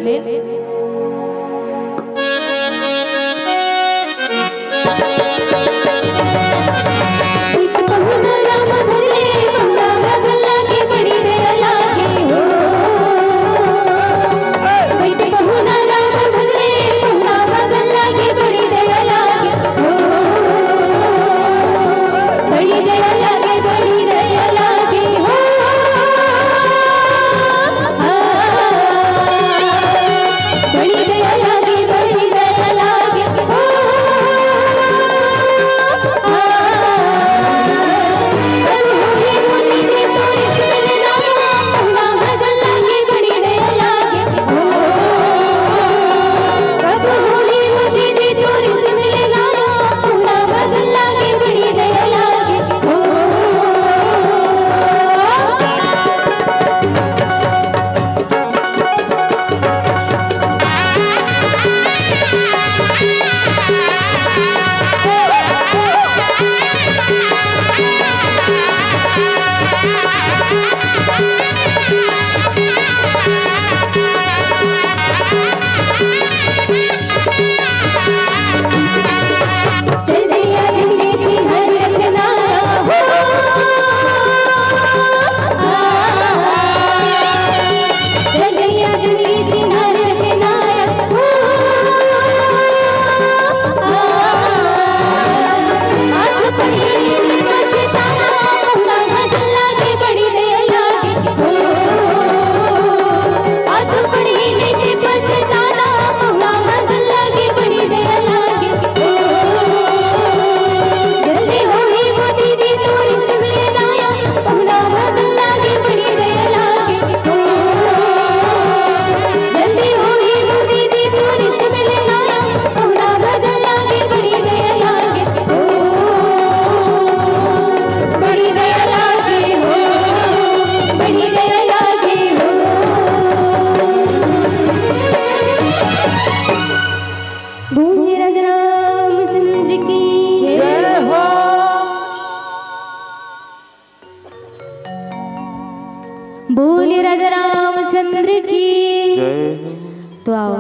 बोले राजा रामचंद्र की। जय। तो आओ,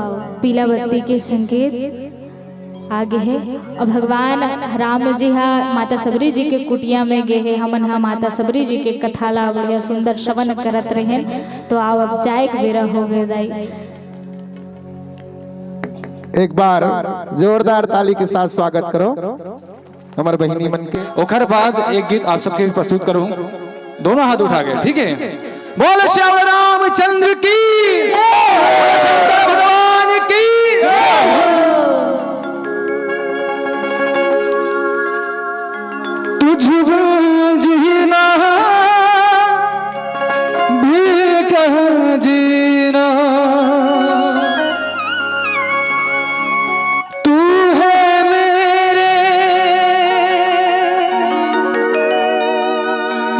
पीला बत्ती के संकेत आगे है। और भगवान राम जी हा माता सबरी जी के कुटिया में गे है। हमन हा माता सबरी जी के कथा ला बढ़िया सुंदर श्रवण करत रहेन। तो आओ, अब जाए के बेरा हो गए दाई। एक बार जोरदार ताली के साथ स्वागत करो हमर बहिनी मन के। ओखर बाद एक गीत आप सबके प्रस्तुत करूं, दोनों हाथ उठा के, ठीक है? बोल श्याम रामचंद्र की, बोल शंकर भगवान की। तुझ बिन जीना भी कहाँ जीना, तू है मेरे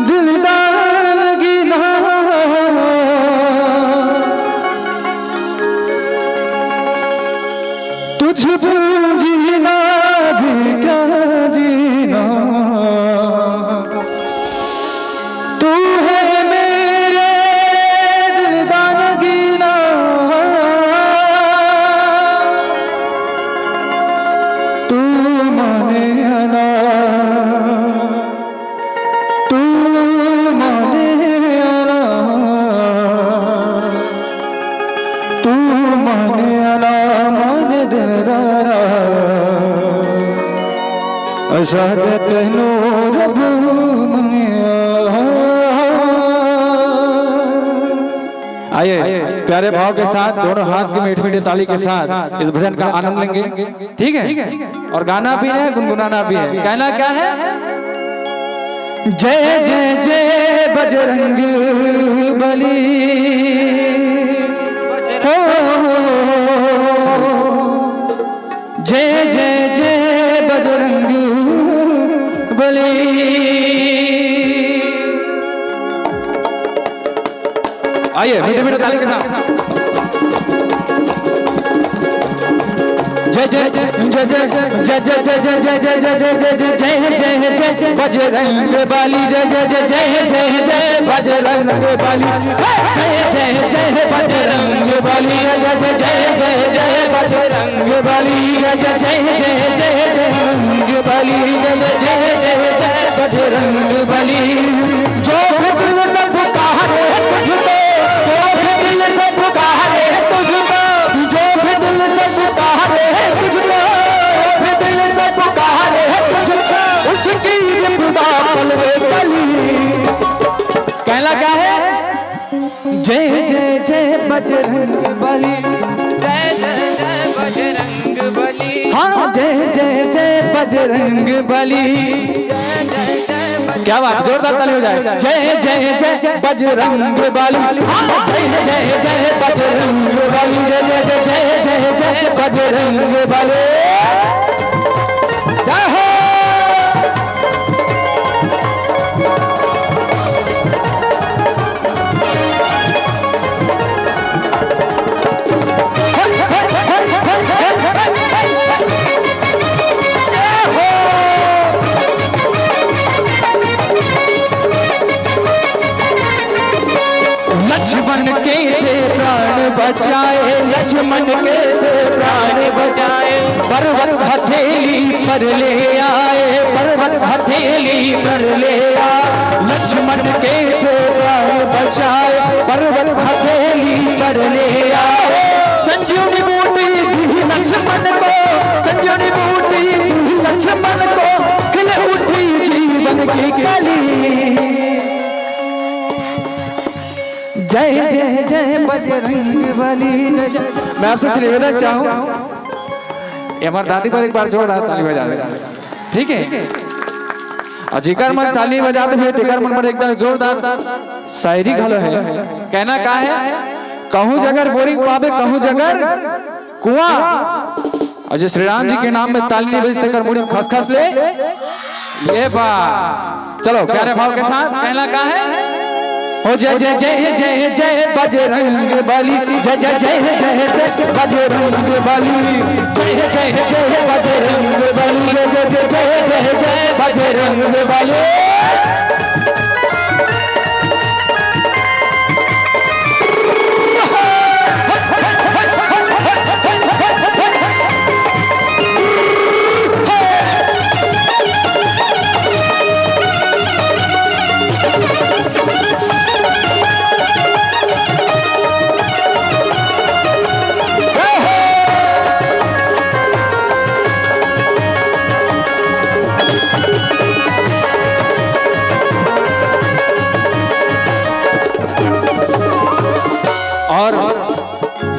दिलदार की ना। तुझ बिन जीना भी क्या जीना, तू है मेरे दिलदार की ना। तू माने या ना, तू माने या ना, तू माने या ना माने दिलदारा, असादत नूर अब मने। आइए, प्यारे भाव के साथ, दोनों हाथ की मीठी मीठी ताली के साथ इस भजन का आनंद लेंगे, ठीक है? और गाना भी है, गुनगुनाना भी है। कहना क्या है? जय जय जय बजरंग बली, हो, जय जय जय बजरंग बली। आइए, मीठे मीठे ताली के साथ। जय जय जय जय जय जय जय जय जय जय जय जय जय जय जय जय जय बजरंग बली। जय जय जय जय जय जय बजरंग बली। जय जय जय बजरंग बली। जय जय जय जय बजरंग बली। जय जय जय जय जय बजरंग बली। जय जय जय जय जय बजरंग बली। जो भी दिल सब पुकारे तुझको, जो भी दिल सब पुकारे तुझको, जो भी दिल सब पुकारे तुझको, जो भी दिल सब पुकारे तुझको, उसकी विपदा पल में टली। कहना क्या है? जय जय जय बजरंग बली। जय जय जय बजरंग बली। हाँ, जय जय जय बजरंग बली। जय जय जय बजरंग क्या बात, जोरदार ताली हो जाए। जय जय जय बजरंग बली। हाँ, जय जय जय बजरंग बली। जय जय जय जय जय जय बजरंग बली। जय हो। लक्ष्मण के थे प्राण बचाए, लक्ष्मण के थे प्राण बचाए। पर्वत हथेली पर ले आए, पर्वत हथेली पर ले आए। लक्ष्मण के थे प्राण बचाए, पर्वत हथेली पर ले आए। संजीवनी बूटी दी लक्ष्मण को, संजीवनी बूटी दी लक्ष्मण को, खिल उठी जीवन की कली। जय जय जय बजरंग बली। जय जय। मैं आपसे निवेदन चाहूँ, ये हमारे दादी पर एक बार जोरदार ताली बजा दे, ठीक है? और जेकर मन ताली बजात हे, तेकर मन पर एकदम जोरदार शायरी घलो है। कहना का है? कहूँ जगर बोरिंग पाबे, कहूँ जगर कुआं। और जे श्री राम जी के नाम में ताली नहीं बजथे, तेकर मुड़ी में खसखस ले। ये बा। चलो, प्यारे भाव के साथ कहना का है? हो जय जय जय जय जय बजरंग बली, जय जय जय जय जय बजरंग बली, जय जय जय बजरंग बली, जय जय जय जय जय बजरंग बली।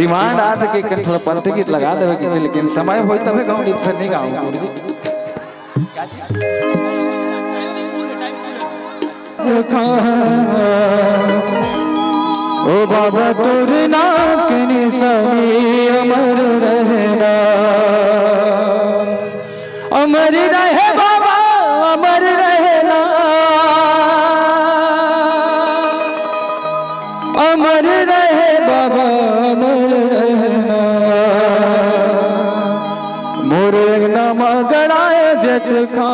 डिमांड आत हे कि एक ठन थोड़ा पंथी गीत लगा देवे के, लेकिन समय होई तभे गाँव, नहीं त फेर नहीं गाँव, गुरुजी। ओ बाबा, तोर नाम के निशानी अमर रहना। अमर रहे बाबा, अमर रहना, अमर रहे बाबा, अमर रहना। मोर अंगना म गड़ाए जतका,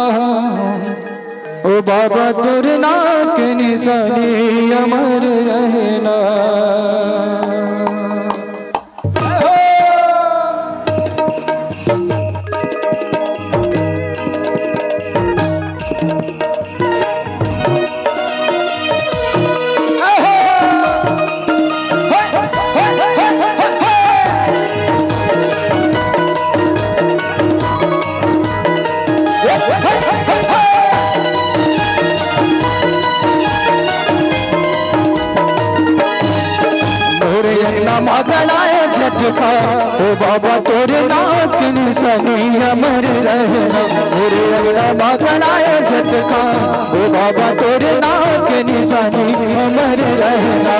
ओ बाबा, तोर नाम के निशानी अमर रहना। मोरे अंगना म गड़ाए जतका, ओ बाबा, तोर नाम के निशानी अमर रहना। मोरे अंगना म गड़ाए जतका, ओ बाबा, तोर नाम के निशानी अमर रहना।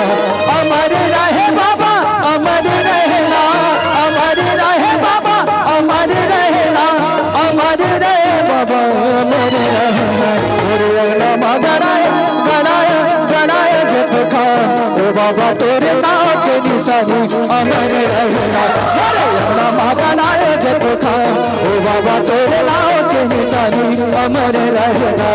अमर रहे बाबा, अमर रहना, अमर रहे बाबा, अमर रहना, अमर रहे बाबा, अमर रहना। मोरे अंगना म गड़ाए, गड़ाए, गड़ाए जतका, ओ बाबा, तोर नाम के निशानी अमर रहना। मोरे अंगना म गड़ाए जतका, ओ बाबा, तोर नाम के निशानी अमर रहना।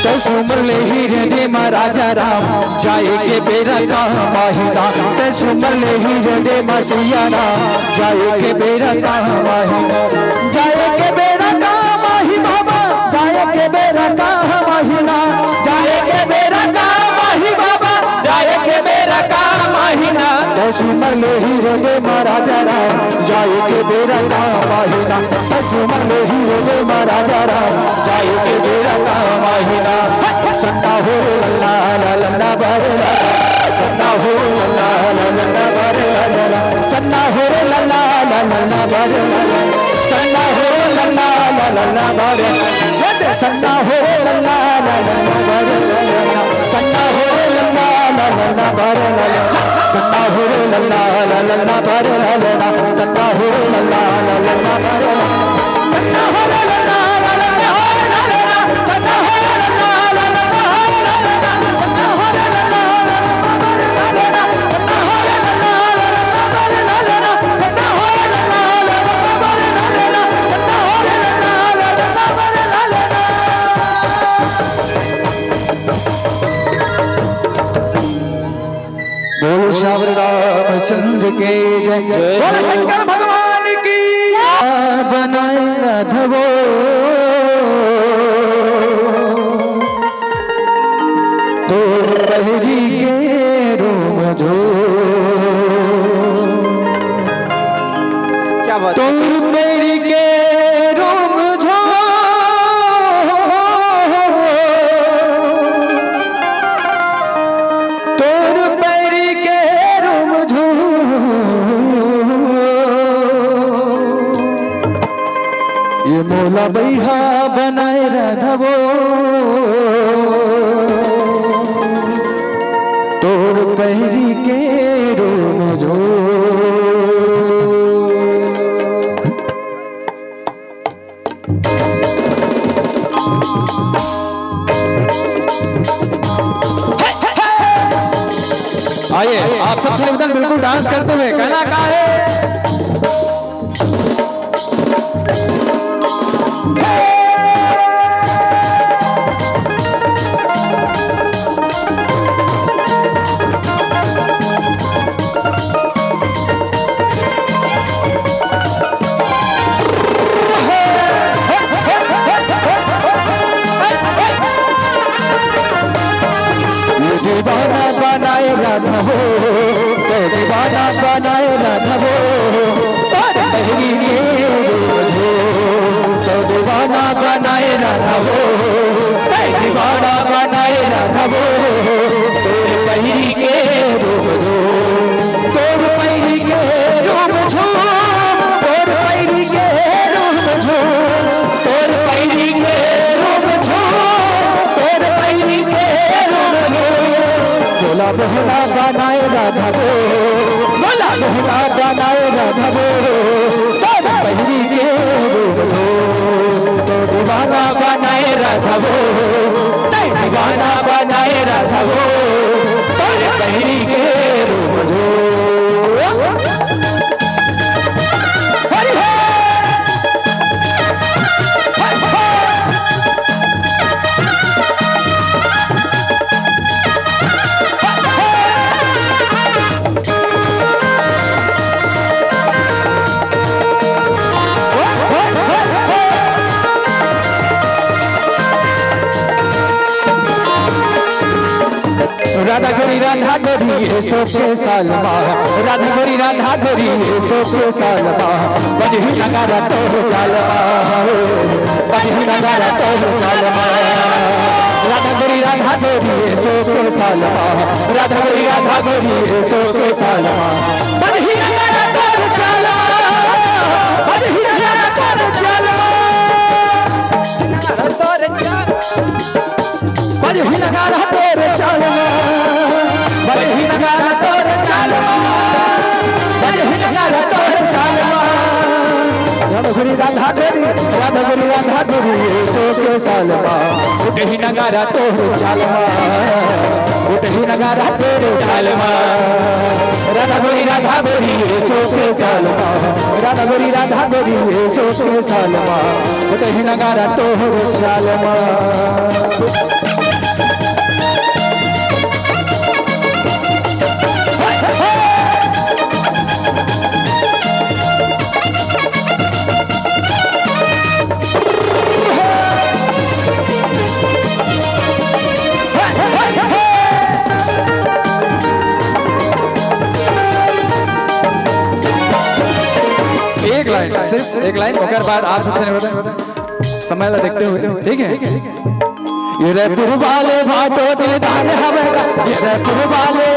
तैं सुमर ले ही रे दे मा राजा राम, जाए के बेरा काम आही ना। तैं सुमर ले ही रे दे मा सिया राम, जाए के बेरा काम आही ना। जाए के बेरा काम आही बाबा, जाए के बेरा काम आही ना। जाए के बेरा काम आही बाबा, जाए के बेरा काम आही ना। तैं सुमर ले ही रे दे मा राजा राम, जाए के बेरा काम आही ना। तैं सुमर ले ही रे दे मा राजा राम, जाए के बेरा काम आही ना। सन्ना हो रे लल्ला, ला लल्ला बारे ला। सन्ना हो रे लल्ला, ला लल्ला बारे ला ला ला। सन्ना हो रे लल्ला, ला लल्ला बारे ला ला। सन्ना हो रे लल्ला, ला लल्ला बारे ला ला। सन्ना हो रे लल्ला, ला लल्ला बारे ला ला ला। सन्ना हो रे लल्ला, ला लल्ला बारे ला ला ला। सन्ना हो रे लल्ला, ला लल्ला बारे ला ला ला। सन्ना हो रे लल्ला, ला लल्ला बारे ला ला ला। बोलो सावर रामचंद्र के जय। बोलो शंकर भगवान की। बनाए राधवो तोर पहरी के रोम जो। क्या बात है? तोर पहरी के रोम जो। तोर पैरी के रोम झूम, ये मोला बइहा बनाए राधवो। तोर पैरी के रोम झूम। आइए, आप सबसे निवेदन, बिल्कुल डांस करते हुए। कहना का है? वो, नहीं गाना बनाए राधा वो, तोरे बहिनी के रोज हो। हरि हर। राधा गोरी राधा गोरी ए सो के साल मा, राधा गोरी राधा गोरी ए सो के साल मा, बजही नगारा तोर चाल मा, बजही नगारा तोर चाल मा। राधा गोरी राधा गोरी ए सो के साल मा, राधा गोरी राधा गोरी ए सो के साल मा, बजही नगारा तोर चाल मा, बजही नगारा तोर चाल मा। बजही नगारा तोर चाल मा, बजही नगारा तोर चाल मा, बजही नगारा तोर चाल मा। राधा गोरी राधा गोरी, राधा गोरी राधा गोरी ए सो के साल मा, उठही नगारा तोर चाल मा, उठही नगारा तोर चाल मा। राधा गोरी राधा गोरी ए सो के साल मा, राधा गोरी राधा गोरी ए सो के साल मा, उठही नगारा तोर चाल मा। एक लाइन, सिर्फ एक लाइन, ओकर बाद आप सबसे निवेदन, समय ला देखते हुए, ठीक है? ये रे पुरवाले भाटो दिलदार हवेगा, ये रे पुरवाले,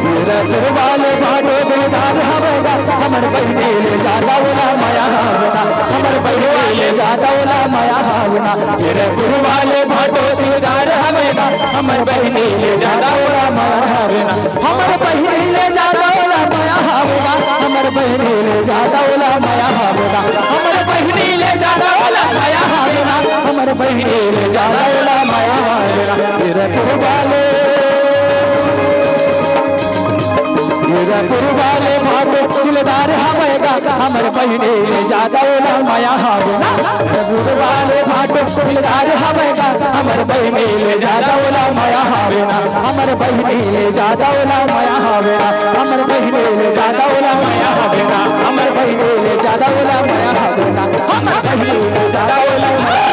ये रे पुरवाले भाटो दिलदार हवेगा, हमर बहिनी ले जा दौला माया हवेगा, हमर बहिनी ले जा दौला माया हवेगा। ये रे पुरवाले भाटो दिलदार हवेगा, हमर बहिनी ले जा दौला माया हवेगा, हमर बहिनी ले जा दौला माया हवेगा, हमर बहिनी ले जा दौला माया हवेगा, हमर बहिनी ले जा दौला माया हवेगा, हमर बहिनी ले जा दौला माया हवेगा। ये रे पुरवाले, ये रे पुरवाले भाटो दिलदार हवेगा, हमर बहिनी ले जा दौला माया हवेगा। ये रे पुरवाले भाटो दिलदार हवेगा, हमर बहिनी ले जा दौला माया हवेगा, हमर बहिनी ले जा दौला माया हवेगा, हमर बहिनी ले जा दौला माया हवेगा, हमर बहिनी ले जा दौला माया हवेगा, हमर बहिनी ले जा दौला माया